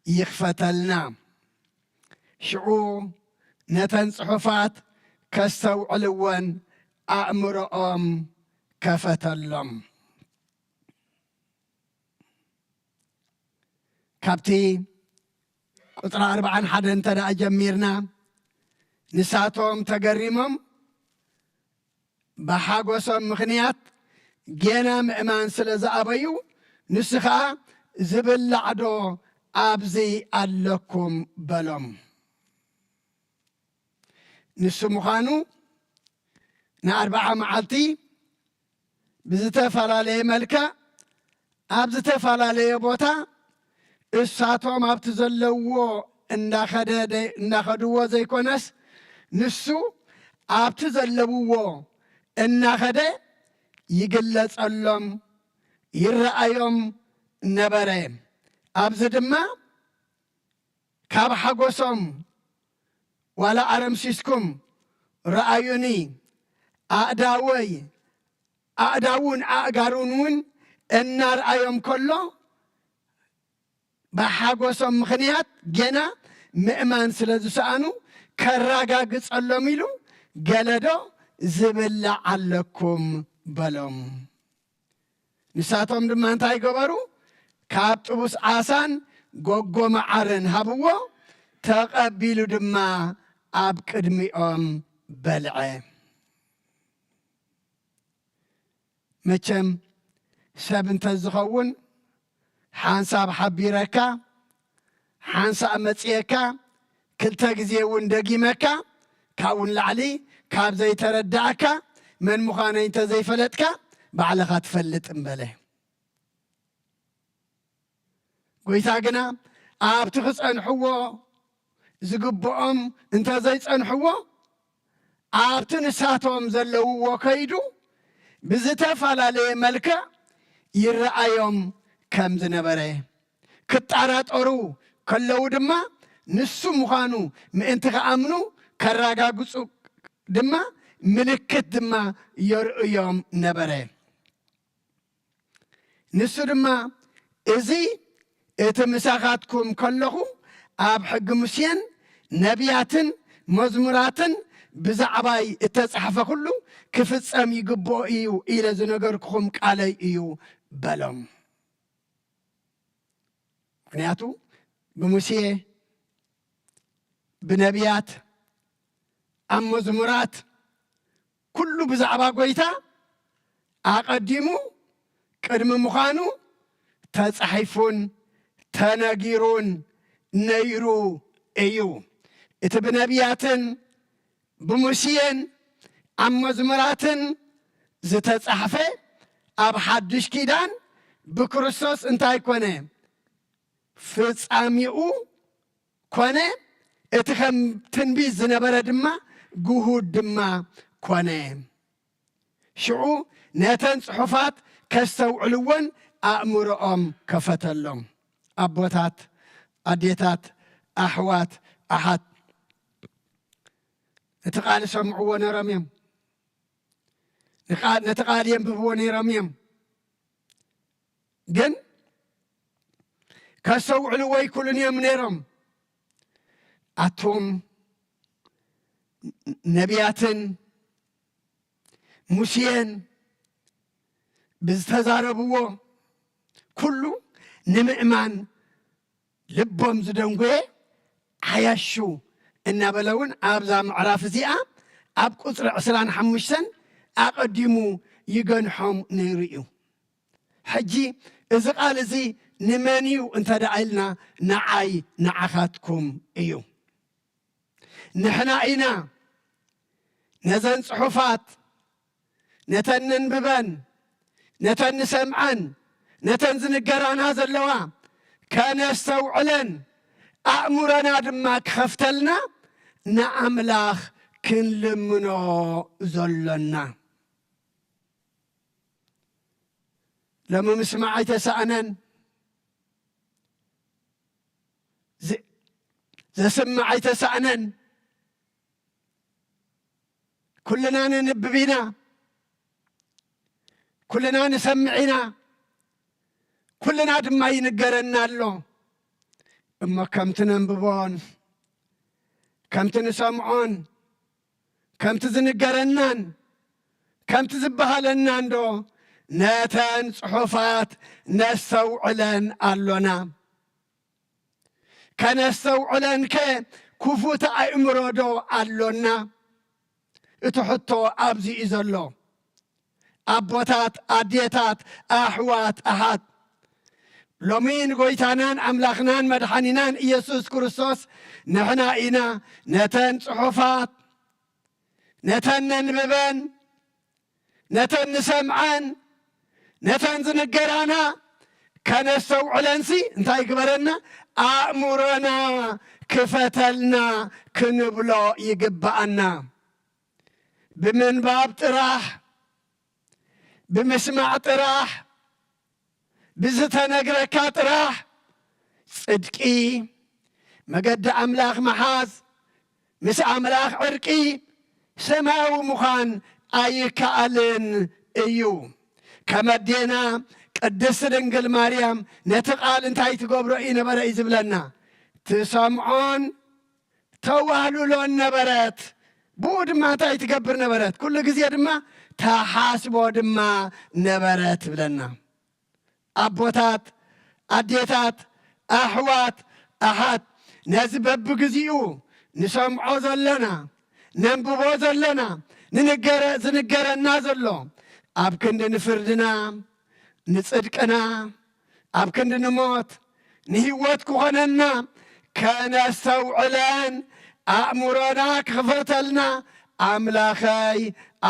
ይኽፈተልና። ሽዑ ነተን ጽሑፋት ከስተውዕልወን ኣእምሮኦም ከፈተሎም። ካብቲ ቁጽሪ ኣርባዓን ሓደን እንተ ደኣ ጀሚርና፣ ንሳቶም ተገሪሞም ብሓጎሶም ምኽንያት ጌና ምእማን ስለ ዝኣበዩ፣ ንሱ ኸኣ፣ "ዝብላዕ ዶ ኣብዚ ኣለኩም?" በሎም። ንሱ ምዃኑ ንኣርብዓ መዓልቲ ብዝተፈላለየ መልክዕ ኣብ ዝተፈላለየ ቦታ እሳቶም ኣብቲ ዘለውዎ እንዳኸደ ደ-፣ እንዳኸድዎ ዘይኮነስ፣ ንሱ ኣብቲ ዘለውዎ እናኸደ ይግለጸሎም፣ ይረኣዮም ነበረ። ኣብዚ ድማ ካብ ሓጎሶም ዋላ ኣረምሲስኩም ረኣዩኒ፣ ኣእዳወይ፣ ኣእዳውን ኣእጋሩን እውን እናርኣዮም ከሎ፣ ብሓጎሶም ምኽንያት ጌና ምእማን ስለ ዝሰኣኑ፣ ከረጋግጸሎም ኢሉ፣ "ገለዶ ዝብላዕ ኣለኩም?" በሎም። ንሳቶም ድማ እንታይ ገበሩ? ካብ ጥቡስ ዓሳን ጎጎ መዓርን ሃብዎ፣ ተቐቢሉ ድማ ኣብ ቅድሚኦም በልዐ። መቸም ሰብ እንተ ዝኸውን፣ ሓንሳብ ሓቢረካ፣ ሓንሳብ መጽየካ፣ ክልተ ግዜ እውን ደጊመካ፣ ካብኡ ንላዕሊ ካብ ዘይተረዳእካ፣ መን ምዃነይ እንተ ዘይፈለጥካ፣ ባዕልኻ ትፈልጥ እምበለ። ጐይታ ግና ኣብቲ ክጸንሕዎ ዝግብኦም እንተ ዘይጸንሕዎ፣ ኣብቲ ንሳቶም ዘለውዎ ከይዱ ብዝተፈላለየ መልክዕ ይረኣዮም ከም ዝነበረ፣ ክጠራጠሩ ከለዉ ድማ ንሱ ምዃኑ ምእንቲ ክኣምኑ ከረጋግጹ ድማ ምልክት ድማ የርእዮም ነበረ። ንሱ ድማ፣ "እዚ እቲ ምሳኻትኩም ከለኹ ኣብ ሕጊ ሙሴን ነቢያትን መዝሙራትን ብዛዕባይ እተጻሕፈ ኩሉ ክፍጸም ይግብኦ እዩ ኢለ ዝነገርኩኹም ቃለይ እዩ" በሎም። ምኽንያቱ ብሙሴ፣ ብነቢያት፣ ኣብ መዝሙራት ኩሉ ብዛዕባ ጐይታ ኣቐዲሙ ቅድሚ ምዃኑ ተጻሒፉን ተነጊሩን ነይሩ እዩ። እቲ ብነቢያትን ብሙሴን ኣብ መዝሙራትን ዝተጻሕፈ ኣብ ሓድሽ ኪዳን ብክርስቶስ እንታይ ኮነ? ፍጻሜኡ ኮነ። እቲ ከም ትንቢት ዝነበረ ድማ ግሁድ ድማ ኮነ። ሽዑ ነተን ጽሑፋት ከስተውዕልዎን ኣእምሮኦም ከፈተሎም። ኣቦታት፣ ኣዴታት፣ ኣሕዋት፣ ኣሓት፣ ነቲ ቃል ይሰምዕዎ ነይሮም እዮም። ንቃ-፣ ነቲ ቃል የንብብዎ ነይሮም እዮም። ግን ከስተውዕልዎ ኣይክእሉን እዮም ነይሮም። ኣቱም ነቢያትን ሙሴን ብዝተዛረብዎ ኩሉ ንምእማን ልቦም ዝደንጎየ ዓያሹ እናበለ እውን ኣብዛ ምዕራፍ እዚኣ ኣብ ቁጽሪ ዕስራን ሓሙሽተን ኣቐዲሙ ይገንሖም ነይሩ እዩ። ሕጂ እዚ ቃል እዚ ንመን እዩ እንተ ደኣ ኢልና፣ ንዓይ ንዓኻትኩም እዩ። ንሕና ኢና ነዘን ጽሑፋት፣ ነተን ነንብበን፣ ነተን ንሰምዐን፣ ነተን ዝንገራና ዘለዋ ከነስተውዕለን፣ ኣእምሮና ድማ ክኸፍተልና ንኣምላኽ ክንልምኖ ዘሎና። ሎሚ ምስማዕ ኣይተሳእነን፣ ዝ-፣ ዘስምዕ ኣይተሳእነን። ኩልና ነንብብ ኢና፣ ኩልና ንሰምዕ ኢና፣ ኩልና ድማ ይንገረና ኣሎ። እሞ ከምቲ ነንብቦን ከምቲ ንሰምዖን ከምቲ ዝንገረናን ከምቲ ዝበሃለናን ዶ ነተን ጽሑፋት ነስተውዕለን ኣሎና? ከነስተውዕለንከ ክፉት ኣእምሮ ዶ ኣሎና? እቲ ሕቶ ኣብዚ እዩ ዘሎ። ኣቦታት፣ ኣዴታት፣ ኣሕዋት፣ ኣሓት፣ ሎሚ ንጎይታናን ኣምላኽናን መድሓኒናን ኢየሱስ ክርስቶስ ንሕና ኢና ነተን ጽሑፋት፣ ነተን ነንብበን፣ ነተን ንሰምዐን፣ ነተን ዝንገራና ከነስተውዕለንሲ እንታይ ግበረና? ኣእምሮና ክፈተልና ክንብሎ ይግብኣና። ብምንባብ ጥራሕ፣ ብምስማዕ ጥራሕ፣ ብዝተነግረካ ጥራሕ ጽድቂ፣ መገዲ ኣምላኽ ምሓዝ፣ ምስ ኣምላኽ ዕርቂ፣ ሰማያዊ ምዃን ኣይከኣልን እዩ። ከም ኣዴና ቅድስቲ ድንግል ማርያም ነቲ ቃል እንታይ ትገብሮ እዩ ነበረ እዩ ዝብለና? ትሰምዖን ተዋህልሎን ነበረት። ብኡ ድማ እንታይ ትገብር ነበረት? ኩሉ ግዜ ድማ ተሓስቦ ድማ ነበረት ትብለና። ኣቦታት፣ ኣዴታት፣ ኣሕዋት፣ ኣሓት፣ ነዚ በብግዚኡ ንሰምዖ ዘለና፣ ነንብቦ ዘለና፣ ንንገረ-፣ ዝንገረና ዘሎ፣ ኣብ ክንዲ ንፍርድና፣ ንጽድቅና፣ ኣብ ክንዲ ንሞት ንህይወት ክኾነና ከነስተውዕለን ኣእምሮና ክኽፈተልና፣ ኣምላኸይ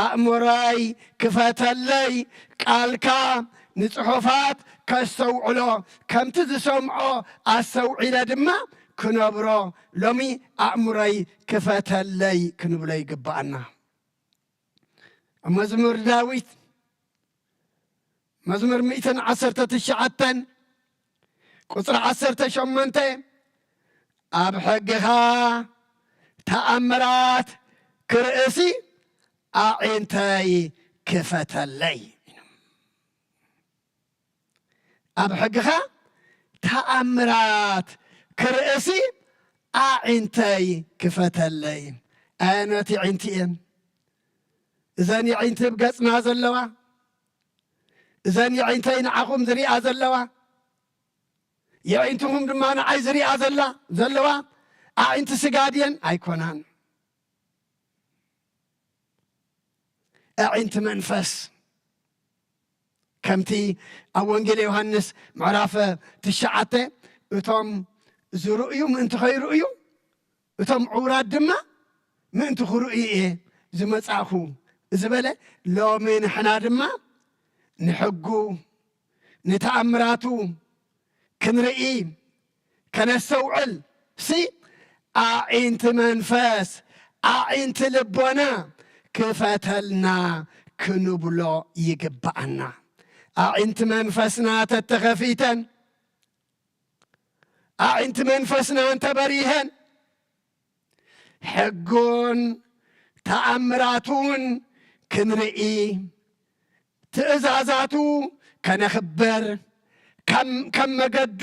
ኣእምሮይ ክፈተለይ፣ ቃልካ ንጽሑፋት ከስተውዕሎ፣ ከምቲ ዝሰምዖ ኣስተውዒለ ድማ ክነብሮ፣ ሎሚ ኣእምሮይ ክፈተለይ ክንብሎ ይግብኣና። ኣብ መዝሙር ዳዊት መዝሙር ሚእትን ዓሰርተ ትሽዓተን ቁጽሪ ዓሰርተ ሸሞንተ፣ ኣብ ሕግኻ ተኣምራት ክርእሲ ኣዒንተይ ክፈተለይ። ኣብ ሕግኻ ተኣምራት ክርእሲ ኣዒንተይ ክፈተለይ። ኣየኖት ኣዒንቲ እየን? እዘን ኣዒንቲ ኣብ ገጽና ዘለዋ፣ እዘን የዒንተይ ንዓኹም ዝሪኣ ዘለዋ፣ የዒንትኹም ድማ ንዓይ ዝሪኣ ዘላ ዘለዋ ኣዒንቲ ስጋ ድየን? ኣይኮናን። ኣዒንቲ መንፈስ፣ ከምቲ ኣብ ወንጌል ዮሃንስ ምዕራፍ ትሽዓተ፣ እቶም ዝርእዩ ምእንቲ ከይርእዩ፣ እቶም ዕውራት ድማ ምእንቲ ክርእዩ እየ ዝመጻእኹ ዝበለ፣ ሎሚ ንሕና ድማ ንሕጉ፣ ንተኣምራቱ ክንርኢ፣ ከነስተውዕል ሲ፣ ኣዒንቲ መንፈስ፣ ኣዒንቲ ልቦና ክፈተልና ክንብሎ ይግብኣና። ኣዒንቲ መንፈስና ተተኸፊተን፣ ኣዒንቲ መንፈስና እንተበሪሀን፣ ሕጉን ተኣምራቱን ክንርኢ፣ ትእዛዛቱ ከነኽብር፣ ከም፣ ከም መገዱ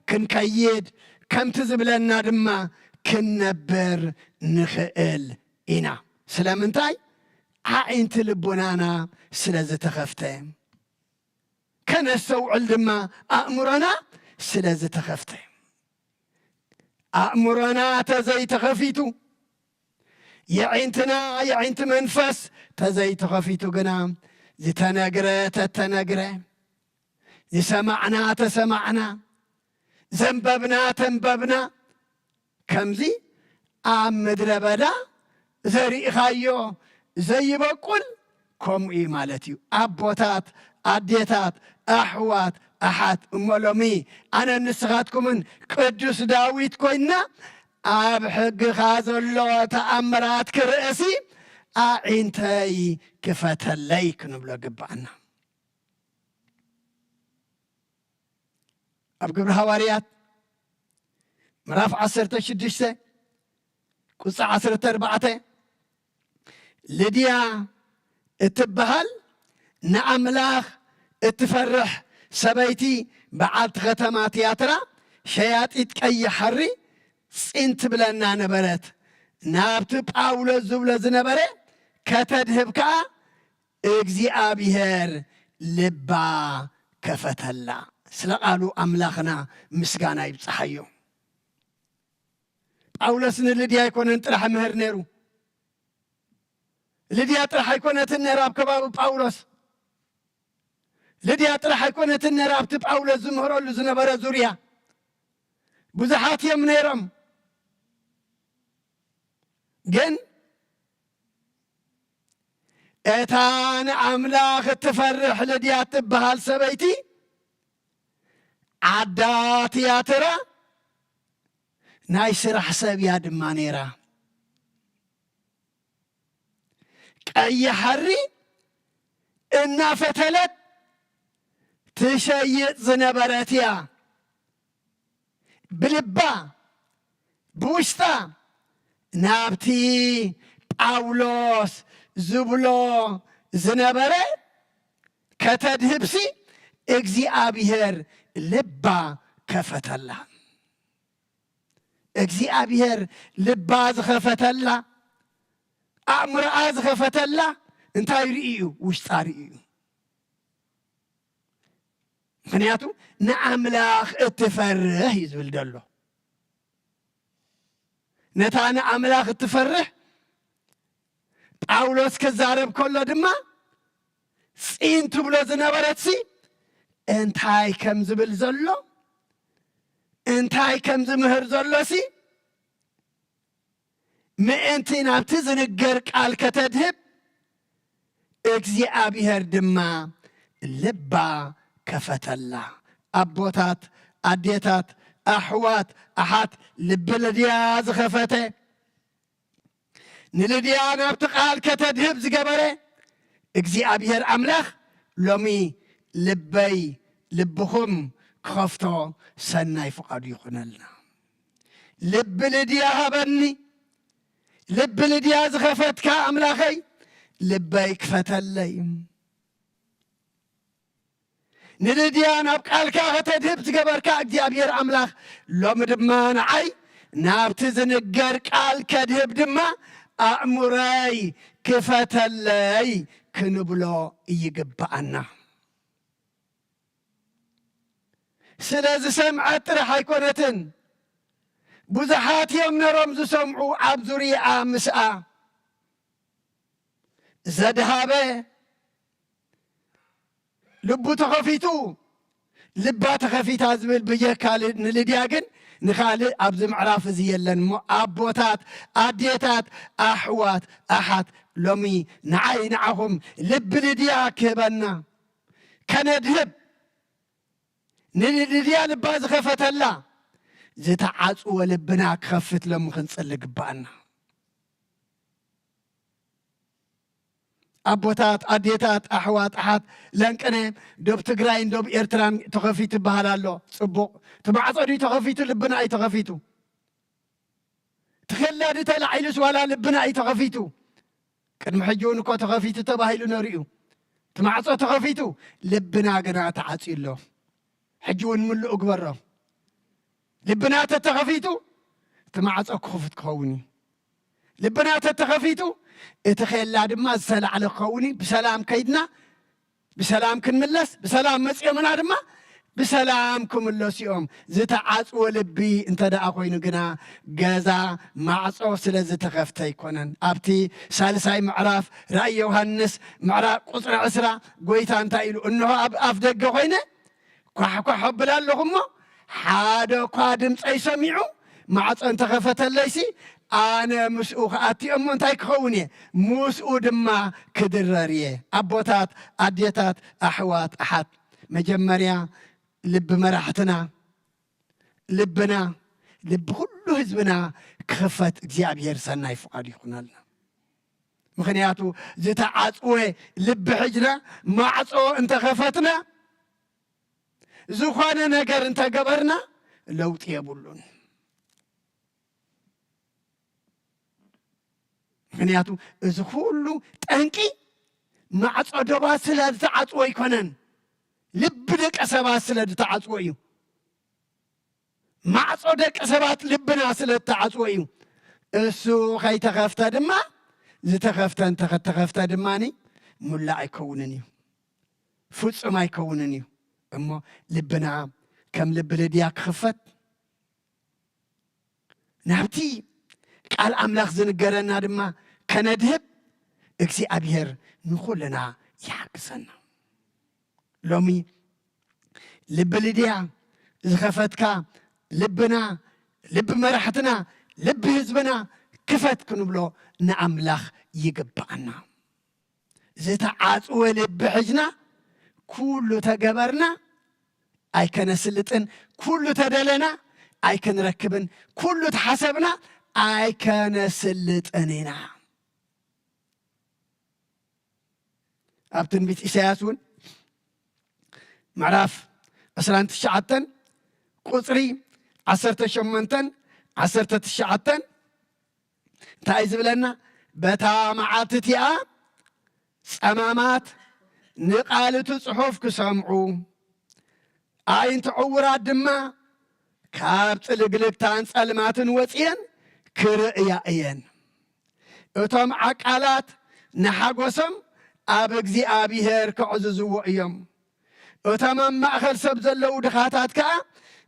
ክንከይድ፣ ከምቲ ዝብለና ድማ ክንነብር ንኽእል ኢና። ስለምንታይ? ኣዒንቲ ልቦናና ስለ ዝተኸፍተ፣ ከነስተውዕል ድማ ኣእምሮና ስለ ዝተኸፍተ። ኣእምሮና ተዘይተኸፊቱ፣ የዒንትና፣ የዒንቲ መንፈስ ተዘይተኸፊቱ ግና፣ ዝተነግረ ተተነግረ፣ ዝሰማዕና ተሰማዕና፣ ዘንበብና ተንበብና፣ ከምዚ ኣብ ምድረ በዳ ዘሪእኻዮ ዘይበቁል ከምኡ እዩ ማለት እዩ። ኣቦታት፣ ኣዴታት፣ ኣሕዋት፣ ኣሓት፣ እሞ ሎሚ ኣነን ንስኻትኩምን ቅዱስ ዳዊት ኮይንና፣ ኣብ ሕግኻ ዘሎ ተኣምራት ክርእሲ ኣዒንተይ ክፈተለይ ክንብሎ ግባኣና። ኣብ ግብሪ ሃዋርያት ምዕራፍ ዓሰርተ ሽዱሽተ ቁጽሪ ዓሰርተ ኣርባዕተ፣ ልድያ እትበሃል ንኣምላኽ እትፈርሕ ሰበይቲ በዓልቲ ከተማ ትያትራ፣ ሸያጢት ቀይሕ ሓሪ ጽን ትብለና ነበረት። ናብቲ ጳውሎስ ዝብሎ ዝነበረ ከተድህብ ከኣ እግዚኣብሔር ልባ ከፈተላ። ስለ ቃሉ ኣምላኽና ምስጋና ይብጽሓዮ። ጳውሎስ ንልድያ ኣይኮነን ጥራሕ ምህር ነይሩ። ልድያ ጥራሕ ኣይኮነትን ነይራ ኣብ ከባቢ ጳውሎስ። ልድያ ጥራሕ ኣይኮነትን ነይራ ኣብቲ ጳውሎስ ዝምህረሉ ዝነበረ ዙርያ። ብዙሓት እዮም ነይሮም። ግን እታ ንኣምላኽ እትፈርሕ ልድያ እትበሃል ሰበይቲ፣ ዓዳ ትያትራ ናይ ስራሕ ሰብ እያ ድማ ነይራ። ቀይሕ ሓሪ እናፈተለት ትሸይጥ ዝነበረት እያ። ብልባ፣ ብውሽጣ ናብቲ ጳውሎስ ዝብሎ ዝነበረ ከተድህብሲ እግዚኣብሔር ልባ ከፈተላ። እግዚኣብሔር ልባ ዝኸፈተላ፣ ኣእምሮኣ ዝኸፈተላ እንታይ ርእዩ እዩ? ውሽጣ ርእዩ እዩ። ምኽንያቱ ንኣምላኽ እትፈርህ እዩ ዝብል ዘሎ። ነታ ንኣምላኽ እትፈርህ ጳውሎስ ክዛረብ ከሎ ድማ ጽን ትብሎ ዝነበረትሲ እንታይ ከም ዝብል ዘሎ፣ እንታይ ከም ዝምህር ዘሎሲ ምእንቲ ናብቲ ዝንገር ቃል ከተድህብ እግዚኣብሔር ድማ ልባ ከፈተላ። ኣቦታት፣ ኣዴታት፣ ኣሕዋት፣ ኣሓት፣ ልቢ ልድያ ዝኸፈተ፣ ንልድያ ናብቲ ቃል ከተድህብ ዝገበረ እግዚኣብሔር ኣምላኽ ሎሚ ልበይ ልብኹም ክኸፍቶ ሰናይ ፍቓዱ ይኹነልና። ልቢ ልድያ ሃበኒ። ልቢ ልድያ ዝኸፈትካ ኣምላኸይ ልበይ ክፈተለይ። ንልድያ ናብ ቃልካ ከተድህብ ዝገበርካ እግዚኣብሔር ኣምላኽ ሎሚ ድማ ንዓይ ናብቲ ዝንገር ቃል ከድህብ ድማ ኣእምሮይ ክፈተለይ ክንብሎ ይግብኣና። ስለ ዝሰምዐት ጥራሕ ኣይኮነትን፣ ብዙሓት እዮም ነሮም ዝሰምዑ ኣብ ዙርያኣ ምስኣ። ዘድሃበ ልቡ ተኸፊቱ፣ ልባ ተኸፊታ ዝብል ብጀካ ል-፣ ንልድያ ግን ንኻልእ ኣብዚ ምዕራፍ እዚ የለን። እሞ ኣቦታት፣ ኣዴታት፣ ኣሕዋት፣ ኣሓት፣ ሎሚ ንዓይ ንዓኹም ልቢ ልድያ ክህበና፣ ከነድህብ፣ ንልድያ ልባ ዝኸፈተላ፣ ዝተዓጽወ ልብና ክኸፍት ሎሚ ክንጽሊ ግባኣና። ኣቦታት፣ ኣዴታት፣ ኣሕዋት፣ ኣሓት፣ ለንቅነ፣ ዶብ ትግራይን ዶብ ኤርትራን ተኸፊቱ ይበሃል ኣሎ። ጽቡቕ። እቲ ማዕጾ ድዩ ተኸፊቱ? ልብና እዩ ተኸፊቱ። እቲ ኸላዲ ተላዒሉስ ዋላ ልብና እዩ ተኸፊቱ? ቅድሚ ሕጂ እውን እኮ ተኸፊቱ ተባሂሉ ነሩ እዩ። እቲ ማዕጾ ተኸፊቱ፣ ልብና ግና ተዓጽዩ ኣሎ። ሕጂ እውን ምሉእ ግበሮ። ልብና ተተኸፊቱ፣ እቲ ማዕጾ ክፉት ክኸውን እዩ። ልብና ተተኸፊቱ፣ እቲ ኼላ ድማ ዝተላዕለ ክኸውን እዩ። ብሰላም ከይድና፣ ብሰላም ክንምለስ፣ ብሰላም መጺኦምና ድማ ብሰላም ክምለሱ እዮም። ዝተዓጽወ ልቢ እንተ ደኣ ኮይኑ ግና፣ ገዛ ማዕጾ ስለ ዝተኸፍተ ኣይኮነን። ኣብቲ ሳልሳይ ምዕራፍ ራእይ ዮሃንስ ምዕራፍ ቁጽሪ ዕስራ፣ ጎይታ እንታይ ኢሉ? "እንሆ ኣብ ኣፍ ደገ ኮይነ ኳሕኳሕ ኣብል ኣለኹ እሞ፣ ሓደ እኳ ድምፀይ ሰሚዑ ማዕጾ እንተኸፈተለይሲ፣ ኣነ ምስኡ ክኣቲ እሞ እንታይ ክኸውን እየ? ምስኡ ድማ ክድረር እየ።" ኣቦታት፣ ኣዴታት፣ ኣሕዋት፣ ኣሓት፣ መጀመርያ ልቢ መራሕትና፣ ልብና፣ ልቢ ኩሉ ህዝብና ክኽፈት እግዚኣብሔር ሰናይ ፍቓዱ ይኹነልና። ምኽንያቱ ዝተዓጽወ ልቢ ሕጅና ማዕጾ እንተኸፈትና፣ ዝኾነ ነገር እንተገበርና ለውጢ የብሉን። ምኽንያቱ እዚ ኩሉ ጠንቂ ማዕጾ ዶባት ስለ ዝተዓጽወ ኣይኮነን፣ ልቢ ደቂ ሰባት ስለ ዝተዓጽወ እዩ። ማዕጾ ደቂ ሰባት ልብና ስለ ዝተዓጽወ እዩ። እሱ ከይተኸፍተ ድማ፣ ዝተኸፍተ እንተኸተኸፍተ ድማ ሙላእ ኣይከውንን እዩ፣ ፍጹም ኣይከውንን እዩ። እሞ ልብና ከም ልቢ ልድያ ክኽፈት፣ ናብቲ ቃል ኣምላኽ ዝንገረና ድማ ከነድህብ እግዚኣብሔር ንኹልና ይሓግዘና። ሎሚ ልቢ ልድያ ዝኸፈትካ ልብና፣ ልቢ መራሕትና፣ ልቢ ህዝብና ክፈት ክንብሎ ንኣምላኽ ይግብኣና። ዝተዓጽወ ልቢ ሕጅና ኩሉ ተገበርና ኣይከነስልጥን፣ ኩሉ ተደለና ኣይከንረክብን፣ ኩሉ ተሓሰብና ኣይከነስልጥን ኢና። ኣብ ትንቢት ኢሳያስ እውን ምዕራፍ ዕስራን ትሽዓተን ቁጽሪ ዓሰርተ ሸሞንተን ዓሰርተ ትሽዓተን እንታይ እዩ ዝብለና? በታ መዓልቲ እቲኣ ጸማማት ንቓል እቲ ጽሑፍ ክሰምዑ፣ ኣዒንቲ ዕዉራት ድማ ካብ ጽልግልግታን ጸልማትን ወጺኤን ክርእያ እየን። እቶም ዓቃላት ንሓጎሶም ኣብ እግዚኣብሔር ከዕዝዝዎ እዮም። እቶም ኣብ ማእከል ሰብ ዘለዉ ድኻታት ከኣ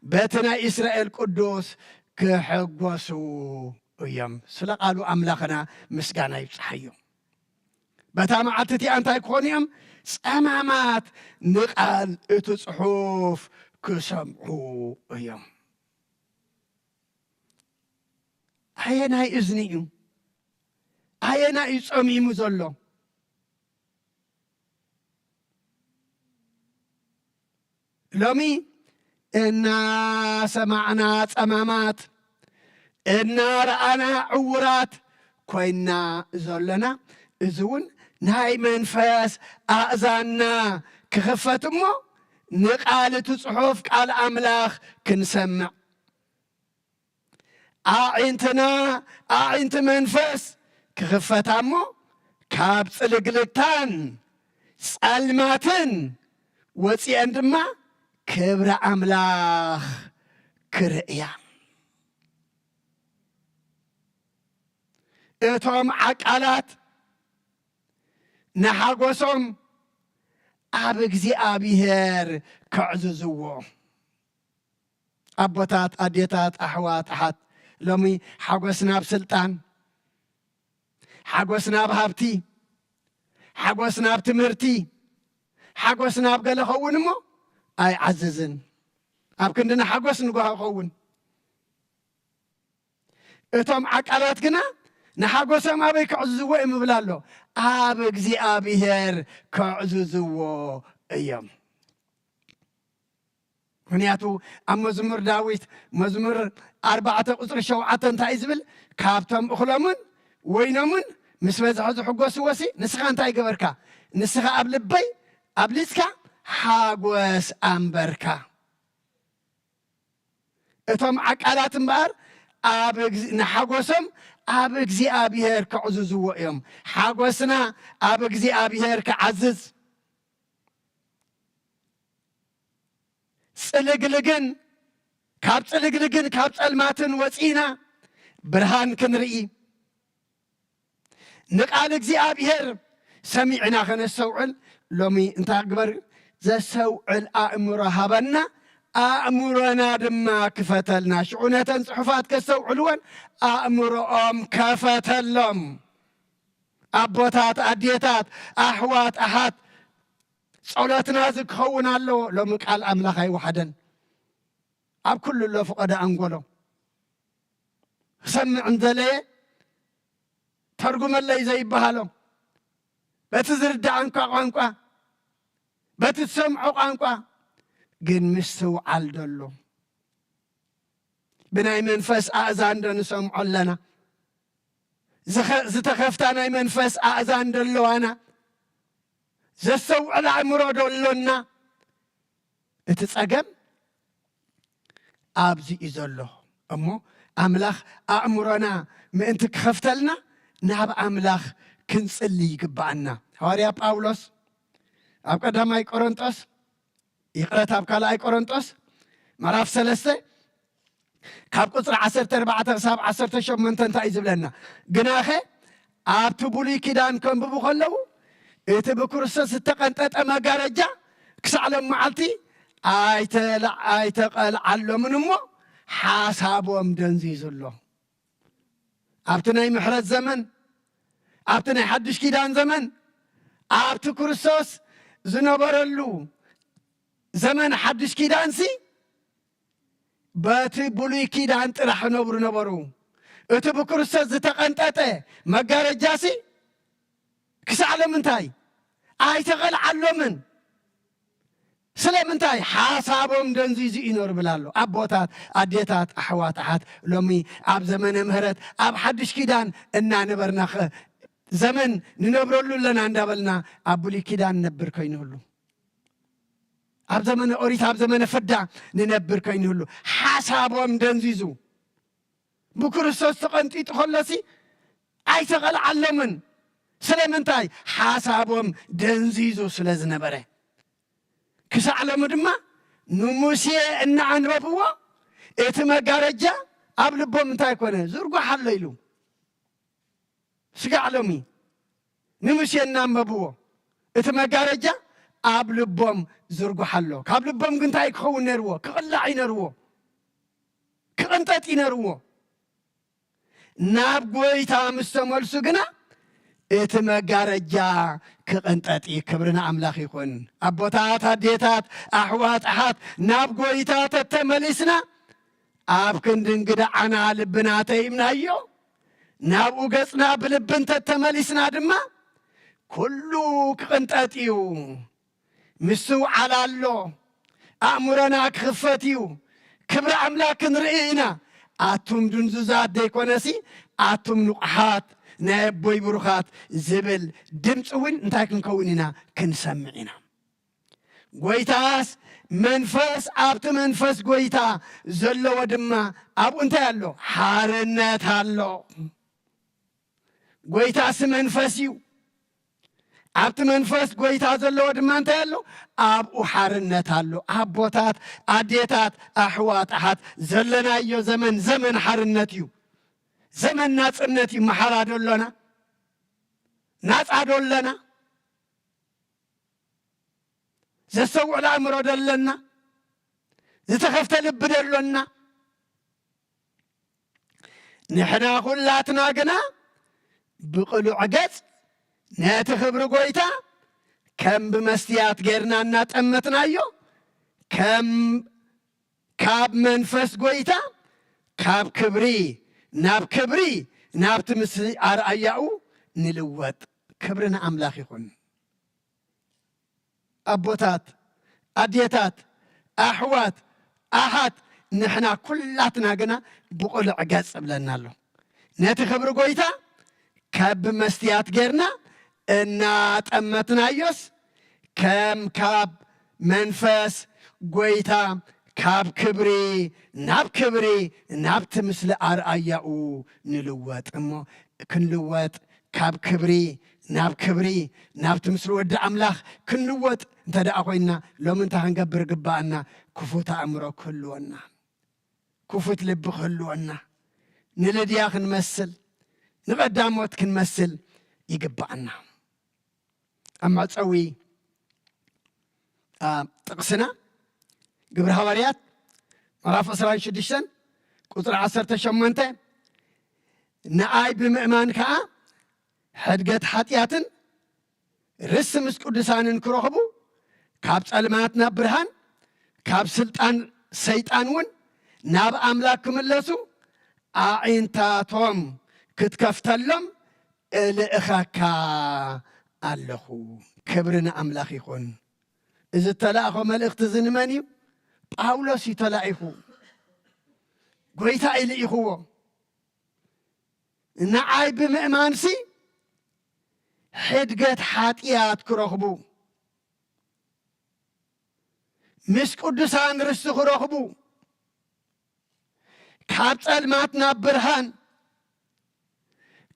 በቲ ናይ እስራኤል ቅዱስ ክሕጎሱ እዮም። ስለ ቃሉ ኣምላኽና ምስጋና ይብጽሓዮ። በታ መዓልቲ እቲኣ እንታይ ክኾኑ እዮም? ጸማማት ንቓል እቲ ጽሑፍ ክሰምዑ እዮም። ኣየናይ እዝኒ እዩ? ኣየናይ እዩ ጸሚሙ ዘሎ? ሎሚ እናሰማዕና ጸማማት፣ እናረኣና ዕዉራት ኮይና ዘሎና፣ እዚ እውን ናይ መንፈስ ኣእዛንና ክኽፈት እሞ ንቓል እቲ ጽሑፍ ቃል ኣምላኽ ክንሰምዕ፣ ኣዒንትና ኣዒንቲ መንፈስ ክኽፈታ እሞ ካብ ጽልግልግታን ጸልማትን ወጺኤን ድማ ክብሪ ኣምላኽ ክርእያ። እቶም ዓቃላት ንሓጎሶም ኣብ እግዚኣብሔር ከዕዝዝዎ፣ ኣቦታት፣ ኣዴታት፣ ኣሕዋት፣ ኣሓት፣ ሎሚ ሓጎስና ኣብ ስልጣን፣ ሓጎስና ኣብ ሃብቲ፣ ሓጎስና ኣብ ትምህርቲ፣ ሓጎስና ኣብ ገለ ኸውን እሞ ኣይዓዝዝን። ኣብ ክንድና ሓጎስ ንጓሆ ኸውን። እቶም ዓቃላት ግና ንሓጎሶም ኣበይ ከዕዝዝዎ እዮም ይብል ኣሎ? ኣብ እግዚኣብሔር ከዕዝዝዎ እዮም። ምኽንያቱ ኣብ መዝሙር ዳዊት መዝሙር ኣርባዕተ ቁፅሪ ሸውዓተ እንታይ እዩ ዝብል? ካብቶም እኽሎምን ወይኖምን ምስ በዝሐ ዝሕጎስዎ ሲ ንስኻ እንታይ ገበርካ? ንስኻ ኣብ ልበይ ኣብሊፅካ ሓጎስ ኣንበርካ። እቶም ዓቃላት እምበኣር ኣብ ንሓጎሶም ኣብ እግዚኣብሔር ከዕዝዝዎ እዮም። ሓጎስና ኣብ እግዚኣብሔር ክዓዝዝ፣ ጽልግልግን ካብ ጽልግልግን ካብ ጸልማትን ወጺእና ብርሃን ክንርኢ፣ ንቃል እግዚኣብሔር ሰሚዕና ከነስተውዕል፣ ሎሚ እንታይ ግበር? ዘስተውዕል ኣእምሮ ሃበና፣ ኣእምሮና ድማ ክፈተልና። ሽዑ ነተን ጽሑፋት ከስተውዕልወን ኣእምሮኦም ከፈተሎም። ኣቦታት፣ ኣዴታት፣ ኣሕዋት፣ ኣሓት፣ ጸሎትና እዚ ክኸውን ኣለዎ። ሎሚ ቃል ኣምላኽ ኣይወሓደን። ኣብ ኩሉ ኣሎ ፍቐደ ኣንጎሎ። ክሰምዕ እንደለየ ተርጉመለይ ዘይበሃሎ፣ በቲ ዝርዳእንካ ቋንቋ፣ በቲ ትሰምዖ ቋንቋ ግን ምስትውዓል ደሎ። ብናይ መንፈስ ኣእዛን ዶ ንሰምዖ ኣለና? ዝኸ-፣ ዝተኸፍታ ናይ መንፈስ ኣእዛን ዶ ኣለዋና? ዘስተውዕል ኣእምሮ ዶ ኣሎና? እቲ ጸገም ኣብዚ እዩ ዘሎ። እሞ ኣምላኽ ኣእምሮና ምእንቲ ክኸፍተልና ናብ ኣምላኽ ክንጽሊ ይግብኣና። ሃዋርያ ጳውሎስ ኣብ ቀዳማይ ቆሮንጦስ፣ ይቕረታ፣ ኣብ ካልኣይ ቆሮንጦስ ምዕራፍ ሰለስተ ካብ ቁጽሪ ዓሰርተ ኣርባዕተ ክሳብ ዓሰርተ ሸሞንተ እንታይ እዩ ዝብለና? ግናኸ ኣብቲ ብሉይ ኪዳን ከንብቡ ከለዉ፣ እቲ ብክርስቶስ ዝተቐንጠጠ መጋረጃ ክሳዕ ሎም መዓልቲ ኣይተላ-፣ ኣይተቐልዓሎምን እሞ ሓሳቦም ደንዚዙ ኣሎ። ኣብቲ ናይ ምሕረት ዘመን፣ ኣብቲ ናይ ሓድሽ ኪዳን ዘመን፣ ኣብቲ ክርስቶስ ዝነበረሉ ዘመን ሓድሽ ኪዳንሲ፣ በቲ ብሉይ ኪዳን ጥራሕ ይነብሩ ነበሩ። እቲ ብክርስቶስ ዝተቐንጠጠ መጋረጃሲ ክሳዕ ሎምንታይ ኣይተቐልዓሎምን። ስለምንታይ? ሓሳቦም ደንዚዙ እዩ ነሩ ብላ ኣሎ። ኣቦታት፣ ኣዴታት፣ ኣሕዋት፣ ኣሓት፣ ሎሚ ኣብ ዘመነ ምህረት፣ ኣብ ሓድሽ ኪዳን እናነበርና ኸ-፣ ዘመን ንነብረሉ ኣለና እንዳበልና ኣብ ብሉይ ኪዳን ነብር ኮይንህሉ። ኣብ ዘመነ ኦሪት፣ ኣብ ዘመነ ፍዳ ንነብር ኮይንህሉ። ሓሳቦም ደንዚዙ። ብክርስቶስ ተቐንጢጡ ከሎሲ ኣይተቐልዓሎምን። ስለምንታይ? ሓሳቦም ደንዚዙ ስለ ዝነበረ። ክሳዕ ሎሚ ድማ ንሙሴ እናኣንበብዎ እቲ መጋረጃ ኣብ ልቦም እንታይ ኮነ? ዝርጓሕ ኣሎ ኢሉ። ስጋዕ ሎሚ ንሙሴ እናንበብዎ እቲ መጋረጃ ኣብ ልቦም ዝርጓሕ ኣሎ። ካብ ልቦም ግን እንታይ ክኸውን ነርዎ? ክቕላዕ እዩ ነርዎ። ክቕንጠጥ እዩ ነርዎ። ናብ ጎይታ ምስ ተመልሱ ግና እቲ መጋረጃ ክቕንጠጥ እዩ። ክብሪ ንኣምላኽ ይኹን። ኣቦታት፣ ኣዴታት፣ ኣሕዋት፣ ኣሓት፣ ናብ ጎይታ ተተመሊስና ኣብ ክንዲ እንግድዓና ልብና ተይምናዮ፣ ናብኡ ገጽና ብልቢ እንተተመሊስና ድማ ኩሉ ክቕንጠጥ እዩ። ምስትውዓል ኣሎ። ኣእምሮና ክኽፈት እዩ። ክብሪ ኣምላኽ ክንርኢ ኢና። ኣቱም ድንዙዛት ደይኮነሲ፣ ኣቱም ንቑሓት ናይ ኣቦይ ብሩኻት ዝብል ድምፂ እውን እንታይ ክንከውን ኢና? ክንሰምዕ ኢና። ጎይታስ መንፈስ፣ ኣብቲ መንፈስ ጎይታ ዘለዎ ድማ ኣብኡ እንታይ ኣሎ? ሓርነት ኣሎ። ጎይታስ መንፈስ እዩ። ኣብቲ መንፈስ ጎይታ ዘለዎ ድማ እንታይ ኣሎ? ኣብኡ ሓርነት ኣሎ። ኣቦታት፣ ኣዴታት፣ ኣሕዋት፣ ኣሓት፣ ዘለናዮ ዘመን፣ ዘመን ሓርነት እዩ። ዘመን ናጽነት እዩ። መሓራ ዶ ኣሎና? ናጻ ዶ ኣለና? ዘስተውዕል ኣእምሮ ዶ ኣለና? ዝተኸፍተ ልቢ ዶ ኣሎና? ንሕና ኹላትና ግና ብቕሉዕ ገጽ ነቲ ክብሪ ጐይታ ከም ብመስትያት ጌርና እናጠመትናዮ፣ ከም ካብ መንፈስ ጐይታ ካብ ክብሪ ናብ ክብሪ፣ ናብቲ ምስሊ ኣርኣያኡ ንልወጥ። ክብሪ ንኣምላኽ ይኹን። ኣቦታት፣ ኣዴታት፣ ኣሕዋት፣ ኣሓት፣ ንሕና ኩላትና ግና ብቕሉዕ ገጽ እብለና ኣሎ። ነቲ ክብሪ ጐይታ ካብ መስትያት ጌርና እናጠመትናዮስ፣ ከም ካብ መንፈስ ጐይታ ካብ ክብሪ ናብ ክብሪ፣ ናብቲ ምስሊ ኣርኣያኡ ንልወጥ። እሞ ክንልወጥ፣ ካብ ክብሪ ናብ ክብሪ፣ ናብቲ ምስሊ ወዲ ኣምላኽ ክንልወጥ እንተ ደኣ ኾይንና፣ ሎሚ እንታይ ክንገብር ግባኣና? ክፉት ኣእምሮ ክህልወና፣ ክፉት ልቢ ክህልወና፣ ንልድያ ክንመስል፣ ንቐዳሞት ክንመስል ይግባኣና። ኣብ መዕጸዊ፣ አ፣ ጥቕስና፣ ግብሪ ሃዋርያት ምዕራፍ ዕስራን ሽዱሽተን ቁጽሪ ዓሰርተ ሸሞንተ፣ "ንኣይ ብምእማን ከኣ ሕድገት ሓጢኣትን ርስቲ ምስ ቅዱሳንን ክረኽቡ፣ ካብ ጸልማት ናብ ብርሃን፣ ካብ ስልጣን ሰይጣን እውን ናብ ኣምላክ ክምለሱ፣ ኣዒንታቶም ክትከፍተሎም እልእኸካ ኣለኹ።" ክብሪ ንኣምላኽ ይኹን። እዚ እተላእኾ መልእኽቲ እዚ ንመን እዩ? ጳውሎስ እዩ ተላኢኹ። ጐይታ እዩ ልኢኽዎ። ንዓይ ብምእማንሲ ሕድገት ሓጢኣት ክረኽቡ፣ ምስ ቅዱሳን ርስቲ ክረኽቡ፣ ካብ ጸልማት ናብ ብርሃን፣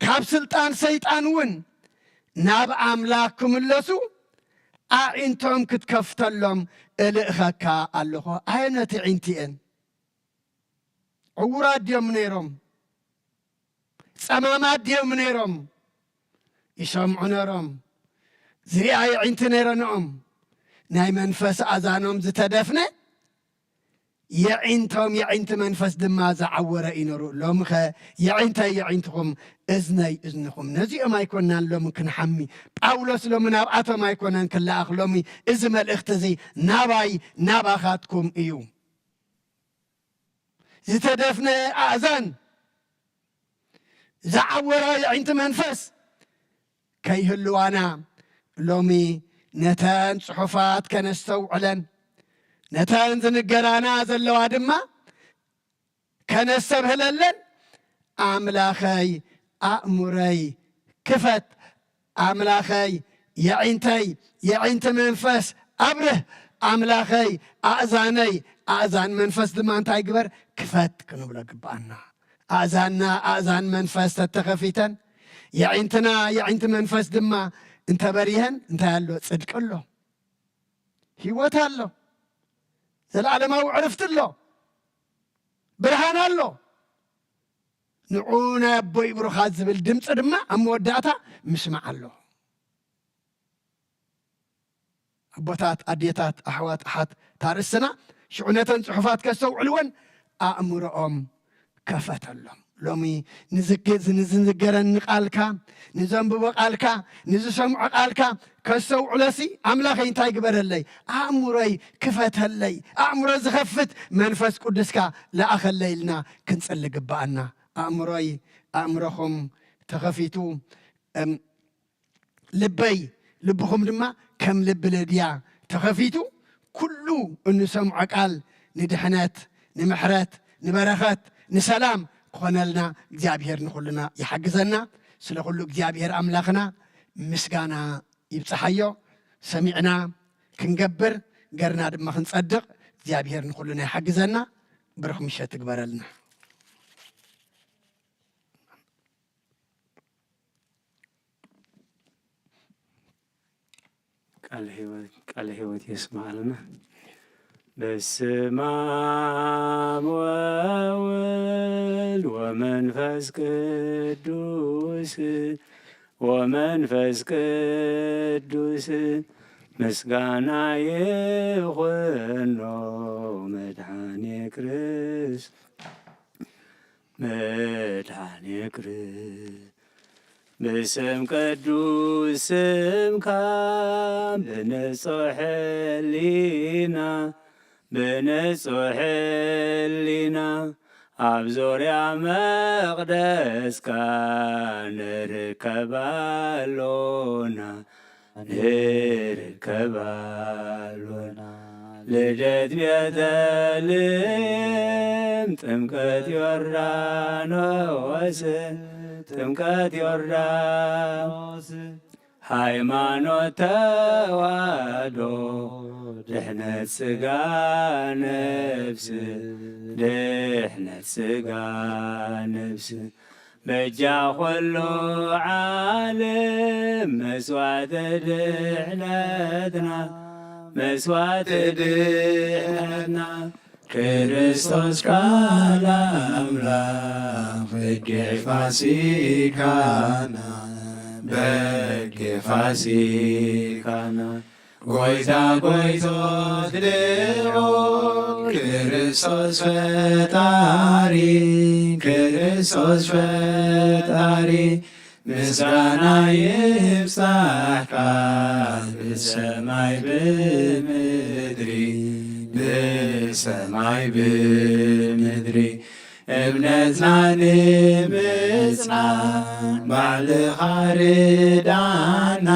ካብ ስልጣን ሰይጣን እውን ናብ ኣምላኽ ክምለሱ ኣዒንቶም ክትከፍተሎም እልእኸካ ኣለኹ። ኣየነት ኣዒንቲ እየን? ዕዉራት ድዮም ነይሮም? ጸማማት ድዮም ነይሮም? ይሰምዑ ነይሮም። ዝሪኣ የዒንቲ ነይረንኦም። ናይ መንፈስ ኣእዛኖም ዝተደፍነ፣ የዒንቶም የዒንቲ መንፈስ ድማ ዝዓወረ እዩ ነይሩ። ሎሚኸ የዒንተይ የዒንትኹም፣ እዝነይ እዝንኹም። ነዚኦም ኣይኮናን ሎሚ ክንሓሚ። ጳውሎስ ሎሚ ናብኣቶም ኣይኮነን ክለኣኽ። ሎሚ እዚ መልእኽቲ እዚ ናባይ ናባኻትኩም እዩ። ዝተደፍነ ኣእዛን፣ ዝዓወራ የዒንቲ መንፈስ ከይህልዋና፣ ሎሚ ነተን ጽሑፋት ከነስተውዕለን፣ ነተን ዝንገራና ዘለዋ ድማ ከነስተብህለለን፣ ኣምላኸይ ኣእምሮይ ክፈት፣ ኣምላኸይ የዒንተይ የዒንቲ መንፈስ ኣብርህ፣ ኣምላኸይ ኣእዛነይ ኣእዛን መንፈስ ድማ እንታይ ግበር? ክፈት ክንብሎ ግብኣና። ኣእዛንና ኣእዛን መንፈስ ተተኸፊተን፣ የዒንትና የዒንቲ መንፈስ ድማ እንተበሪሀን እንታይ ኣሎ? ጽድቂ ኣሎ፣ ህይወት ኣሎ፣ ዘለዓለማዊ ዕርፍቲ ኣሎ፣ ብርሃን ኣሎ። ንዑ ናይ ኣቦይ ብሩኻት ዝብል ድምፂ ድማ ኣብ መወዳእታ ምስማዕ ኣሎ። ኣቦታት፣ ኣዴታት፣ ኣሕዋት፣ ኣሓት፣ እታ ርእስና ሽዑ ነተን ጽሑፋት ከስተውዕልወን ኣእምሮኦም ከፈተሎም። ሎሚ ንዝግ-፣ ንዝንገረኒ ቃልካ፣ ንዘንብቦ ቃልካ፣ ንዝሰምዖ ቃልካ ከስተውዕሎሲ፣ ኣምላኸይ እንታይ ግበረለይ? ኣእምሮይ ክፈተለይ። ኣእምሮ ዝኸፍት መንፈስ ቅዱስካ ለኣኸለይ ኢልና ክንጽሊ ግብኣና። ኣእምሮይ፣ ኣእምሮኹም ተኸፊቱ፣ እም፣ ልበይ፣ ልብኹም ድማ ከም ልቢ ልድያ ተኸፊቱ፣ ኩሉ እንሰምዖ ቃል ንድሕነት፣ ንምሕረት፣ ንበረኸት፣ ንሰላም ክኾነልና እግዚኣብሔር ንኹልና ይሓግዘና። ስለ ኩሉ እግዚኣብሔር ኣምላኽና ምስጋና ይብጽሓዮ። ሰሚዕና ክንገብር፣ ገርና ድማ ክንጸድቕ እግዚኣብሔር ንኹልና ይሓግዘና። ብሩኽ ምሸት ይግበረልና። ቃለ ሕይወት፣ ቃለ ሕይወት የስማዕልና። በስመ አብ ወወልድ ወመንፈስ ቅዱስ፣ ወመንፈስ ቅዱስ፣ ምስጋና ይኹኖ መድኃኔ ክርስ መድኃኔ ክርስ ብስም ቅዱስ ስምካ ብንጹሕ ሕሊና ብንጹሕ ሕሊና ኣብ ዙርያ መቕደስካ ንርከብ ኣሎና ንርከብ ኣሎና። ልደት ቤተልሔም ጥምቀት ዮርዳኖስ ጥምቀት ዮርዳኖስ ሃይማኖት ተዋህዶ ድሕነት ስጋ ነፍስ ድሕነት ስጋ ነፍስ በጃ ኩሉ ዓለም መስዋዕቲ ድሕነትና መስዋዕቲ ድሕነትና ክርስቶስ ቃል ኣምላኽ በጊዕ ፋሲካና በጊዕ ፋሲካና ጎይታ ጎይቶት ልዑል ክርስቶስ ፈጣሪ ክርስቶስ ፈጣሪ ምስጋና ይብጻሕካ ብሰማይ ብምድሪ ብሰማይ ብምድሪ እምነትና ንምጽና ባዕልኻ ርዳና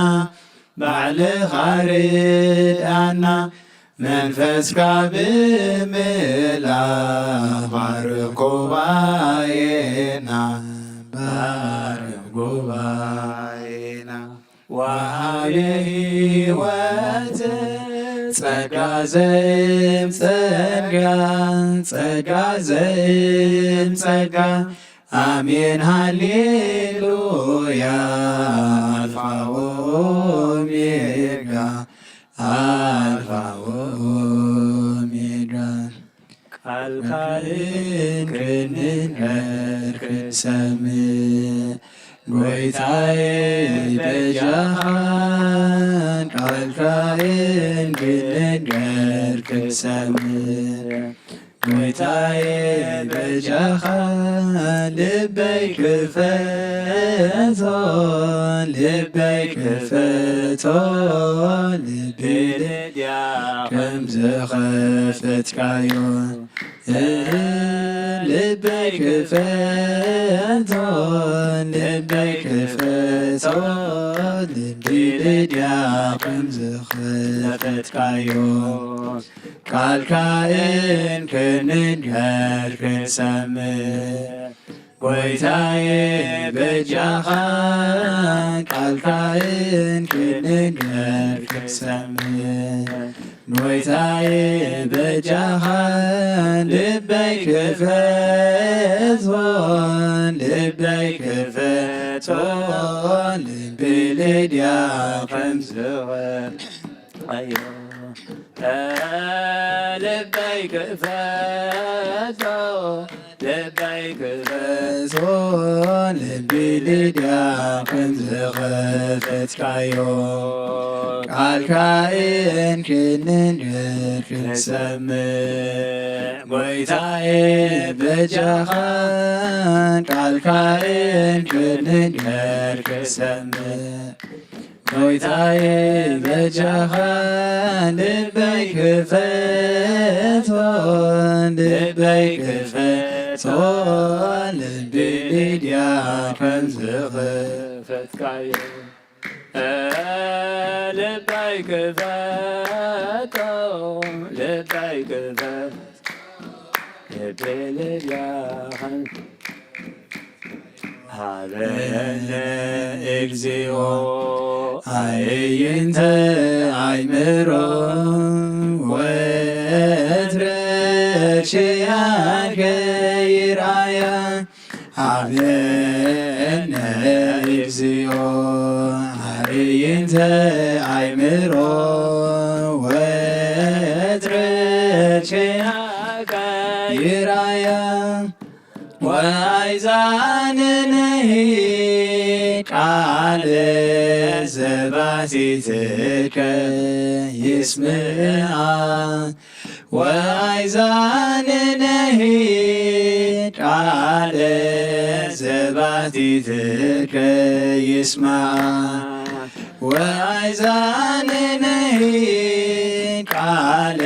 ባዕልኻ ርዳና መንፈስካ ብምልኣኽ ባርኽ ጉባኤና ባርኽ ጉባኤና ወሃቤ ሕይወት ጸጋ ዘይም ጸጋ ጸጋ ዘይም ጸጋ ኣሜን ሃሌሉያ ኣልፋ ኦሜጋ ኣልፋ ኦሜጋ ቃልካ እንክንንገር ክንሰምዕ ጎይታዬ በጃኻ ቃልካ እንክንንገር ክንሰምዕ ጎይታዬ በጃኻ ልበይ ክፈቶ ልበይ ክፈቶ ልበይ ልድያ ከም ዝኸፈትካዮ ልበይ ክፈቶ ልበይ ክፈቶ ልበይ ልድያ ከም ዝኸፈትካዮ ቃልካ እንክንንገር ክንሰምዕ ጎይታዬ በጃኻ ቃልካ እንክንንገር ክንሰምዕ ጎይታዬ በጃኻ ልበይ ክፈቶ ልበይ ክፈቶ ልበይ ልድያ ከም ዝኸ ኣዮ ልበይ ክፈቶ ልበይ ክፈቶ ልቢ ልድያ ከም ዝኸፈትካዮ ቃልካ እንክንንገር ክንሰምዕ ጎይታዬ በጃኻ ቃልካ እንክንንገር ክንሰምዕ ጎይታዬ በጃኻ ልበይ ክፈቶ ልበይ ክፈቶ ልቢ ልድያ ከም ዝኸፈትካዮ ልበይ ክፈቶ ልበይ ክፈቶ ልቢ ልድያ ከም ሃበነ እግዚኦ ኣዕይንተ ኣእምሮ ወትረ ርሽያከ ይርኣያ ሃበነ እግዚኦ ኣዕይንተ ኣእምሮ ወትረ ርሽያከ ይርኣያ ወኣይዛንንሂ ቃለ ዘባቲትከ ይስምዓ ወአይዛንነሂ ቃለ ዘባቲትከ ይስምዓ ወአይዛንነሂ ቃለ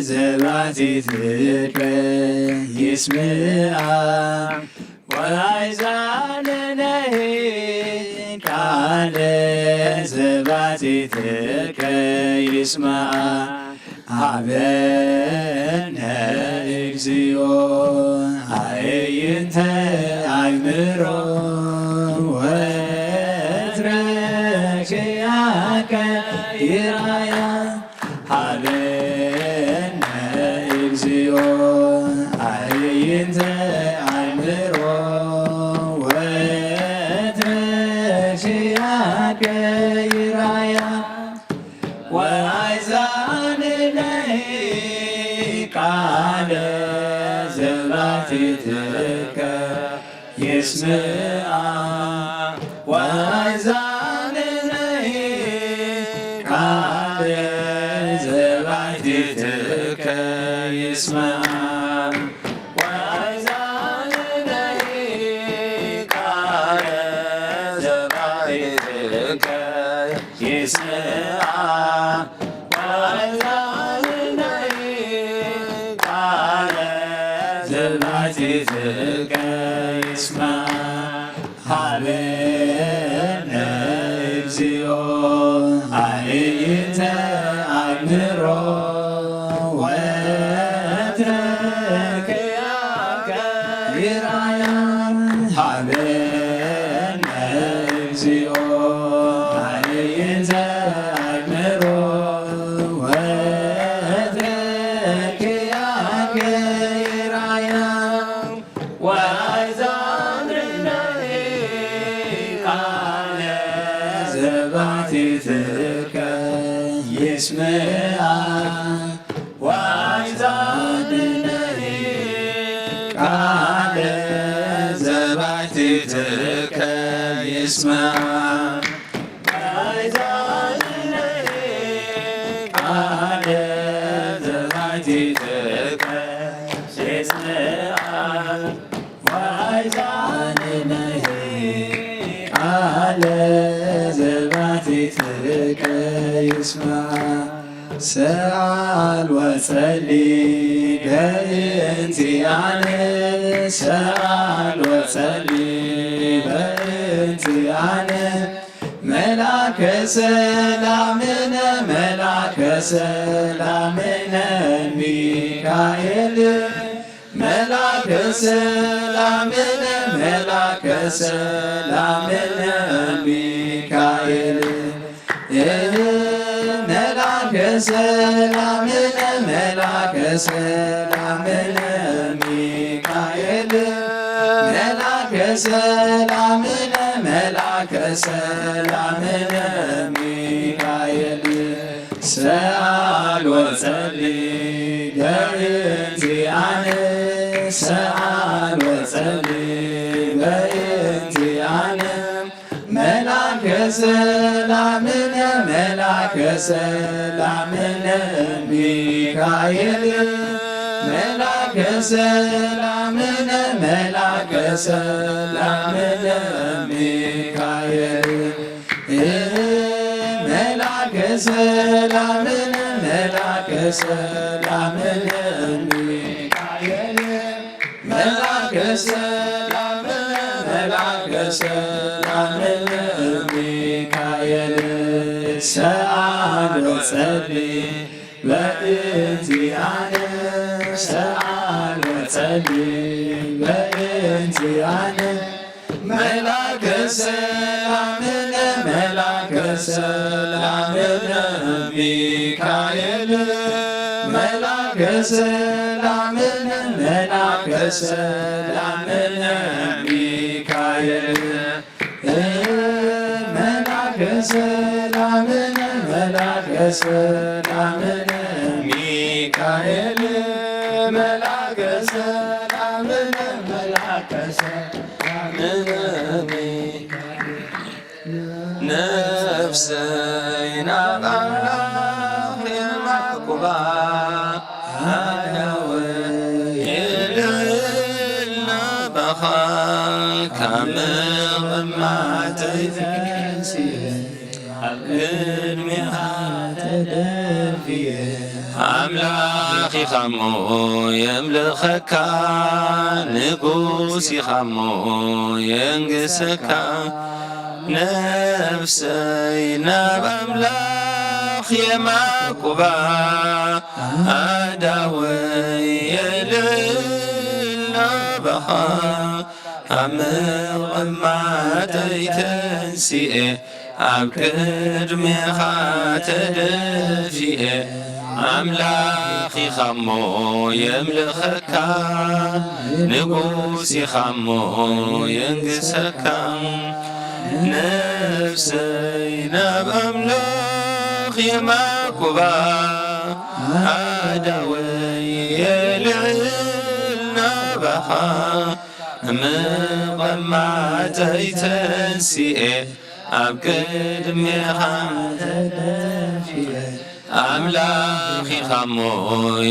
ዘባቲትከ ይስምዓ ወአይዛንነሂ ቃለ ዘባቲትከ ይስምዓ ሀበነ እግዚኦ አዕይንተ አእምሮ ወትረ ኪያከ ይርአያ ሀበነ እግዚኦ አዕይንተ አእምሮ ወትረ ኪያከ ይርአያ ወአይዛንነሂ ቃለ ዘባቲትከ ይስምዓ ወአይዛንነሂ ቃለ ዘባቲትከ ይስምዓ ወአይዛንነሂ ቃለ ዘባቲትከ ይስምዓ ወአይዛንነሂ ቃለ ዘባቲትከ ይስምዓ ሀበነ እግዚኦ አዕይንተ አእምሮ ወትረ ኪያከ ይርአያ ሀበነ እግዚኦ አዕይንተ አእምሮ ወትረ ኪያከ ይርአያ ወአይዛንነሂ ቃለ ዘባቲትከ ይስምዓ ወአይዛንነሂ ቃለ ዘባቲትከ ይስምዓ ወአይዛንነሂ ቃለ ዘባቲትከ ይስምዓ ወአይዛንነሂ ቃለ ዘባቲትከ ይስምዓ ሰኣል ወጸሊ በእንቲኣነ ሰኣል ወጸሊ በእንቲኣነ መላከ ሰላምነ መላከ ሰላምነ ሚካኤል መላከ ሰላምነ መላከ ሰላምነ ሚካኤል መላከ ሰላምነ መላከ ሰላምነ ሚካኤል መላከ ሰላምነ መላከ ሰላምነ ሚካኤል ሰኣል ወጸሊ በእንቲኣነ ሰኣል ወጸሊ በእንቲኣነ መላከ ሰላምነ መላከ ሰላምነ ሚካኤል መላከ ሰላምነ መላከ ሰላምነ ሚካኤል መላከ ሰላምነ መላከ ሰላምነ ሚካኤል መላከ ሰላምነ መላከ ሰላምነ ሚካኤል ሰኣል ወጸሊ በእንቲኣነ ሰኣል ወጸሊ በእንቲኣነ መላከ ሰላምነ መላከ ሰላምነ ሚካኤል መላከ ሰላምነ መላከ ሰላምነ ሚካኤል መላከ ሰላምነ መላከ ሰላምነ ሚካኤል መላከ ሰላምነ መላከ ሰላምነ ሚካኤል ነፍሰይ ናብ ኣምላኽ የማዕቁባ፣ ኣእዳወይ የልዕል ናባኻ፣ ካብ ምቕማጠይ ተንሲኤ ኣብ ቅድሜኻ ተደፊኤ። ኣምላኽ ኢኻ እሞ የምልኸካ፣ ንጉስ ኢኻ እሞ የንግሰካ። ነፍሰይ ናብ ኣምላኽ የማዕቁባ፣ ኣእዳወይ የልዕል ናባኻ። ካብ ምቕማጠይ ተንሲኤ ኣብ ቅድሜኻ ተደፊኤ። ኣምላኽ ኢኻ እሞ የምልኸካ፣ ንጉስ ኢኻ እሞ የንግሰካ። ነፍሰይ ናብ ኣምላኽ የማዕቁባ፣ ኣእዳወይ የልዕል ናባኻ። ምቕማጠይ ተንሲኤ ኣብ ቅድሜኻ ተደፊኤ። ኣምላኽ ኢኻ እሞ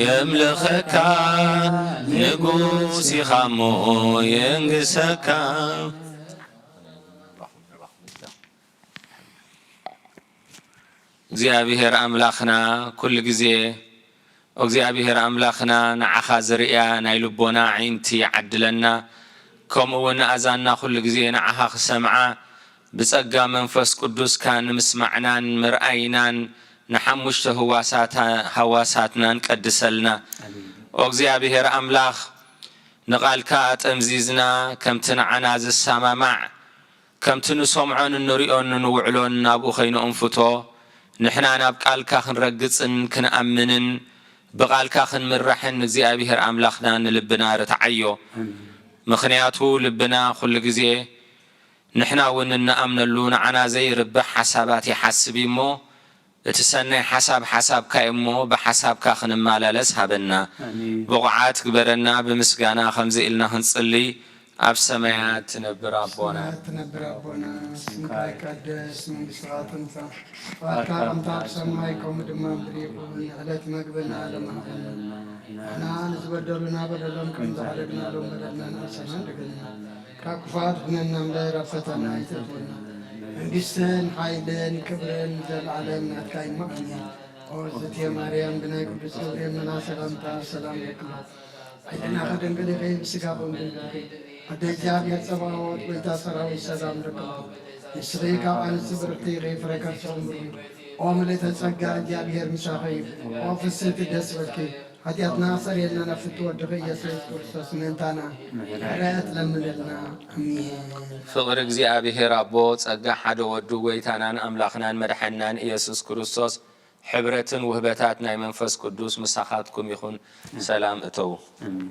የምልኸካ፣ ንጉስ ኢኻ እሞ የንግሰካ። እግዚኣብሔር ኣምላኽና ኩሉ ግዜ፣ እግዚኣብሔር ኣምላኽና ንዓኻ ዝርእያ ናይ ልቦና ኣዒንቲ ዓድለና፣ ከምኡ እውን ኣእዛንና ኩሉ ግዜ ንዓኻ ክሰምዓ ብጸጋ መንፈስ ቅዱስካ ንምስማዕናን ምርኣይናን ንሓሙሽተ ህዋሳታ-፣ ሃዋሳትናን ቀድሰልና። ኣሜን። ኦ እግዚኣብሔር ኣምላኽ ንቓልካ ኣጠምዚዝና ከምቲ ንዓና ዝሰማማዕ ከምቲ ንሰምዖን እንርእዮን ንውዕሎን ናብኡ ኸይነእንፍቶ፣ ንሕና ናብ ቃልካ ክንረግጽን ክንኣምንን፣ ብቓልካ ክንምራሕን እግዚኣብሔር ኣምላኽና ንልብና ርትዓዮ። ኣሜን። ምኽንያቱ ልብና ኩሉ ግዜ ንሕና እውን እንኣምነሉ ንዓና ዘይርብሕ ሓሳባት ይሓስብ እዩ እሞ፣ እቲ ሰናይ ሓሳብ ሓሳብካ እዩ እሞ፣ ብሓሳብካ ክንመላለስ ሃበና። ኣሜን። ብቑዓት ግበረና፣ ብምስጋና ከምዚ ኢልና ክንጽሊ፣ ኣብ ሰማያት ትነብር ኣቦና። ሰማያት ትነብር ኣቦና፣ ስምካ ይቀደስ፣ መንግስትኻ ትምጻእ፣ ፍቓድካ ከምታ ኣብ ሰማይ ከምኡ ድማ ኣብ ምድሪ ይኹን። ዕለት መግብና ሎሚ ሃበና። ንሕና ንዝበደሉና በደሎም ከም ዝሓለግናሎም በደልና ንነብሰና ሓድገና። ካብ ክፉኣት ድሕነና እምበር ኣብ ፈተና ኣይተእትወና። መንግስትን ሓይልን ክብርን ዘለዓለም ናትካ እዩ እሞ ኣሜን። ኦ እግዝእትየ ማርያም ብናይ ቅዱስ ገብርኤል መና ሰላምታ ሰላም ይብለኪ። ሕሊናኺ ድንግል ኢኺ፣ ብስጋኺ እውን ድንግል ኢኺ። ኣደ እግዚኣብሔር ጸባኦት፣ ጎይታ ሰራዊት ሰላም ይብለኪ። ንስኺ ካብ ኣንስቲ ብርኽቲ ኢኺ፣ ፍረ ከርስኺ እውን ብሩኽ እዩ። ኦ ምልእተ ጸጋ፣ እግዚኣብሔር ምሳኺ እዩ። ኦ ፍስህቲ ደስ ይበልኪ፣ ሓጢኣትና ኣሰርየልና ናብ ፍትው ወድኺ ኢየሱስ ክርስቶስ ምእንታና ምሕረት ለምንልና። ኣሜን። ፍቕሪ እግዚኣብሔር ኣቦ፣ ጸጋ ሓደ ወዱ ጎይታናን ኣምላኽናን መድሓንናን ኢየሱስ ክርስቶስ፣ ሕብረትን ውህበታት ናይ መንፈስ ቅዱስ ምሳኻትኩም ይኹን። ሰላም እተዉ። ኣሜን።